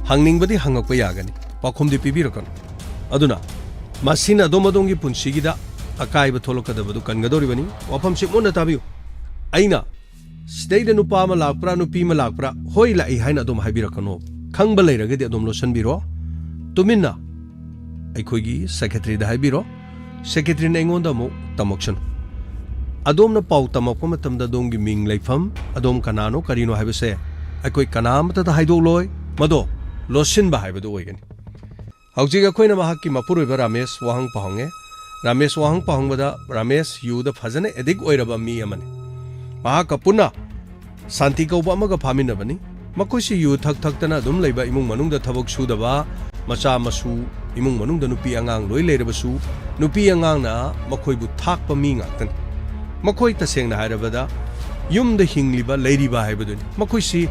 ꯍꯪꯅꯤꯡꯕꯗꯤ ꯍꯪꯉꯛꯄ ꯌꯥꯒꯅꯤ, ꯄꯥꯎꯈꯨꯝꯗꯤ ꯄꯤꯕꯤꯔꯛꯀꯅꯨ꯫ ꯑꯗꯨꯅ ꯃꯁꯤꯅ ꯑꯗꯣꯝ ꯑꯗꯣꯝꯒꯤ ꯄꯨꯟꯁꯤꯒꯤꯗ ꯑꯀꯥꯏꯕ ꯊꯣꯛꯂꯛꯀꯗꯕꯗꯨ ꯀꯟꯒꯗꯧꯔꯤꯕꯅꯤ꯫ ꯋꯥꯐꯝꯁꯤ ꯃꯨꯟꯅ ꯇꯥꯕꯤꯌꯨ꯫ ꯑꯩꯅ ꯁꯤꯗꯩꯗ ꯅꯨꯄꯥ ꯑꯃ ꯂꯥꯛꯄ꯭ꯔꯥ, ꯅꯨꯄꯤ ꯑꯃ ꯂꯥꯛꯄ꯭ꯔꯥ, "ꯍꯣꯏ, ꯂꯥꯛꯏ" ꯍꯥꯏꯅ ꯑꯗꯨꯝ ꯍꯥꯏꯕꯤꯔꯛꯀꯅꯨ꯫ ꯈꯪꯕ ꯂꯩꯔꯒꯗꯤ ꯑꯗꯨꯝ ꯂꯣꯠꯁꯤꯟꯕꯤꯔꯣ꯫ ꯇꯨꯃꯤꯟꯅ ꯑꯩꯈꯣꯏꯒꯤ secretaryꯗ ꯍꯥꯏꯕꯤꯔꯣ꯫ Secretaryꯅ ꯑꯩꯉꯣꯟꯗ ꯑꯃꯨꯛ ꯇꯝꯃꯛꯁꯅꯨ꯫ ꯑꯗꯣꯝꯅ ꯄꯥꯎ ꯇꯝꯃꯛꯄ ꯃꯇꯝꯗ ꯑꯗꯣꯝꯒꯤ ꯃꯤꯡ, ꯂꯩꯐꯝ, ꯑꯗꯣꯝ ꯀꯅꯥꯅꯣ, ꯀꯔꯤꯅꯣ ꯍꯥꯏꯕꯁꯦ ꯑꯩꯈꯣꯏ ꯀꯅꯥ ꯑꯃꯠꯇꯗ ꯍꯥꯏꯗꯣꯛꯂꯣꯏ꯫ ꯃꯗꯣ ꯂꯣꯠꯁꯤꯟꯕ ꯍꯥꯏꯕꯗꯨ ꯑꯣꯏꯒꯅꯤ꯫ ꯍꯧꯖꯤꯛ ꯑꯩꯈꯣꯏꯅ ꯃꯍꯥꯛꯀꯤ ꯃꯄꯨꯔꯣꯏꯕ ꯔꯥꯃꯦꯁ ꯋꯥꯍꯪ ꯄꯥꯎꯍꯪꯉꯦ꯫ ꯔꯥꯃꯦꯁ ꯋꯥꯍꯪ ꯄꯥꯎꯍꯪꯕꯗ, ꯔꯥꯃꯦꯁ ꯌꯨꯗ ꯐꯖꯅ addict ꯑꯣꯏꯔꯕ ꯃꯤ ꯑꯃꯅꯤ꯫ ꯃꯍꯥꯛꯀ ꯄꯨꯟꯅ ꯁꯥꯟꯇꯤ ꯀꯧꯕ ꯑꯃꯒ ꯐꯥꯃꯤꯟꯅꯕꯅꯤ꯫ ꯃꯈꯣꯏꯁꯤ ꯌꯨ ꯊꯛ ꯊꯛꯇꯅ ꯑꯗꯨꯝ ꯂꯩꯕ, ꯏꯃꯨꯡ ꯃꯅꯨꯡꯗ ꯊꯕꯛ ꯁꯨꯗꯕ, ꯃꯆꯥ ꯃꯁꯨ, ꯏꯃꯨꯡ ꯃꯅꯨꯡꯗ ꯅꯨꯄꯤ ꯑꯉꯥꯡ ꯂꯣꯏ ꯂꯩꯔꯕꯁꯨ, ꯅꯨꯄꯤ ꯑꯉꯥꯡꯅ ꯃꯈꯣꯏꯕꯨ ꯊꯥꯛꯄ ꯃꯤ ꯉꯥꯛꯇꯅꯤ꯫ ꯃꯈꯣꯏ, ꯇꯁꯦꯡꯅ ꯍꯥꯏꯔꯕꯗ, ꯌꯨꯝꯗ ꯍꯤꯡꯂꯤꯕ, ꯂꯩꯔꯤꯕ ꯍꯥꯏꯕꯗꯨꯅꯤ꯫ ꯃꯈꯣꯏꯁꯤ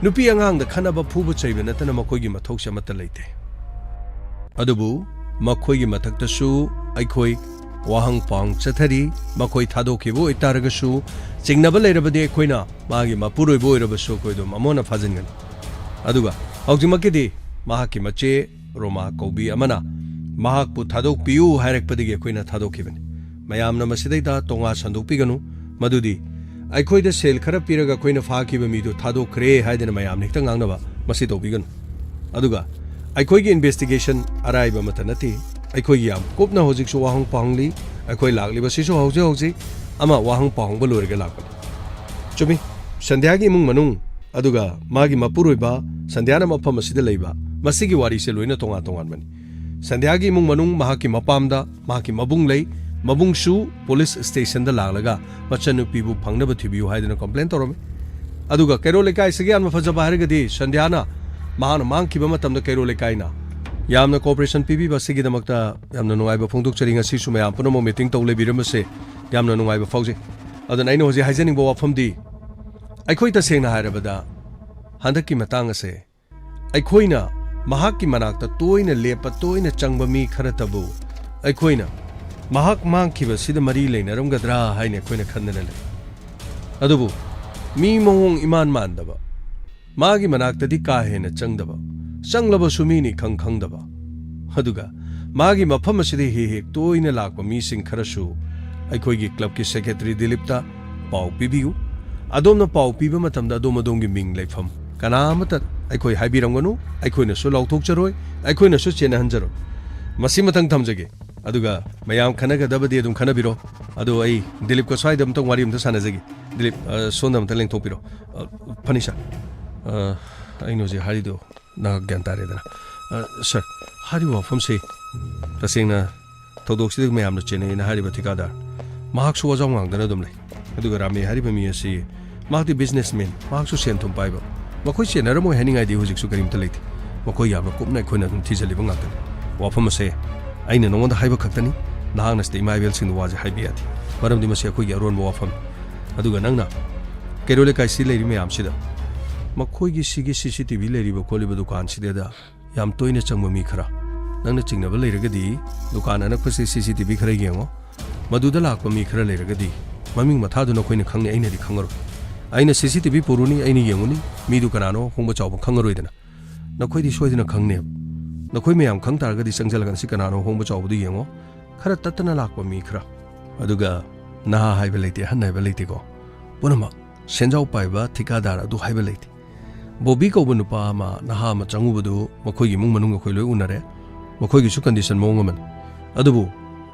ꯅꯨꯄꯤ ꯑꯉꯥꯡꯗ ꯈꯠꯅꯕ, ꯐꯨꯕ ꯆꯩꯕ ꯅꯠꯇꯅ ꯃꯈꯣꯏꯒꯤ ꯃꯊꯧꯁꯤ ꯑꯃꯠꯇ ꯂꯩꯇꯦ꯫ ꯑꯗꯨꯕꯨ ꯃꯈꯣꯏꯒꯤ ꯃꯊꯛꯇꯁꯨ ꯑꯩꯈꯣꯏ ꯋꯥꯍꯪ ꯄꯥꯎꯍꯪ ꯆꯠꯊꯔꯤ꯫ ꯃꯈꯣꯏ ꯊꯥꯗꯣꯛꯈꯤꯕ ꯑꯣꯏꯇꯥꯔꯒꯁꯨ, ꯆꯤꯡꯅꯕ ꯂꯩꯔꯕꯗꯤ ꯑꯩꯈꯣꯏꯅ ꯃꯥꯒꯤ ꯃꯄꯨꯔꯣꯏꯕ ꯑꯣꯏꯔꯕꯁꯨ ꯑꯩꯈꯣꯏ ꯑꯗꯨꯝ ꯑꯃꯨꯛ ꯍꯟꯅ ꯐꯥꯖꯤꯟꯒꯅꯤ꯫ ꯑꯗꯨꯒ ꯍꯧꯖꯤꯛꯃꯛꯀꯤꯗꯤ ꯃꯍꯥꯛꯀꯤ ꯃꯆꯦ ꯔꯣꯃꯥ ꯀꯧꯕꯤ ꯑꯃꯅ ꯃꯍꯥꯛꯄꯨ ꯊꯥꯗꯣꯛꯄꯤꯌꯨ ꯍꯥꯏꯔꯛꯄꯗꯒꯤ ꯑꯩꯈꯣꯏꯅ ꯊꯥꯗꯣꯛꯈꯤꯕꯅꯤ꯫ ꯃꯌꯥꯝꯅ ꯃꯁꯤꯗꯩꯗ ꯇꯣꯉꯥ ꯁꯟꯗꯣꯛꯄꯤꯒꯅꯨ꯫ ꯃꯗꯨꯗꯤ ꯑꯩꯈꯣꯏꯗ ꯁꯦꯜ ꯈꯔ ꯄꯤꯔꯒ ꯑꯩꯈꯣꯏꯅ ꯐꯥꯈꯤꯕ ꯃꯤꯗꯨ ꯊꯥꯗꯣꯛꯈ꯭ꯔꯦ ꯍꯥꯏꯗꯅ ꯃꯌꯥꯝꯅ ꯍꯦꯛꯇ ꯉꯥꯡꯅꯕ, ꯃꯁꯤ ꯇꯧꯕꯤꯒꯅꯨ꯫ ꯑꯗꯨꯒ ꯑꯩꯈꯣꯏꯒꯤ investigation ꯑꯔꯥꯏꯕ ꯑꯃꯠꯇ ꯅꯠꯇꯦ꯫ ꯑꯩꯈꯣꯏꯒꯤ ꯌꯥꯝ ꯀꯨꯞꯅ ꯍꯧꯖꯤꯛꯁꯨ ꯋꯥꯍꯪ ꯄꯥꯎꯍꯪꯂꯤ꯫ ꯑꯩꯈꯣꯏ ꯂꯥꯛꯂꯤꯕꯁꯤꯁꯨ ꯍꯧꯖꯤꯛ ꯍꯧꯖꯤꯛ ꯑꯃ ꯋꯥꯍꯪ ꯄꯥꯎꯍꯪꯕ ꯂꯣꯏꯔꯒ ꯂꯥꯛꯄꯅꯤ꯫ ꯆꯨꯝꯃꯤ, ꯁꯟꯙ꯭ꯌꯥꯒꯤ ꯏꯃꯨꯡ ꯃꯅꯨꯡ ꯑꯗꯨꯒ ꯃꯥꯒꯤ ꯃꯄꯨꯔꯣꯏꯕ ꯁꯟꯙ꯭ꯌꯥꯅ ꯃꯐꯝ ꯑꯁꯤꯗ ꯂꯩꯕ, ꯃꯁꯤꯒꯤ ꯋꯥꯔꯤꯁꯦ ꯂꯣꯏꯅ ꯇꯣꯉꯥꯟ ꯇꯣꯉꯥꯟꯕꯅꯤ꯫ ꯁꯟꯙ꯭ꯌꯥꯒꯤ ꯏꯃꯨꯡ ꯃꯅꯨꯡ, ꯃꯍꯥꯛꯀꯤ ꯃꯄꯥꯝꯗ ꯃꯍꯥꯛꯀꯤ ꯃꯕꯨꯡ ꯂꯩ꯫ ꯃꯕꯨꯡꯁꯨ ꯄꯨꯂꯤꯁ ꯁ꯭ꯇꯦꯁꯟꯗ ꯂꯥꯛꯂꯒ ꯃꯆꯟꯅꯨꯄꯤꯕꯨ ꯐꯪꯅꯕ ꯊꯤꯕꯤꯌꯨ ꯍꯥꯏꯗꯨꯅ ꯀꯝꯄ꯭ꯂꯦꯟ ꯇꯧꯔꯝꯃꯤ꯫ ꯑꯗꯨꯒ ꯀꯩꯔꯣꯜ ꯂꯩꯀꯥꯏꯁꯤꯒꯤ ꯌꯥꯝꯅ ꯐꯖꯕ ꯍꯥꯏꯔꯒꯗꯤ ꯁꯟꯙ꯭ꯌꯥꯅ ꯃꯍꯥꯛꯅ ꯃꯥꯡꯈꯤꯕ ꯃꯇꯝꯗ ꯀꯩꯔꯣꯜ ꯂꯩꯀꯥꯏꯅ ꯌꯥꯝꯅ ꯀꯣꯑꯣꯄꯔꯦꯁꯟ ꯄꯤꯕꯤꯕ ꯑꯁꯤꯒꯤꯗꯃꯛꯇ ꯌꯥꯝꯅ ꯅꯨꯡꯉꯥꯏꯕ ꯐꯣꯡꯗꯣꯛꯆꯔꯤ꯫ ꯉꯁꯤꯁꯨ ꯃꯌꯥꯝ ꯄꯨꯝꯅꯃꯛ ꯃꯤꯇꯤꯡ ꯇꯧ ꯂꯩꯕꯤꯔꯝꯕꯁꯦ ꯌꯥꯝꯅ ꯅꯨꯡꯉꯥꯏꯕ ꯐꯥꯎꯖꯩ꯫ ꯑꯗꯨꯅ ꯑꯩꯅ ꯍꯧꯖꯤꯛ ꯍꯥꯏꯖꯅꯤꯡꯕ ꯋꯥꯐꯝꯗꯤ, ꯑꯩꯈꯣꯏ ꯇꯁꯦꯡꯅ ꯍꯥꯏꯔꯕꯗ ꯍꯟꯗꯛꯀꯤ ꯃꯇꯥꯡ ꯑꯁꯦ ꯑꯩꯈꯣꯏꯅ ꯃꯍꯥꯛꯀꯤ ꯃꯅꯥꯛꯇ ꯇꯣꯏꯅ ꯂꯦꯞꯄ, ꯇꯣꯏꯅ ꯆꯪꯕ ꯃꯤ ꯈꯔꯇꯕꯨ ꯑꯩꯈꯣꯏꯅ ꯃꯍꯥꯛ ꯃꯥꯡꯈꯤꯕꯁꯤꯗ ꯃꯔꯤ ꯂꯩꯅꯔꯝꯒꯗ꯭ꯔꯥ ꯍꯥꯏꯅ ꯑꯩꯈꯣꯏꯅ ꯈꯟꯗꯅ ꯂꯩ꯫ ꯑꯗꯨꯕꯨ ꯃꯤ ꯃꯑꯣꯡ ꯏꯃꯥꯟ ꯃꯥꯟꯗꯕ, ꯃꯥꯒꯤ ꯃꯅꯥꯛꯇꯗꯤ ꯀꯥ ꯍꯦꯟꯅ ꯆꯪꯗꯕ, ꯆꯪꯂꯕꯁꯨ ꯃꯤꯅꯤ ꯈꯪ ꯈꯪꯗꯕ, ꯑꯗꯨꯒ ꯃꯥꯒꯤ ꯃꯐꯝ ꯑꯁꯤꯗ ꯍꯦꯛ ꯍꯦꯛ ꯇꯣꯏꯅ ꯂꯥꯛꯄ ꯃꯤꯁꯤꯡ ꯈꯔꯁꯨ ꯑꯩꯈꯣꯏꯒꯤ ꯀ꯭ꯂꯕꯀꯤ ꯁꯦꯀ꯭ꯔꯦꯇꯔꯤ ꯗꯤꯂꯤꯞꯇ ꯄꯥꯎ ꯄꯤꯕꯤꯌꯨ꯫ ꯑꯗꯣꯝꯅ ꯄꯥꯎ ꯄꯤꯕ ꯃꯇꯝꯗ ꯑꯗꯣꯝ ꯑꯗꯣꯝꯒꯤ ꯃꯤꯡ, ꯂꯩꯐꯝ, ꯀꯅꯥ ꯑꯃꯠꯇ ꯑꯩꯈꯣꯏ ꯍꯥꯏꯕꯤꯔꯝꯒꯅꯨ꯫ ꯑꯩꯈꯣꯏꯅꯁꯨ ꯂꯥꯎꯊꯣꯛꯆꯔꯣꯏ, ꯑꯩꯈꯣꯏꯅꯁꯨ ꯆꯦꯟꯅꯍꯟꯖꯔꯣꯏ꯫ ꯃꯁꯤꯃꯇꯪ ꯊꯝꯖꯒꯦ꯫ ꯑꯗꯨꯒ ꯃꯌꯥꯝ ꯈꯟꯅꯒꯗꯕꯗꯤ ꯑꯗꯨꯝ ꯈꯟꯅꯕꯤꯔꯣ꯫ ꯑꯗꯣ ꯑꯩ ꯗꯤꯂꯤꯞꯀ ꯁ꯭ꯋꯥꯏꯗ ꯑꯝꯇꯪ ꯋꯥꯔꯤ ꯑꯝꯇ ꯁꯥꯟꯅꯖꯒꯦ꯫ ꯗꯤꯂꯤꯞ, ꯑ, ꯁꯣꯝꯗ ꯑꯝꯇ ꯂꯦꯡꯊꯣꯛꯄꯤꯔꯣ꯫ ꯑ, ꯐꯅꯤ ꯁꯥꯔ꯫ ꯑ, ꯑꯩꯅ ꯍꯧꯖꯤꯛ ꯍꯥꯏꯔꯤꯗꯣ ꯅꯍꯥꯛ ꯒ꯭ꯌꯥꯟ ꯇꯥꯔꯦꯗꯅ꯫ ꯑ, ꯁꯥꯔ, ꯍꯥꯏꯔꯤꯕ ꯋꯥꯐꯝꯁꯤ ꯇꯁꯦꯡꯅ ꯊꯧꯗꯣꯛꯁꯤꯗ ꯃꯌꯥꯝꯅ ꯆꯦꯟꯅꯩꯅ ꯍꯥꯏꯔꯤꯕ ꯊꯤꯀꯥꯗꯥꯔ, ꯃꯍꯥꯛꯁꯨ ꯋꯥꯖꯥꯎ ꯉꯥꯡꯗꯅ ꯑꯗꯨꯝ ꯂꯩ꯫ ꯑꯗꯨꯒ ꯔꯥꯃꯦ ꯍꯥꯏꯔꯤꯕ ꯃꯤ ꯑꯁꯤ, ꯃꯍꯥꯛꯇꯤ ꯕꯤꯖꯤꯅꯦꯁꯃꯦꯟ, ꯃꯍꯥꯛꯁꯨ ꯁꯦꯟ ꯊꯨꯝ ꯄꯥꯏꯕ꯫ ꯃꯈꯣꯏ ꯆꯦꯟꯅꯔꯝꯃꯣꯏ ꯍꯥꯏꯅꯤꯡꯉꯥꯏꯗꯤ ꯍꯧꯖꯤꯛꯁꯨ ꯀꯔꯤꯝꯇ ꯂꯩꯇꯦ꯫ ꯃꯈꯣꯏ ꯌꯥꯝꯅ ꯀꯨꯞꯅ ꯑꯩꯈꯣꯏꯅ ꯑꯗꯨꯝ ꯊꯤꯖꯤꯜꯂꯤꯕ ꯉꯥꯛꯇꯅꯤ꯫ ꯋꯥꯐꯝ ꯑꯁꯦ ꯑꯩꯅ ꯅꯉꯣꯟꯗ ꯍꯥꯏꯕ ꯈꯛꯇꯅꯤ꯫ ꯅꯍꯥꯛꯅ ꯁꯤꯗ ꯏꯃꯥ ꯏꯕꯦꯜꯁꯤꯡꯗ ꯋꯥꯁꯦ ꯍꯥꯏꯕ ꯌꯥꯗꯦ, ꯃꯔꯝꯗꯤ ꯃꯁꯤ ꯑꯩꯈꯣꯏꯒꯤ ꯑꯔꯣꯟꯕ ꯋꯥꯐꯝꯅꯤ꯫ ꯑꯗꯨꯒ ꯅꯪꯅ ꯀꯩꯔꯣꯜ ꯂꯩꯀꯥꯏꯁꯤ ꯂꯩꯔꯤ ꯃꯌꯥꯝꯁꯤꯗ, ꯃꯈꯣꯏꯒꯤ ꯁꯤꯒꯤ ꯁꯤ ꯁꯤ ꯇꯤ ꯚꯤ ꯂꯩꯔꯤꯕ ꯈꯣꯠꯂꯤꯕ ꯗꯨꯀꯥꯟꯁꯤꯗ ꯌꯥꯝ ꯇꯣꯏꯅ ꯆꯪꯕ ꯃꯤ ꯈꯔ, ꯅꯪꯅ ꯆꯤꯡꯅꯕ ꯂꯩꯔꯒꯗꯤ ꯗꯨꯀꯥꯟ ꯑꯅꯛꯄꯁꯤ ꯁꯤ ꯁꯤ ꯇꯤ ꯚꯤ ꯈꯔ ꯌꯦꯡꯉꯣ꯫ ꯃꯗꯨꯗ ꯂꯥꯛꯄ ꯃꯤ ꯈꯔ ꯂꯩꯔꯒꯗꯤ ꯃꯃꯤꯡ ꯃꯊꯥꯗꯨ ꯅꯈꯣꯏꯅ ꯈꯪꯅꯤ, ꯑꯩꯅꯗꯤ ꯈꯪꯉꯔꯣꯏ꯫ ꯑꯩꯅ ꯁꯤ ꯁꯤ ꯇꯤ ꯚꯤ ꯄꯨꯔꯨꯅꯤ, ꯑꯩꯅ ꯌꯦꯡꯉꯨꯅꯤ, ꯃꯤꯗꯨ ꯀꯅꯥꯅꯣ ꯍꯣꯡꯕ ꯆꯥꯎꯕ ꯈꯪꯉꯔꯣꯏꯗꯅ꯫ ꯅꯈꯣꯏꯗꯤ ꯁꯣꯏꯗꯅ ꯈꯪꯅꯦꯕ꯫ ꯅꯈꯣꯏ ꯃꯌꯥꯝ ꯈꯪ ꯇꯥꯔꯒꯗꯤ ꯆꯪꯁꯤꯜꯂꯒ ꯁꯤ ꯀꯅꯥꯅꯣ ꯍꯣꯡꯕ ꯆꯥꯎꯕꯗꯨ ꯌꯦꯡꯉꯣ꯫ ꯈꯔ ꯇꯠꯇꯅ ꯂꯥꯛꯄ ꯃꯤ ꯈꯔ, ꯑꯗꯨꯒ ꯅꯍꯥ ꯍꯥꯏꯕ ꯂꯩꯇꯦ, ꯑꯍꯟ ꯍꯥꯏꯕ ꯂꯩꯇꯦꯀꯣ꯫ ꯄꯨꯝꯅꯃꯛ ꯁꯦꯟꯖꯥꯎ ꯄꯥꯏꯕ ꯊꯤꯀꯥꯗꯥꯔ ꯑꯗꯨ ꯍꯥꯏꯕ ꯂꯩꯇꯦ꯫ ꯕꯣꯕꯤ ꯀꯧꯕ ꯅꯨꯄꯥ ꯑꯃ, ꯅꯍꯥ ꯑꯃ ꯆꯪꯉꯨꯕꯗꯨ ꯃꯈꯣꯏꯒꯤ ꯏꯃꯨꯡ ꯃꯅꯨꯡ ꯑꯩꯈꯣꯏ ꯂꯣꯏ ꯎꯅꯔꯦ꯫ ꯃꯈꯣꯏꯒꯤꯁꯨ ꯀꯟꯗꯤꯁꯟ ꯃꯑꯣꯡ ꯑꯃꯅꯤ꯫ ꯑꯗꯨꯕꯨ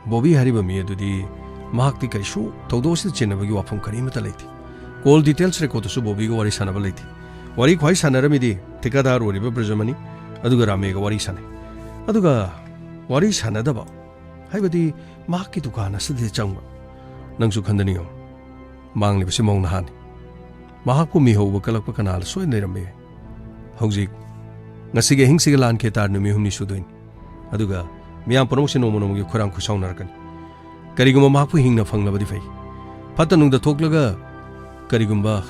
ꯕꯣꯕꯤ ꯍꯥꯏꯔꯤꯕ ꯃꯤ ꯑꯗꯨꯗꯤ ꯃꯍꯥꯛꯇꯤ ꯀꯩꯁꯨ ꯊꯧꯗꯣꯛ ꯑꯁꯤꯗ ꯆꯦꯟꯅꯕꯒꯤ ꯋꯥꯐꯝ ꯀꯔꯤꯃꯠꯇ ꯂꯩꯇꯦ꯫ ꯀꯣꯜ ꯗꯤꯇꯦꯜꯁ ꯔꯦꯀꯣꯔꯗꯇꯁꯨ ꯕꯣꯕꯤꯒ ꯋꯥꯔꯤ ꯁꯥꯟꯅꯕ ꯂꯩꯇꯦ꯫ ꯋꯥꯔꯤ ꯈ꯭ꯋꯥꯏ ꯁꯥꯟꯅꯔꯝꯃꯤꯗꯤ ꯊꯤꯀꯥꯗꯥꯔ ꯑꯣꯏꯔꯤꯕ ꯕ꯭ꯔꯖꯃꯅꯤ, ꯑꯗꯨꯒ ꯔꯥꯃꯦꯒ ꯋꯥꯔꯤ ꯁꯥꯟꯅꯩ꯫ ꯑꯗꯨꯒ ꯋꯥꯔꯤ ꯁꯥꯟꯅꯗꯕ ꯍꯥꯏꯕꯗꯤ ꯃꯍꯥꯛꯀꯤ ꯗꯨꯀꯥꯟ ꯑꯁꯤꯗ ꯆꯪꯕ꯫ ꯅꯪꯁꯨ ꯈꯟꯗꯅ ꯌꯦꯡꯉꯨ, ꯃꯥꯡꯂꯤꯕꯁꯤ ꯃꯧ ꯅꯍꯥꯅꯤ꯫ ꯃꯍꯥꯛꯄꯨ ꯃꯤꯍꯧꯕ ꯀꯜꯂꯛꯄ ꯀꯅꯥꯅ ꯁꯣꯏꯗꯅ ꯂꯩꯔꯝꯕ ꯌꯥꯏ꯫ ꯍꯧꯖꯤꯛ, ꯉꯁꯤꯒꯤ ꯑꯍꯤꯡꯁꯤꯒ ꯂꯥꯟꯈꯤ ꯇꯥꯔ ꯅꯨꯃꯤꯠ ꯍꯨꯝꯅꯤ ꯁꯨꯗꯣꯏꯅꯤ꯫ ꯑꯗꯨꯒ ꯃꯤꯌꯥꯝ ꯄꯨꯝꯅꯃꯛꯁꯦ ꯅꯣꯡꯃ ꯅꯣꯡꯃꯒꯤ ꯈꯣꯏꯔꯥꯡ ꯈꯣꯏꯁꯥꯎꯅꯔꯛꯀꯅꯤ꯫ ꯀꯔꯤꯒꯨꯝꯕ ꯃꯍꯥꯛꯄꯨ ꯍꯤꯡꯅ ꯐꯪꯂꯕꯗꯤ ꯐꯩ꯫ ꯐꯠꯇ ꯅꯨꯡꯗ ꯊꯣꯛꯂꯒ ꯀꯔꯤꯒꯨꯝꯕ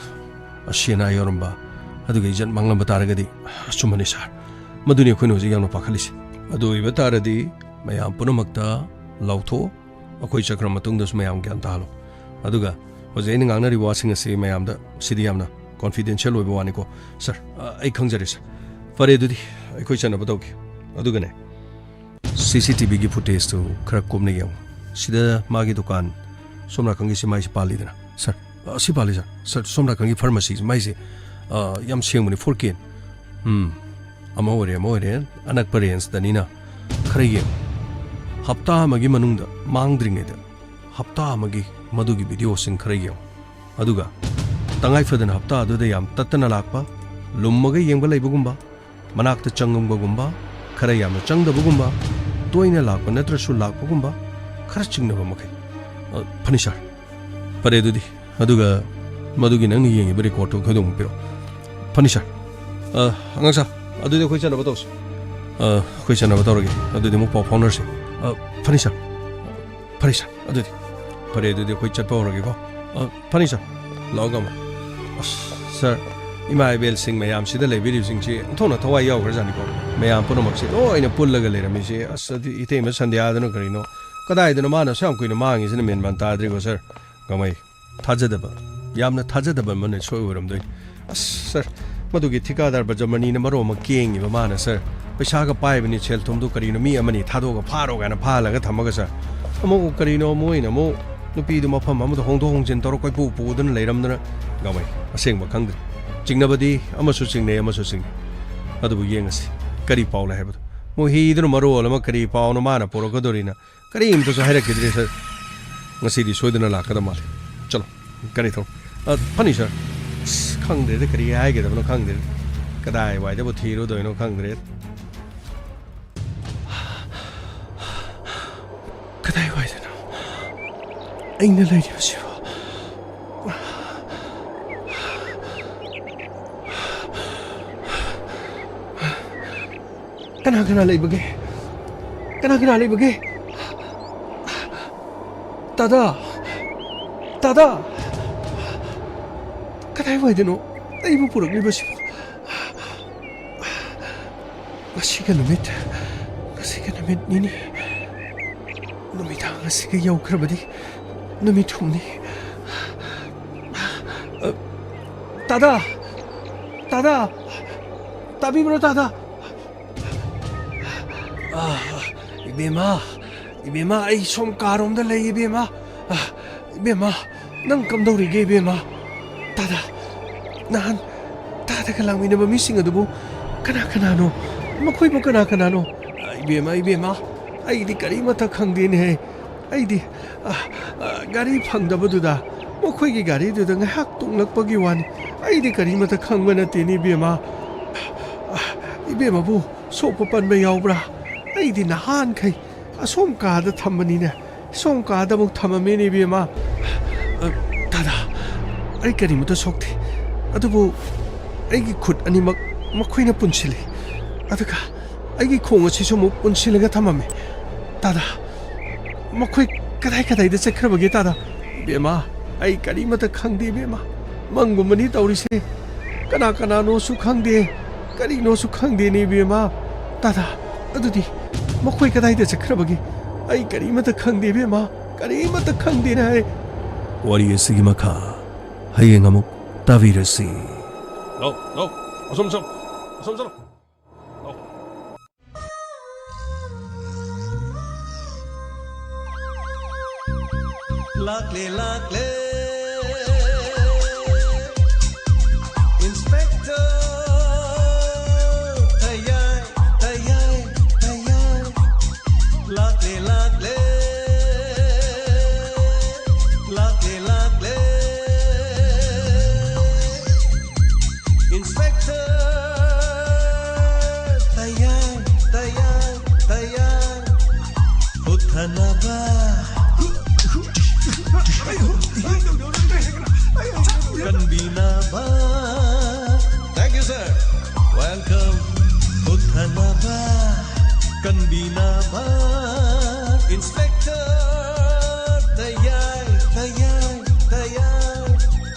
ꯑꯁꯤ ꯑꯅꯥ ꯌꯥꯎꯔꯝꯕ, ꯑꯗꯨꯒ ꯏꯖꯠ ꯃꯥꯡꯂꯝꯕ ꯇꯥꯔꯒꯗꯤ, ꯑꯆꯨꯝꯕꯅꯤ ꯁꯥꯔ꯫ ꯃꯗꯨꯅꯤ ꯑꯩꯈꯣꯏꯅ ꯍꯧꯖꯤꯛ ꯌꯥꯝꯅ ꯄꯥꯈꯠꯂꯤꯁꯤ꯫ ꯑꯗꯨ ꯑꯣꯏꯕ ꯇꯥꯔꯗꯤ ꯃꯌꯥꯝ ꯄꯨꯝꯅꯃꯛꯇ ꯂꯥꯎꯊꯣꯛꯑꯣ꯫ ꯑꯩꯈꯣꯏ ꯆꯠꯈ꯭ꯔ ꯃꯇꯨꯡꯗꯁꯨ ꯃꯌꯥꯝ ꯒ꯭ꯌꯥꯟ ꯇꯥꯍꯜꯂꯣ꯫ ꯑꯗꯨꯒ ꯍꯧꯖꯤꯛ ꯑꯩꯅ ꯉꯥꯡꯅꯔꯤꯕ ꯋꯥꯁꯤꯡ ꯑꯁꯤ ꯃꯌꯥꯝꯗ, ꯁꯤꯗꯤ ꯌꯥꯝꯅ ꯀꯣꯟꯐꯤꯗꯦꯟꯁꯤꯌꯦꯜ ꯑꯣꯏꯕ ꯋꯥꯅꯤꯀꯣ꯫ ꯁꯥꯔ, ꯑ, ꯑꯩ ꯈꯪꯖꯔꯦ, ꯁꯥꯔ꯫ ꯐꯔꯦ, ꯑꯗꯨꯗꯤ ꯑꯩꯈꯣꯏ ꯆꯠꯅꯕ ꯇꯧꯒꯦ꯫ ꯑꯗꯨꯒꯅꯦ, ꯁꯤ ꯁꯤ ꯇꯤ ꯚꯤꯒꯤ ꯐꯨꯇꯦꯖꯇꯨ ꯈꯔ ꯀꯨꯞꯅ ꯌꯦꯡꯉꯨ꯫ ꯁꯤꯗ ꯃꯥꯒꯤ ꯗꯨꯀꯥꯟ ꯁꯣꯝ ꯅꯥꯀꯟꯒꯤꯁꯤ ꯃꯥꯏꯁꯤ ꯄꯥꯜꯂꯤꯗꯅ꯫ ꯁꯥꯔ, ꯑ, ꯁꯤ ꯄꯥꯜꯂꯤ, ꯁꯥꯔ꯫ ꯁꯥꯔ, ꯁꯣꯝ ꯅꯥꯀꯟꯒꯤ ꯐꯥꯔꯃꯥꯁꯤ ꯃꯥꯏꯁꯦ, ꯑ, ꯌꯥꯝ ꯁꯦꯡꯕꯅꯤ, ꯐꯣꯔ ꯀꯦ꯫ ꯎꯝ, ꯑꯃ ꯑꯣꯏꯔꯦ, ꯑꯃ ꯑꯣꯏꯔꯦ꯫ ꯑꯅꯛꯄ ꯔꯦꯟꯖꯇꯅꯤꯅ ꯈꯔ ꯌꯦꯡꯉꯨ꯫ ꯍꯞꯇꯥ ꯑꯃꯒꯤ ꯃꯅꯨꯡꯗ ꯃꯥꯡꯗ꯭ꯔꯤꯉꯩꯗ ꯍꯞꯇꯥ ꯑꯃꯒꯤ ꯃꯗꯨꯒꯤ ꯚꯤꯗꯤꯑꯣꯁꯤꯡ ꯈꯔ ꯌꯦꯡꯉꯨ꯫ ꯑꯗꯨꯒ ꯇꯉꯥꯏ ꯐꯗꯅ ꯍꯞꯇꯥ ꯑꯗꯨꯗ ꯌꯥꯝ ꯇꯠꯇꯅ ꯂꯥꯛꯄ, ꯂꯨꯝꯃꯒ ꯌꯦꯡꯕ ꯂꯩꯕꯒꯨꯝꯕ, ꯃꯅꯥꯛꯇ ꯆꯪꯉꯝꯕꯒꯨꯝꯕ, ꯈꯔ ꯌꯥꯝꯅ ꯆꯪꯗꯕꯒꯨꯝꯕ, ꯇꯣꯏꯅ ꯂꯥꯛꯄ ꯅꯠꯇ꯭ꯔꯁꯨ ꯂꯥꯛꯄꯒꯨꯝꯕ, ꯈꯔ ꯆꯤꯡꯅꯕ ꯃꯈꯩ꯫ ꯑ, ꯐꯅꯤ ꯁꯥꯔ꯫ ꯐꯔꯦ ꯑꯗꯨꯗꯤ꯫ ꯑꯗꯨꯒ ꯃꯗꯨꯒꯤ ꯅꯪꯅ ꯌꯦꯡꯉꯤꯕ ꯔꯦꯀꯣꯔꯗꯇꯨ ꯑꯩꯈꯣꯏꯗ ꯑꯃꯨꯛ ꯄꯤꯔꯛꯑꯣ꯫ ꯐꯅꯤ ꯁꯥꯔ꯫ ꯑ, ꯑꯉꯥꯡ ꯁꯥꯔ, ꯑꯗꯨꯗꯤ ꯑꯩꯈꯣꯏ ꯆꯠꯅꯕ ꯇꯧꯁꯤ꯫ ꯑ, ꯑꯩꯈꯣꯏ ꯆꯠꯅꯕ ꯇꯧꯔꯒꯦ꯫ ꯑꯗꯨꯗꯤ ꯑꯃꯨꯛ ꯄꯥꯎ ꯐꯥꯎꯅꯔꯁꯤ꯫ ꯑ, ꯐꯅꯤ ꯁꯥꯔ꯫ ꯐꯔꯦ ꯁꯥꯔ, ꯑꯗꯨꯗꯤ꯫ ꯐꯔꯦ, ꯑꯗꯨꯗꯤ ꯑꯩꯈꯣꯏ ꯆꯠꯄ ꯍꯧꯔꯒꯦꯀꯣ꯫ ꯑ, ꯐꯅꯤ ꯁꯥꯔ꯫ ꯂꯥꯛꯑꯣ ꯀꯝꯃꯣ꯫ ꯑꯁ, ꯁꯥꯔ, ꯏꯃꯥ ꯏꯕꯦꯜꯁꯤꯡ ꯃꯌꯥꯝꯁꯤꯗ ꯂꯩꯕꯤꯔꯤꯕꯁꯤꯡꯁꯤ ꯑꯣꯟꯊꯣꯛꯅ ꯊꯋꯥꯏ ꯌꯥꯎꯈ꯭ꯔꯖꯥꯠꯅꯤꯀꯣ꯫ ꯃꯌꯥꯝ ꯄꯨꯝꯅꯃꯛꯁꯦ ꯂꯣꯏꯅ ꯄꯨꯜꯂꯒ ꯂꯩꯔꯝꯃꯤꯁꯦ꯫ ꯑꯁ, ꯑꯗꯨ ꯏꯇꯩꯃ ꯁꯟꯙ꯭ꯌꯥꯗꯨꯅ ꯀꯔꯤꯅꯣ? ꯀꯗꯥꯏꯗꯅꯣ ꯃꯥꯅ ꯑꯁꯨꯛ ꯌꯥꯝ ꯀꯨꯏꯅ ꯃꯥꯡꯉꯤꯁꯤꯅ? ꯃꯦꯟ ꯃꯥꯟ ꯇꯥꯗ꯭ꯔꯦꯀꯣ, ꯁꯥꯔ꯫ ꯒꯥꯡꯃꯩ, ꯊꯥꯖꯗꯕ, ꯌꯥꯝꯅ ꯊꯥꯖꯗꯕ ꯑꯃꯅ ꯁꯣꯏ ꯑꯣꯏꯔꯝꯗꯣꯏꯅꯤ꯫ ꯑꯁ, ꯁꯥꯔ, ꯃꯗꯨꯒꯤ ꯊꯤꯀꯥꯗꯥꯔ ꯕꯖꯃꯅꯤꯅ ꯃꯔꯣꯟ ꯑꯃ ꯀꯦꯡꯉꯤꯕ ꯃꯥꯅ, ꯁꯥꯔ꯫ ꯄꯩꯁꯥꯒ ꯄꯥꯏꯕꯅꯤ, ꯁꯦꯜ ꯊꯨꯝꯗꯣ ꯀꯔꯤꯅꯣ, ꯃꯤ ꯑꯃꯅꯤ ꯊꯥꯗꯣꯛꯑꯒ ꯐꯥꯔꯣ ꯀꯥꯏꯅ ꯐꯥꯍꯜꯂꯒ ꯊꯝꯃꯒ, ꯁꯥꯔ꯫ ꯑꯃꯨꯛ ꯀꯔꯤꯅꯣ, ꯃꯣꯏꯅ ꯑꯃꯨꯛ ꯅꯨꯄꯤꯗꯨ ꯃꯐꯝ ꯑꯃꯗ ꯍꯣꯡꯗꯣꯛ ꯍꯣꯡꯖꯤꯟ ꯇꯧꯔ ꯀꯣꯏꯄꯨ ꯄꯨꯗꯨꯅ ꯂꯩꯔꯝꯗꯅ꯫ ꯒꯥꯡꯃꯩ, ꯑꯁꯦꯡꯕ ꯈꯪꯗ꯭ꯔꯦ꯫ ꯆꯤꯡꯅꯕꯗꯤ ꯑꯃꯁꯨ ꯆꯤꯡꯅꯩ, ꯑꯃꯁꯨ ꯆꯤꯡꯅꯩ꯫ ꯑꯗꯨꯕꯨ ꯌꯦꯡꯉꯁꯤ ꯀꯔꯤ ꯄꯥꯎ ꯂꯩ ꯍꯥꯏꯕꯗꯣ꯫ ꯃꯣꯍꯤꯗꯨꯅ ꯃꯔꯣꯜ ꯑꯃ ꯀꯔꯤ ꯄꯥꯎꯅꯣ ꯃꯥꯅ ꯄꯨꯔꯛꯀꯗꯣꯔꯤꯅ꯫ ꯀꯔꯤꯝꯇꯁꯨ ꯍꯥꯏꯔꯛꯈꯤꯗ꯭ꯔꯦ, ꯁꯥꯔ꯫ ꯉꯁꯤꯗꯤ ꯁꯣꯏꯗꯅ ꯂꯥꯛꯀꯗꯕ ꯃꯥꯜꯂꯤ꯫ ꯆꯠꯂꯣ, ꯒꯥꯔꯤ ꯊꯧ꯫ ꯑ, ꯐꯅꯤ, ꯁꯥꯔ꯫ ꯑꯁ, ꯈꯪꯗ꯭ꯔꯦꯗ, ꯀꯔꯤ ꯍꯥꯏꯒꯗꯕꯅꯣ ꯈꯪꯗ꯭ꯔꯦ꯫ ꯀꯗꯥꯏꯋꯥꯏꯗꯕꯨ ꯊꯤꯔꯨꯗꯣꯏꯅꯣ ꯈꯪꯗ꯭ꯔꯦ꯫ ꯀꯗꯥꯏꯋꯥꯏꯗꯅꯣ ꯑꯩꯅ ꯂꯩꯔꯤꯕꯁꯤꯕꯣ? ꯀꯅꯥ ꯀꯅꯥ ꯂꯩꯕꯒꯦ? ꯀꯅꯥ ꯀꯅꯥ ꯂꯩꯕꯒꯦ? ꯇꯥꯗꯥ! ꯇꯥꯗꯥ! ꯀꯗꯥꯏꯋꯥꯏꯗꯅꯣ ꯑꯩꯕꯨ ꯄꯨꯔꯛꯂꯤꯕꯁꯤꯕꯣ? ꯉꯁꯤꯒ ꯅꯨꯃꯤꯠ, ꯉꯁꯤꯒ ꯅꯨꯃꯤꯠ ꯅꯤꯅꯤ, ꯅꯨꯃꯤꯗꯥꯡ ꯑꯁꯤꯒ ꯌꯧꯈ꯭ꯔꯕꯗꯤ ꯅꯨꯃꯤꯠ ꯍꯨꯝꯅꯤ꯫ ꯇꯥꯗꯥ! ꯇꯥꯗꯥ! ꯇꯥꯕꯤꯕ꯭ꯔꯣ, ꯇꯥꯗꯥ? ꯑꯥ, ꯏꯕꯦꯝꯃ, ꯏꯕꯦꯝꯃ, ꯑꯩ ꯁꯣꯝ ꯀꯥꯔꯣꯝꯗ ꯂꯩ, ꯏꯕꯦꯝꯃ꯫ ꯑꯥ, ꯏꯕꯦꯝꯃ, ꯅꯪ ꯀꯝꯗꯧꯔꯤꯒꯦ, ꯏꯕꯦꯝꯃ? ꯇꯥꯗꯥ, ꯅꯍꯥꯟ ꯇꯥꯗꯒ ꯂꯥꯛꯃꯤꯟꯅꯕ ꯃꯤꯁꯤꯡ ꯑꯗꯨꯕꯨ ꯀꯅꯥ ꯀꯅꯥꯅꯣ? ꯃꯈꯣꯏꯕꯨ ꯀꯅꯥ ꯀꯅꯥꯅꯣ? ꯑꯥ, ꯏꯕꯦꯝꯃ, ꯏꯕꯦꯝꯃ, ꯑꯩꯗꯤ ꯀꯔꯤꯃꯠꯇ ꯈꯪꯗꯦꯅꯦꯍꯦ꯫ ꯑꯩꯗꯤ, ꯑꯥ, ꯑꯥ, ꯒꯥꯔꯤ ꯐꯪꯗꯕꯗꯨꯗ, ꯃꯈꯣꯏꯒꯤ ꯒꯥꯔꯤꯗꯨꯗ ꯉꯥꯏꯍꯥꯛ ꯇꯣꯡꯂꯛꯄꯒꯤ ꯋꯥꯅꯤ꯫ ꯑꯩꯗꯤ ꯀꯔꯤꯃꯠꯇ ꯈꯪꯕ ꯅꯠꯇꯦꯅꯦ, ꯏꯕꯦꯝꯃ꯫ ꯑꯥ, ꯏꯕꯦꯝꯃꯕꯨ ꯁꯣꯛꯄ ꯄꯟꯕ ꯌꯥꯎꯕ꯭ꯔꯥ? ꯑꯩꯗꯤ ꯅꯍꯥꯟꯈꯩ ꯑꯁꯣꯝ ꯀꯥꯗ ꯊꯝꯕꯅꯤꯅꯦ꯫ ꯁꯣꯝ ꯀꯥꯗ ꯑꯃꯨꯛ ꯊꯝꯃꯝꯃꯦꯅꯦ, ꯏꯕꯦꯝꯃ꯫ ꯑ, ꯇꯥꯗꯥ, ꯑꯩ ꯀꯔꯤꯃꯠꯇ ꯁꯣꯛꯇꯦ꯫ ꯑꯗꯨꯕꯨ ꯑꯩꯒꯤ ꯈꯨꯠ ꯑꯅꯤꯃꯛ ꯃꯈꯣꯏꯅ ꯄꯨꯟꯁꯤꯜꯂꯤ꯫ ꯑꯗꯨꯒ ꯑꯩꯒꯤ ꯈꯣꯡ ꯑꯁꯤꯁꯨ ꯑꯃꯨꯛ ꯄꯨꯟꯁꯤꯜꯂꯒ ꯊꯝꯃꯝꯃꯤ꯫ ꯇꯥꯗꯥ, ꯃꯈꯣꯏ ꯀꯗꯥꯏ ꯀꯗꯥꯏꯗ ꯆꯠꯈ꯭ꯔꯕꯒꯦ, ꯇꯥꯗꯥ? ꯏꯕꯦꯝꯃ, ꯑꯩ ꯀꯔꯤꯃꯠꯇ ꯈꯪꯗꯦ, ꯏꯕꯦꯝꯃ꯫ ꯃꯪꯒꯨꯝꯕꯅꯤ ꯇꯧꯔꯤꯁꯦ꯫ ꯀꯅꯥ ꯀꯅꯥꯅꯣꯁꯨ ꯈꯪꯗꯦ, ꯀꯔꯤꯅꯣꯁꯨ ꯈꯪꯗꯦꯅꯦ, ꯏꯕꯦꯝꯃ꯫ ꯇꯥꯗꯥ, ꯑꯗꯨꯗꯤ ꯃꯈꯣꯏ ꯀꯗꯥꯏꯗ ꯆꯠꯈ꯭ꯔꯕꯒꯦ? ꯑꯩ ꯀꯔꯤꯃꯠꯇ ꯈꯪꯗꯦ, ꯏꯕꯦꯝꯃ, ꯀꯔꯤꯃꯠꯇ ꯈꯪꯗꯦꯅꯦ ꯑꯩ꯫ ꯋꯥꯔꯤ ꯑꯁꯤꯒꯤ ꯃꯈꯥ ꯍꯌꯦꯡ ꯑꯃꯨꯛ ꯇꯥꯕꯤꯔꯁꯤ꯫ ꯂꯥꯎ, ꯂꯥꯎ, ꯑꯁꯣꯝ ꯆꯠꯂꯣ, ꯑꯁꯣꯝ ꯆꯠꯂꯣ꯫ ꯂꯥꯎ꯫ ꯂꯥꯛꯂꯦ, ꯂꯥꯛꯂꯦ꯫ Inspector ꯊꯌꯥꯏ, ꯊꯌꯥꯏ, ꯊꯌꯥꯏ꯫ ꯂꯥꯛꯂꯦ, ꯂꯥꯛꯂꯦ꯫ ꯂꯥꯛꯂꯦ, ꯂꯥꯛꯂꯦ꯫ Inspector ꯊꯌꯥꯏ, ꯊꯌꯥꯏ, ꯊꯌꯥꯏ꯫ ꯍꯨꯠꯊꯅꯕ ꯀꯟꯕꯤꯅꯕ꯫ Thank you, sir. Welcome. ꯍꯨꯠꯊꯅꯕ ꯀꯟꯕꯤꯅꯕ꯫ Inspector ꯊꯌꯥꯏ, ꯊꯌꯥꯏ, ꯊꯌꯥꯏ꯫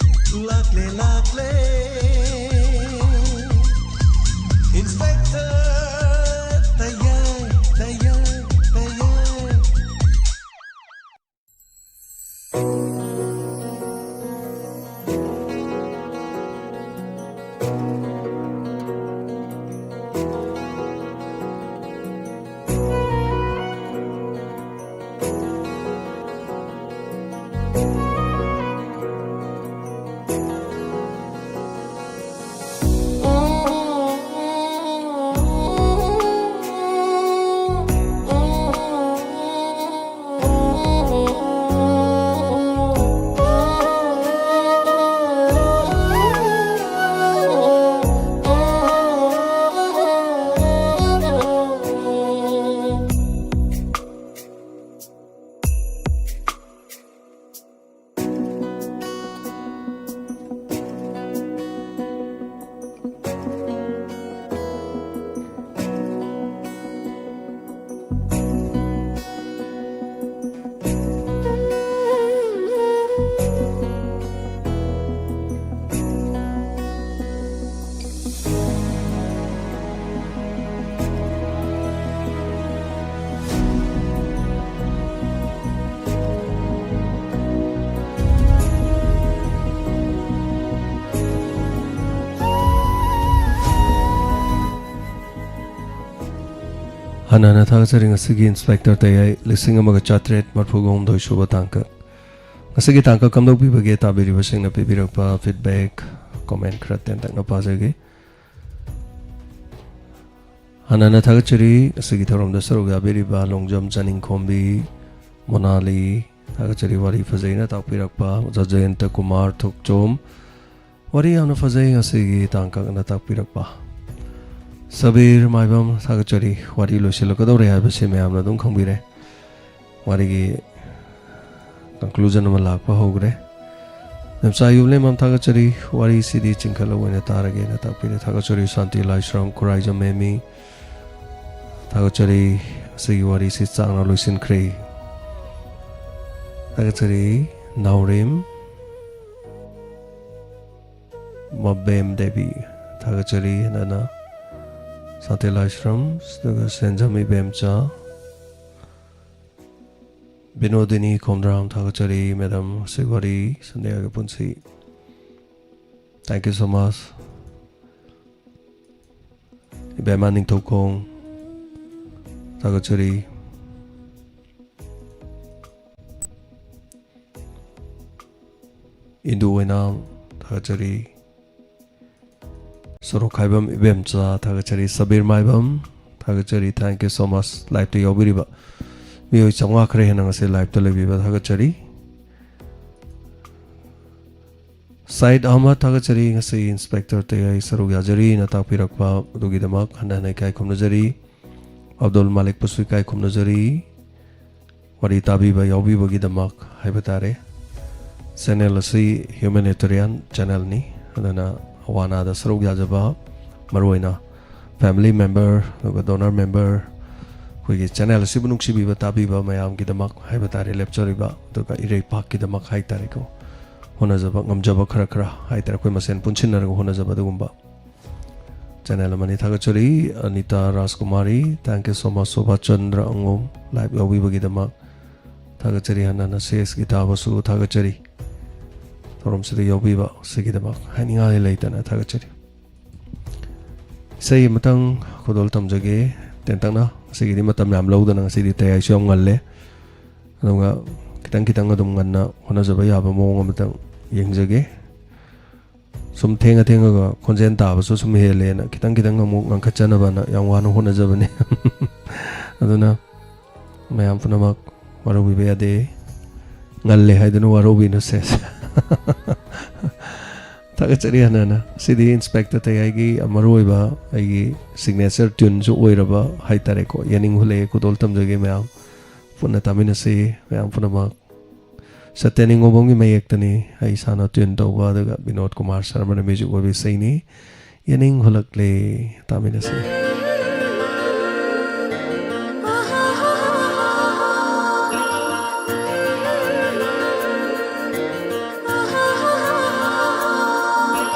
ꯂꯥꯛꯂꯦ, ꯂꯥꯛꯂꯦ꯫ Inspector ꯊꯌꯥꯏ, ꯊꯌꯥꯏ, ꯊꯌꯥꯏ꯫ ꯍꯥꯟꯅ ꯍꯥꯟꯅ ꯊꯥꯒꯠꯆꯔꯤ꯫ ꯉꯁꯤꯒꯤ ꯏꯟꯁꯄꯦꯛꯇꯔ ꯇꯌꯥꯏ ꯂꯤꯁꯤꯡ ꯑꯃꯒ ꯆꯥꯇ꯭ꯔꯦꯠ ꯃꯔꯐꯨꯒ ꯍꯨꯝꯗꯣꯏ ꯁꯨꯕ ꯇꯥꯡꯀꯛ꯫ ꯉꯁꯤꯒꯤ ꯇꯥꯡꯀꯛ ꯀꯝꯗꯧꯕꯤꯕꯒꯦ? ꯇꯥꯕꯤꯔꯤꯕꯁꯤꯡꯅ ꯄꯤꯕꯤꯔꯛꯄ ꯐꯤꯗꯕꯦꯛ, ꯀꯣꯃꯦꯟ ꯈꯔ ꯇꯦꯟꯇꯛꯅ ꯄꯥꯖꯒꯦ꯫ ꯍꯥꯟꯅ ꯍꯥꯟꯅ ꯊꯥꯒꯠꯆꯔꯤ꯫ ꯉꯁꯤꯒꯤ ꯊꯧꯔꯝꯗ ꯁꯔꯨꯛ ꯌꯥꯕꯤꯔꯤꯕ ꯂꯣꯡꯖꯝ ꯆꯥꯅꯤꯡꯈꯣꯝꯕꯤ, ꯃꯣꯅꯥꯂꯤ, ꯊꯥꯒꯠꯆꯔꯤ꯫ ꯋꯥꯔꯤ ꯐꯖꯩꯅ ꯇꯥꯛꯄꯤꯔꯛꯄ ꯑꯣꯖꯥ ꯖꯌꯟꯇ ꯀꯨꯃꯥꯔ ꯊꯣꯛꯆꯣꯝ, ꯋꯥꯔꯤ ꯌꯥꯝꯅ ꯐꯖꯩ ꯉꯁꯤꯒꯤ ꯇꯥꯡꯀꯛꯅ ꯇꯥꯛꯄꯤꯔꯛꯄ꯫ ꯁꯕꯤꯔ ꯃꯥꯏꯕꯝ, ꯊꯥꯒꯠꯆꯔꯤ꯫ ꯋꯥꯔꯤ ꯂꯣꯏꯁꯤꯜꯂꯛꯀꯗꯧꯔꯦ ꯍꯥꯏꯕꯁꯤ ꯃꯌꯥꯝꯅ ꯑꯗꯨꯝ ꯈꯪꯕꯤꯔꯦ꯫ ꯋꯥꯔꯤꯒꯤ ꯀꯟꯀ꯭ꯂꯨꯖꯟ ꯑꯃ ꯂꯥꯛꯄ ꯍꯧꯈ꯭ꯔꯦ꯫ ꯃꯦꯝꯆꯥ ꯌꯨꯝꯂꯦꯝꯕꯝ, ꯊꯥꯒꯠꯆꯔꯤ꯫ ꯋꯥꯔꯤꯁꯤꯗꯤ ꯆꯤꯡꯈꯠꯂ ꯑꯣꯏꯅ ꯇꯥꯔꯒꯦꯅ ꯇꯥꯛꯄꯤꯔꯦ꯫ ꯊꯥꯒꯠꯆꯔꯤ꯫ ꯁꯥꯟꯇꯤ ꯂꯥꯏꯁ꯭ꯔꯝ, ꯈꯨꯔꯥꯏꯖꯝ ꯃꯦꯃꯤ, ꯊꯥꯒꯠꯆꯔꯤ꯫ ꯉꯁꯤꯒꯤ ꯋꯥꯔꯤꯁꯤ ꯆꯥꯡꯅ ꯂꯣꯏꯁꯤꯟꯈ꯭ꯔꯦ꯫ ꯊꯥꯒꯠꯆꯔꯤ꯫ ꯅꯥꯎꯔꯦꯝ ꯃꯕꯦꯝ ꯗꯦꯕꯤ, ꯊꯥꯒꯠꯆꯔꯤ꯫ ꯍꯟꯅ ꯍꯟꯅ ꯁꯥꯟꯇꯤ ꯂꯥꯏꯁ꯭ꯔꯝ, ꯑꯗꯨꯒ ꯁꯦꯟꯖꯝ ꯏꯕꯦꯝꯆꯥ, ꯕꯤꯅꯣꯗꯤꯅꯤ ꯈꯣꯝꯗ꯭ꯔꯥꯝ, ꯊꯥꯒꯠꯆꯔꯤ꯫ ꯃꯦꯗꯥꯝ ꯁꯤꯋꯥꯔꯤ ꯁꯟꯗ꯭ꯌꯥꯒꯤ ꯄꯨꯟꯁꯤ, thank you so much꯫ ꯏꯕꯦꯝꯃ ꯅꯤꯡꯊꯧꯈꯣꯡ, ꯊꯥꯒꯠꯆꯔꯤ꯫ ꯏꯟꯗꯨ ꯑꯣꯏꯅꯥꯝ, ꯊꯥꯒꯠꯆꯔꯤ꯫ ꯁꯣꯔꯣꯛꯈꯥꯏꯕꯝ ꯏꯕꯦꯝꯆꯥ, ꯊꯥꯒꯠꯆꯔꯤ꯫ ꯁꯕꯤꯔ ꯃꯥꯏꯕꯝ, ꯊꯥꯒꯠꯆꯔꯤ, thank you so much꯫ ꯂꯥꯏꯞꯇ ꯌꯥꯎꯕꯤꯔꯤꯕ ꯃꯤꯑꯣꯏ ꯆꯥꯝꯃꯉꯥ ꯈꯔ ꯍꯦꯟꯅ ꯉꯁꯤ ꯂꯥꯏꯞꯇ ꯂꯩꯕꯤꯕ ꯊꯥꯒꯠꯆꯔꯤ꯫ ꯁꯥꯏꯗ ꯑꯍꯃꯗ, ꯊꯥꯒꯠꯆꯔꯤ꯫ ꯉꯁꯤ ꯏꯟꯁꯄꯦꯛꯇꯔ ꯇꯌꯥꯏ ꯁꯔꯨꯛ ꯌꯥꯖꯔꯤꯅ ꯇꯥꯛꯄꯤꯔꯛꯄ ꯑꯗꯨꯒꯤꯗꯃꯛ ꯍꯟꯅ ꯍꯟꯅ ꯏꯀꯥꯏ ꯈꯨꯝꯅꯖꯔꯤ꯫ ꯑꯕꯗꯨꯜ ꯃꯥꯂꯤꯛꯄꯨꯁꯨ ꯏꯀꯥꯏ ꯈꯨꯝꯅꯖꯔꯤ꯫ ꯋꯥꯔꯤ ꯇꯥꯕꯤꯕ ꯌꯥꯎꯕꯤꯕꯒꯤꯗꯃꯛ ꯍꯥꯏꯕ ꯇꯥꯔꯦ꯫ ꯆꯦꯅꯦꯜ ꯑꯁꯤ ꯍ꯭ꯌꯨꯃꯦꯅꯤꯇꯦꯔꯤꯌꯥꯟ ꯆꯦꯅꯦꯜꯅꯤ, ꯑꯗꯨꯅ ꯑꯋꯥ ꯑꯅꯥꯗ ꯁꯔꯨꯛ ꯌꯥꯖꯕ, ꯃꯔꯨꯑꯣꯏꯅ ꯐꯦꯃꯤꯂꯤ ꯃꯦꯝꯕꯔ, ꯑꯗꯨꯒ ꯗꯣꯅꯔ ꯃꯦꯝꯕꯔ, ꯑꯩꯈꯣꯏꯒꯤ ꯆꯦꯅꯦꯜ ꯑꯁꯤꯕꯨ ꯅꯨꯡꯁꯤꯕꯤꯕ, ꯇꯥꯕꯤꯕ ꯃꯌꯥꯝꯒꯤꯗꯃꯛ ꯍꯥꯏꯕ ꯇꯥꯔꯦ, ꯂꯦꯞꯆꯔꯤꯕ, ꯑꯗꯨꯒ ꯏꯔꯩꯄꯥꯛꯀꯤꯗꯃꯛ ꯍꯥꯏ ꯇꯥꯔꯦꯀꯣ, ꯍꯣꯠꯅꯖꯕ ꯉꯝꯖꯕ ꯈꯔ ꯈꯔ ꯍꯥꯏ ꯇꯥꯔꯦ, ꯑꯩꯈꯣꯏ ꯃꯁꯦꯟ ꯄꯨꯟꯁꯤꯟꯅꯔꯒ ꯍꯣꯠꯅꯖꯕ ꯑꯗꯨꯒꯨꯝꯕ ꯆꯦꯅꯦꯜ ꯑꯃꯅꯤ꯫ ꯊꯥꯒꯠꯆꯔꯤ꯫ Anita Rajkumari, thank you so much꯫ Sobha Chandra ꯑꯉꯣꯝ, ꯂꯥꯏꯚ ꯌꯥꯎꯕꯤꯕꯒꯤꯗꯃꯛ ꯊꯥꯒꯠꯆꯔꯤ꯫ ꯍꯟꯅ ꯍꯟꯅ ꯁꯤ ꯑꯦꯁ ꯒꯤꯇꯥꯕꯨꯁꯨ ꯊꯥꯒꯠꯆꯔꯤ꯫ ꯊꯧꯔꯝꯁꯤꯗ ꯌꯥꯎꯕꯤꯕ ꯑꯁꯤꯒꯤꯗꯃꯛ ꯍꯥꯏꯅꯤꯡꯉꯥꯏ ꯂꯩꯇꯅ ꯊꯥꯒꯠꯆꯔꯤ꯫ ꯏꯁꯩ ꯑꯃꯇꯪ ꯈꯨꯗꯣꯜ ꯇꯝꯖꯒꯦ ꯇꯦꯟꯇꯛꯅ꯫ ꯉꯁꯤꯒꯤꯗꯤ ꯃꯇꯝ ꯌꯥꯝ ꯂꯧꯗꯅ, ꯉꯁꯤꯗꯤ ꯇꯌꯥꯏꯁꯨ ꯌꯥꯝ ꯉꯜꯂꯦ꯫ ꯑꯗꯨꯒ ꯈꯤꯇꯪ ꯈꯤꯇꯪ ꯑꯗꯨꯝ ꯉꯟꯅ ꯍꯣꯠꯅꯖꯕ ꯌꯥꯕ ꯃꯑꯣꯡ ꯑꯃꯇꯪ ꯌꯦꯡꯖꯒꯦ꯫ ꯁꯨꯝ ꯊꯦꯡꯉ ꯊꯦꯡꯉꯒ ꯈꯣꯟꯖꯦꯜ ꯇꯥꯕꯁꯨ ꯁꯨꯝ ꯍꯦꯜꯂꯦꯅ ꯈꯤꯇꯪ ꯈꯤꯇꯪ ꯑꯃꯨꯛ ꯉꯟꯈꯠꯆꯅꯕꯅ ꯌꯥꯝ ꯋꯥꯅ ꯍꯣꯠꯅꯖꯕꯅꯤ꯫ ꯑꯗꯨꯅ ꯃꯌꯥꯝ ꯄꯨꯝꯅꯃꯛ ꯋꯥꯔꯧꯕꯤꯕ ꯌꯥꯗꯦ꯫ ꯉꯜꯂꯦ ꯍꯥꯏꯗꯨꯅ ꯋꯥꯔꯧꯕꯤꯅꯨꯁꯦ꯫ ꯊꯥꯒꯠꯆꯔꯤ ꯍꯟꯅ ꯍꯟꯅ꯫ ꯁꯤꯗꯤ ꯏꯟꯁꯄꯦꯛꯇꯔ ꯇꯌꯥꯏꯒꯤ ꯃꯔꯨꯑꯣꯏꯕ ꯑꯩꯒꯤ ꯁꯤꯒꯅꯦꯆꯔ ꯇ꯭ꯌꯨꯟꯁꯨ ꯑꯣꯏꯔꯕ ꯍꯥꯏꯇꯥꯔꯦꯀꯣ꯫ ꯌꯦꯅꯤꯡ ꯍꯨꯜꯂꯛꯑꯦ, ꯈꯨꯗꯣꯜ ꯇꯝꯖꯒꯦ ꯃꯌꯥꯝ꯫ ꯄꯨꯟꯅ ꯇꯥꯃꯤꯟꯅꯁꯤ, ꯃꯌꯥꯝ ꯄꯨꯝꯅꯃꯛ꯫ ꯁꯇ꯭ꯌ ꯅꯤꯡꯉꯣꯝꯕꯝꯒꯤ ꯃꯌꯦꯛꯇꯅꯤ꯫ ꯑꯩ ꯏꯁꯥꯅ ꯇ꯭ꯌꯨꯟ ꯇꯧꯕ, ꯑꯗꯨꯒ ꯕꯤꯅꯣꯗ ꯀꯨꯃꯥꯔ ꯁꯔꯃꯅ ꯃ꯭ꯌꯨꯖꯤꯛ ꯑꯣꯏꯕ ꯏꯁꯩꯅꯤ꯫ ꯌꯦꯅꯤꯡ ꯍꯨꯜꯂꯛꯂꯦ꯫ ꯇꯥꯃꯤꯟꯅꯁꯤ꯫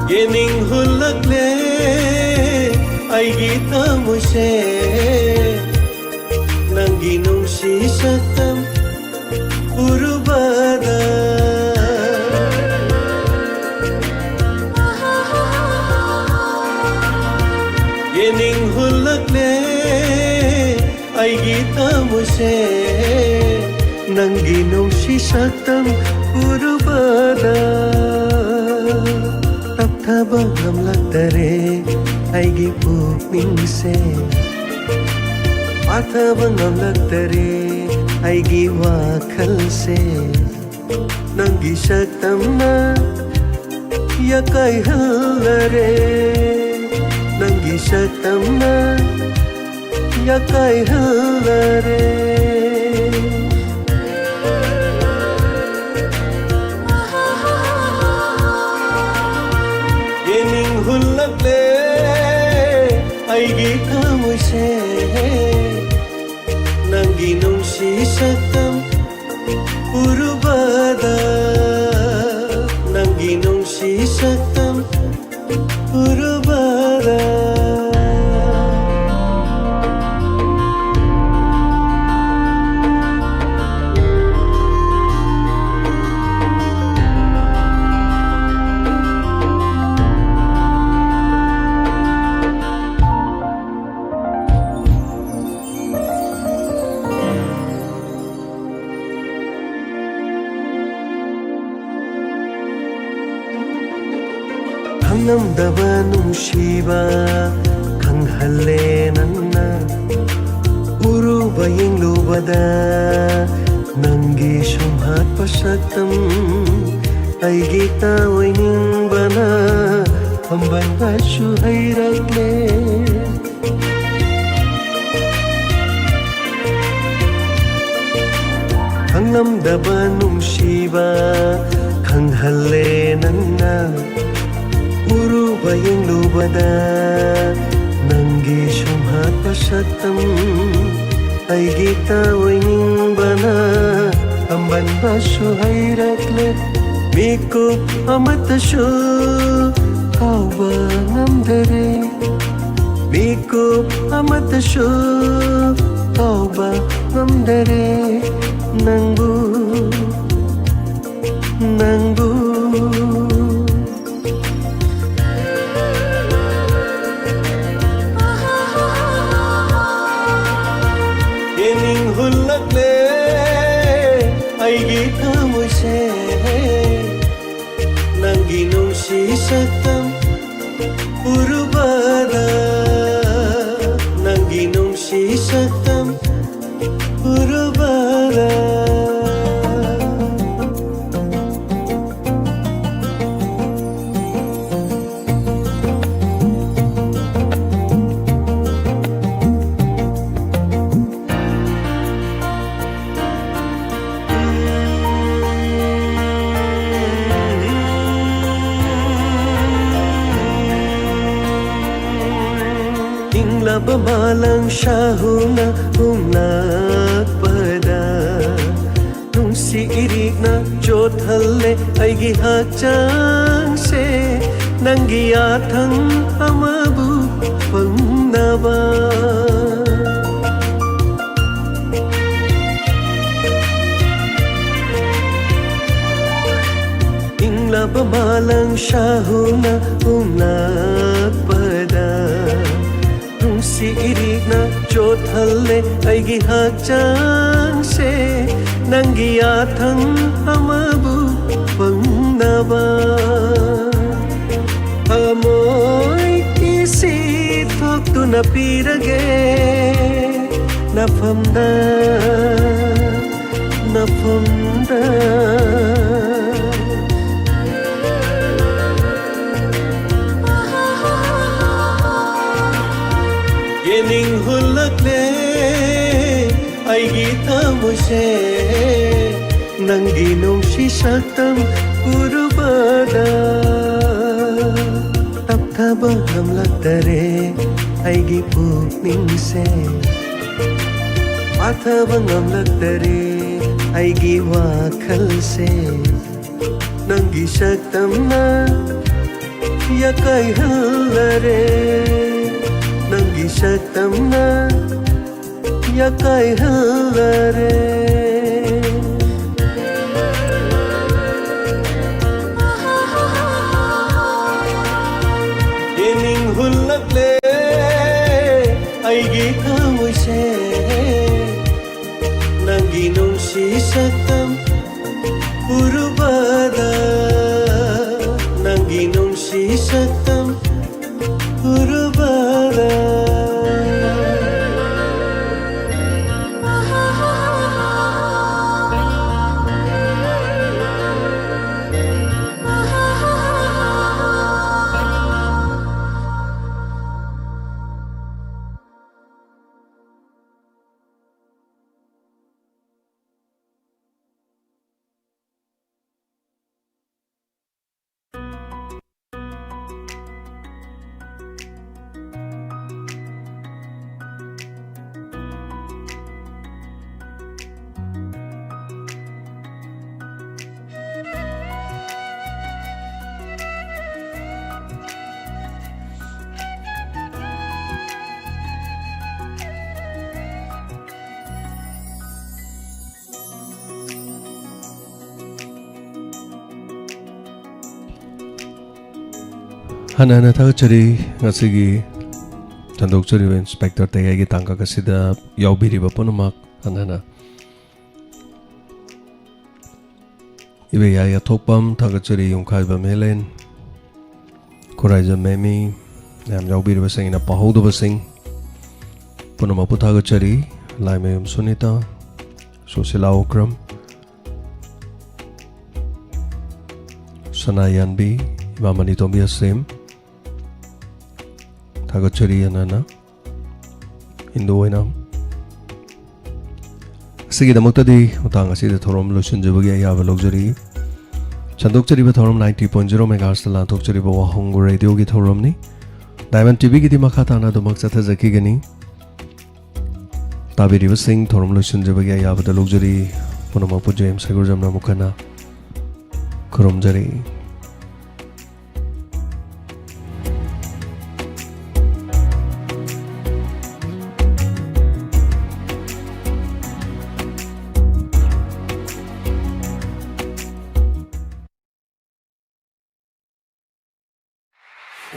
ꯌꯦꯅꯤꯡ ꯍꯨꯜꯂꯛꯂꯦ ꯑꯩꯒꯤ ꯊꯃꯣꯏꯁꯦ, ꯅꯪꯒꯤ ꯅꯨꯡꯁꯤ ꯁꯛꯇꯝ ꯎꯔꯨꯕꯗ꯫ ꯌꯦꯅꯤꯡ ꯍꯨꯜꯂꯛꯂꯦ ꯑꯩꯒꯤ ꯊꯃꯣꯏꯁꯦ, ꯅꯪꯒꯤ ꯅꯨꯡꯁꯤ ꯁꯛꯇꯝ ꯎꯔꯨꯕꯗ꯫ ꯇꯞꯊꯕ ꯉꯝꯂꯛꯇꯔꯦ ꯑꯩꯒꯤ ꯄꯨꯛꯅꯤꯡꯁꯦ, ꯐꯥꯊꯕ ꯉꯝꯂꯛꯇꯔꯦ ꯑꯩꯒꯤ ꯋꯥꯈꯜꯁꯦ꯫ ꯅꯪꯒꯤ ꯁꯛꯇꯝꯅ ꯌꯥꯀꯥꯏꯍꯜꯂꯔꯦ, ꯅꯪꯒꯤ ꯁꯛꯇꯝꯅ ꯌꯥꯀꯥꯏꯍꯜꯂꯔꯦ꯫ ꯌꯦꯅꯤꯡ ꯍꯨꯜꯂꯛꯂꯦ ꯑꯩꯒꯤ ꯊꯃꯣꯏꯁꯦ, ꯅꯪꯒꯤ ꯅꯨꯡꯁꯤ ꯁꯛꯇꯝ ꯎꯔꯨꯕꯗ, ꯅꯪꯒꯤ ꯅꯨꯡꯁꯤ ꯁꯛꯇꯝ ꯎꯔꯨꯕꯗ꯫ ꯉꯝꯗꯕ ꯅꯨꯡꯁꯤꯕ ꯈꯪꯍꯜꯂꯦ ꯅꯪꯅ꯫ ꯎꯔꯨꯕ ꯌꯦꯡꯂꯨꯕꯗ ꯅꯪꯒꯤ ꯁꯨꯝꯍꯠꯄ ꯁꯛꯇꯝ ꯑꯩꯒꯤ ꯇꯥꯑꯣꯏꯅꯤꯡꯕꯅ ꯍꯝꯕꯟꯕꯁꯨ ꯍꯩꯔꯛꯂꯦ꯫ ꯈꯪꯂꯝꯗꯕ ꯅꯨꯡꯁꯤꯕ ꯈꯪꯍꯜꯂꯦ ꯅꯪꯅ꯫ ꯎꯔꯨꯕ ꯌꯦꯡꯂꯨꯕꯗ ꯅꯪꯒꯤ ꯁꯨꯝꯍꯠꯄ ꯁꯛꯇꯝ ꯑꯩꯒꯤ ꯇꯥꯑꯣꯏꯅꯤꯡꯕꯅ ꯍꯝꯕꯟꯕꯁꯨ ꯍꯩꯔꯛꯂꯦ꯫ ꯃꯤꯀꯨꯞ ꯑꯃꯠꯇꯁꯨ ꯀꯥꯎꯕ ꯉꯝꯗꯔꯦ꯫ ꯃꯤꯀꯨꯞ ꯑꯃꯠꯇꯁꯨ ꯀꯥꯎꯕ ꯉꯝꯗꯔꯦ ꯅꯪꯕꯨ, ꯅꯪꯕꯨ꯫ ꯌꯦꯡꯅꯤꯡ ꯍꯨꯜꯂꯛꯂꯦ ꯑꯩꯒꯤ ꯊꯃꯣꯏꯁꯦ꯫ ꯅꯪꯒꯤ ꯅꯨꯡꯁꯤ ꯁꯛꯇꯝ ꯎꯔꯨꯕꯗ, ꯅꯪꯒꯤ ꯅꯨꯡꯁꯤ ꯁꯛꯇꯝ ꯎꯔꯨꯕꯗ꯫ ꯏꯪꯂꯕ ꯃꯥꯂꯪ ꯁꯥꯍꯨꯅ ꯍꯨꯝꯂꯛꯄꯗ ꯅꯨꯡꯁꯤ ꯏꯔꯤꯛꯅ ꯆꯣꯠꯍꯜꯂꯦ ꯑꯩꯒꯤ ꯍꯛꯆꯥꯡꯁꯦ꯫ ꯅꯪꯒꯤ ꯌꯥꯊꯪ ꯑꯃꯕꯨ ꯐꯪꯅꯕ꯫ ꯏꯪꯂꯕ ꯃꯥꯂꯪ ꯁꯥꯍꯨꯅ ꯍꯨꯝꯂꯛꯄꯗ ꯅꯨꯡꯁꯤ ꯏꯔꯤꯛꯅ ꯆꯣꯠꯍꯜꯂꯦ ꯑꯩꯒꯤ ꯍꯛꯆꯥꯡꯁꯦ꯫ ꯅꯪꯒꯤ ꯌꯥꯊꯪ ꯑꯃꯕꯨ ꯐꯪꯅꯕ꯫ ꯄꯤꯔꯒꯦ ꯅꯐꯝꯗ, ꯅꯐꯝꯗ꯫ ꯌꯦꯅꯤꯡ ꯍꯨꯜꯂꯛꯂꯦ ꯑꯩꯒꯤ ꯊꯃꯣꯏꯁꯦ, ꯅꯪꯒꯤ ꯅꯨꯡꯁꯤ ꯁꯛꯇꯝ ꯎꯔꯨꯕꯗ꯫ ꯇꯞꯊꯕ ꯉꯝꯂꯛꯇꯔꯦ ꯑꯩꯒꯤ ꯄꯨꯛꯅꯤꯡꯁꯦ, ꯄꯥꯊꯕ ꯉꯝꯂꯛꯇꯔꯦ ꯑꯩꯒꯤ ꯋꯥꯈꯜꯁꯦ꯫ ꯅꯪꯒꯤ ꯁꯛꯇꯝꯅ ꯌꯥꯀꯥꯏꯍꯜꯂꯔꯦ, ꯅꯪꯒꯤ ꯁꯛꯇꯝꯅ ꯌꯥꯀꯥꯏꯍꯜꯂꯔꯦ꯫ ꯌꯦꯅꯤꯡ ꯍꯨꯜꯂꯛꯂꯦ ꯑꯩꯒꯤ ꯊꯃꯣꯏꯁꯦ, ꯅꯪꯒꯤ ꯅꯨꯡꯁꯤ ꯁꯛꯇꯝ ꯎꯔꯨꯕꯗ, ꯅꯪꯒꯤ ꯅꯨꯡꯁꯤ ꯁꯛꯇꯝ ꯎꯔꯨꯕꯗ꯫ ꯍꯟꯅ ꯍꯟꯅ ꯊꯥꯒꯠꯆꯔꯤ꯫ ꯉꯁꯤꯒꯤ ꯁꯟꯗꯣꯛꯆꯔꯤꯕ ꯏꯟꯁꯄꯦꯛꯇꯔ ꯇꯌꯥꯏꯒꯤ ꯇꯥꯡꯀꯛ ꯑꯁꯤꯗ ꯌꯥꯎꯕꯤꯔꯤꯕ ꯄꯨꯝꯅꯃꯛ ꯍꯟꯅ ꯍꯟꯅ꯫ ꯏꯕꯦꯌꯥꯏ ꯑꯊꯣꯛꯄꯝ, ꯊꯥꯒꯠꯆꯔꯤ ꯌꯨꯝꯈꯥꯏꯕꯝ ꯍꯦꯂꯦꯟ, ꯈꯨꯔꯥꯏꯖꯝ ꯃꯦꯃꯤ, ꯃꯌꯥꯝ ꯌꯥꯎꯕꯤꯔꯤꯕꯁꯤꯡ, ꯑꯩꯅ ꯄꯥꯍꯧꯗꯕꯁꯤꯡ, ꯄꯨꯝꯅꯃꯛꯄꯨ ꯊꯥꯒꯠꯆꯔꯤ꯫ ꯂꯥꯏꯃꯌꯨꯝ ꯁꯨꯅꯤꯇꯥ, ꯁꯨꯁꯤꯂꯥ ꯑꯣꯀ꯭ꯔꯝ, ꯁꯅꯥ ꯌꯥꯟꯕꯤ, ꯏꯃꯥ ꯃꯅꯤꯇꯣꯝꯕꯤ ꯑꯁꯦꯝ, ꯊꯥꯒꯠꯆꯔꯤ ꯑꯅꯥꯅ꯫ ꯏꯟꯗꯨ ꯑꯣꯏꯅ ꯑꯁꯤꯒꯤꯗꯃꯛꯇꯗꯤ ꯃꯇꯥꯡ ꯑꯁꯤꯗ ꯊꯧꯔꯝ ꯂꯣꯏꯁꯤꯟꯖꯕꯒꯤ ꯑꯌꯥꯕ ꯂꯧꯖꯔꯤ꯫ ꯁꯟꯗꯣꯛꯆꯔꯤꯕ ꯊꯧꯔꯝ ninety point zero megahertzꯇ ꯂꯥꯟꯊꯣꯛꯆꯔꯤꯕ ꯋꯥꯍꯣꯡ ꯔꯦꯗꯤꯑꯣꯒꯤ ꯊꯧꯔꯝꯅꯤ꯫ Diamond TVꯒꯤꯗꯤ ꯃꯈꯥ ꯇꯥꯅ ꯑꯗꯨꯃꯛ ꯆꯠꯊꯖꯈꯤꯒꯅꯤ꯫ ꯇꯥꯕꯤꯔꯤꯕꯁꯤꯡ, ꯊꯧꯔꯝ ꯂꯣꯏꯁꯤꯟꯖꯕꯒꯤ ꯑꯌꯥꯕꯗ ꯂꯧꯖꯔꯤ꯫ ꯄꯨꯝꯅꯃꯛꯄꯨ ꯖꯦꯝꯁ ꯍꯩꯒ꯭ꯔꯨꯖꯝꯅ ꯑꯃꯨꯛ ꯍꯟꯅ ꯈꯨꯔꯨꯝꯖꯔꯤ꯫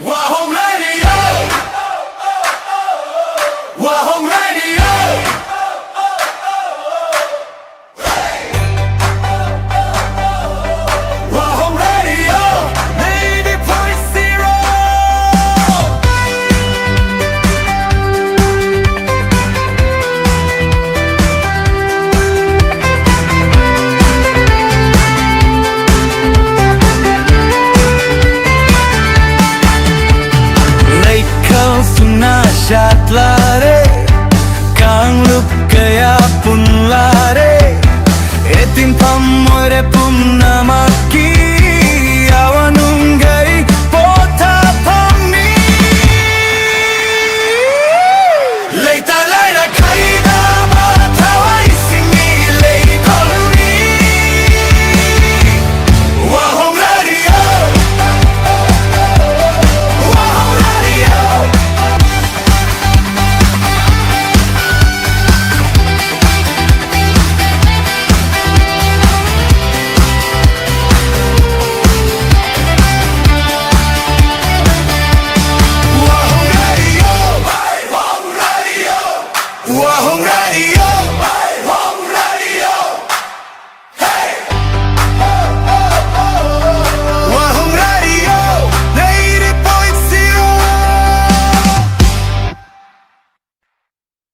Wahong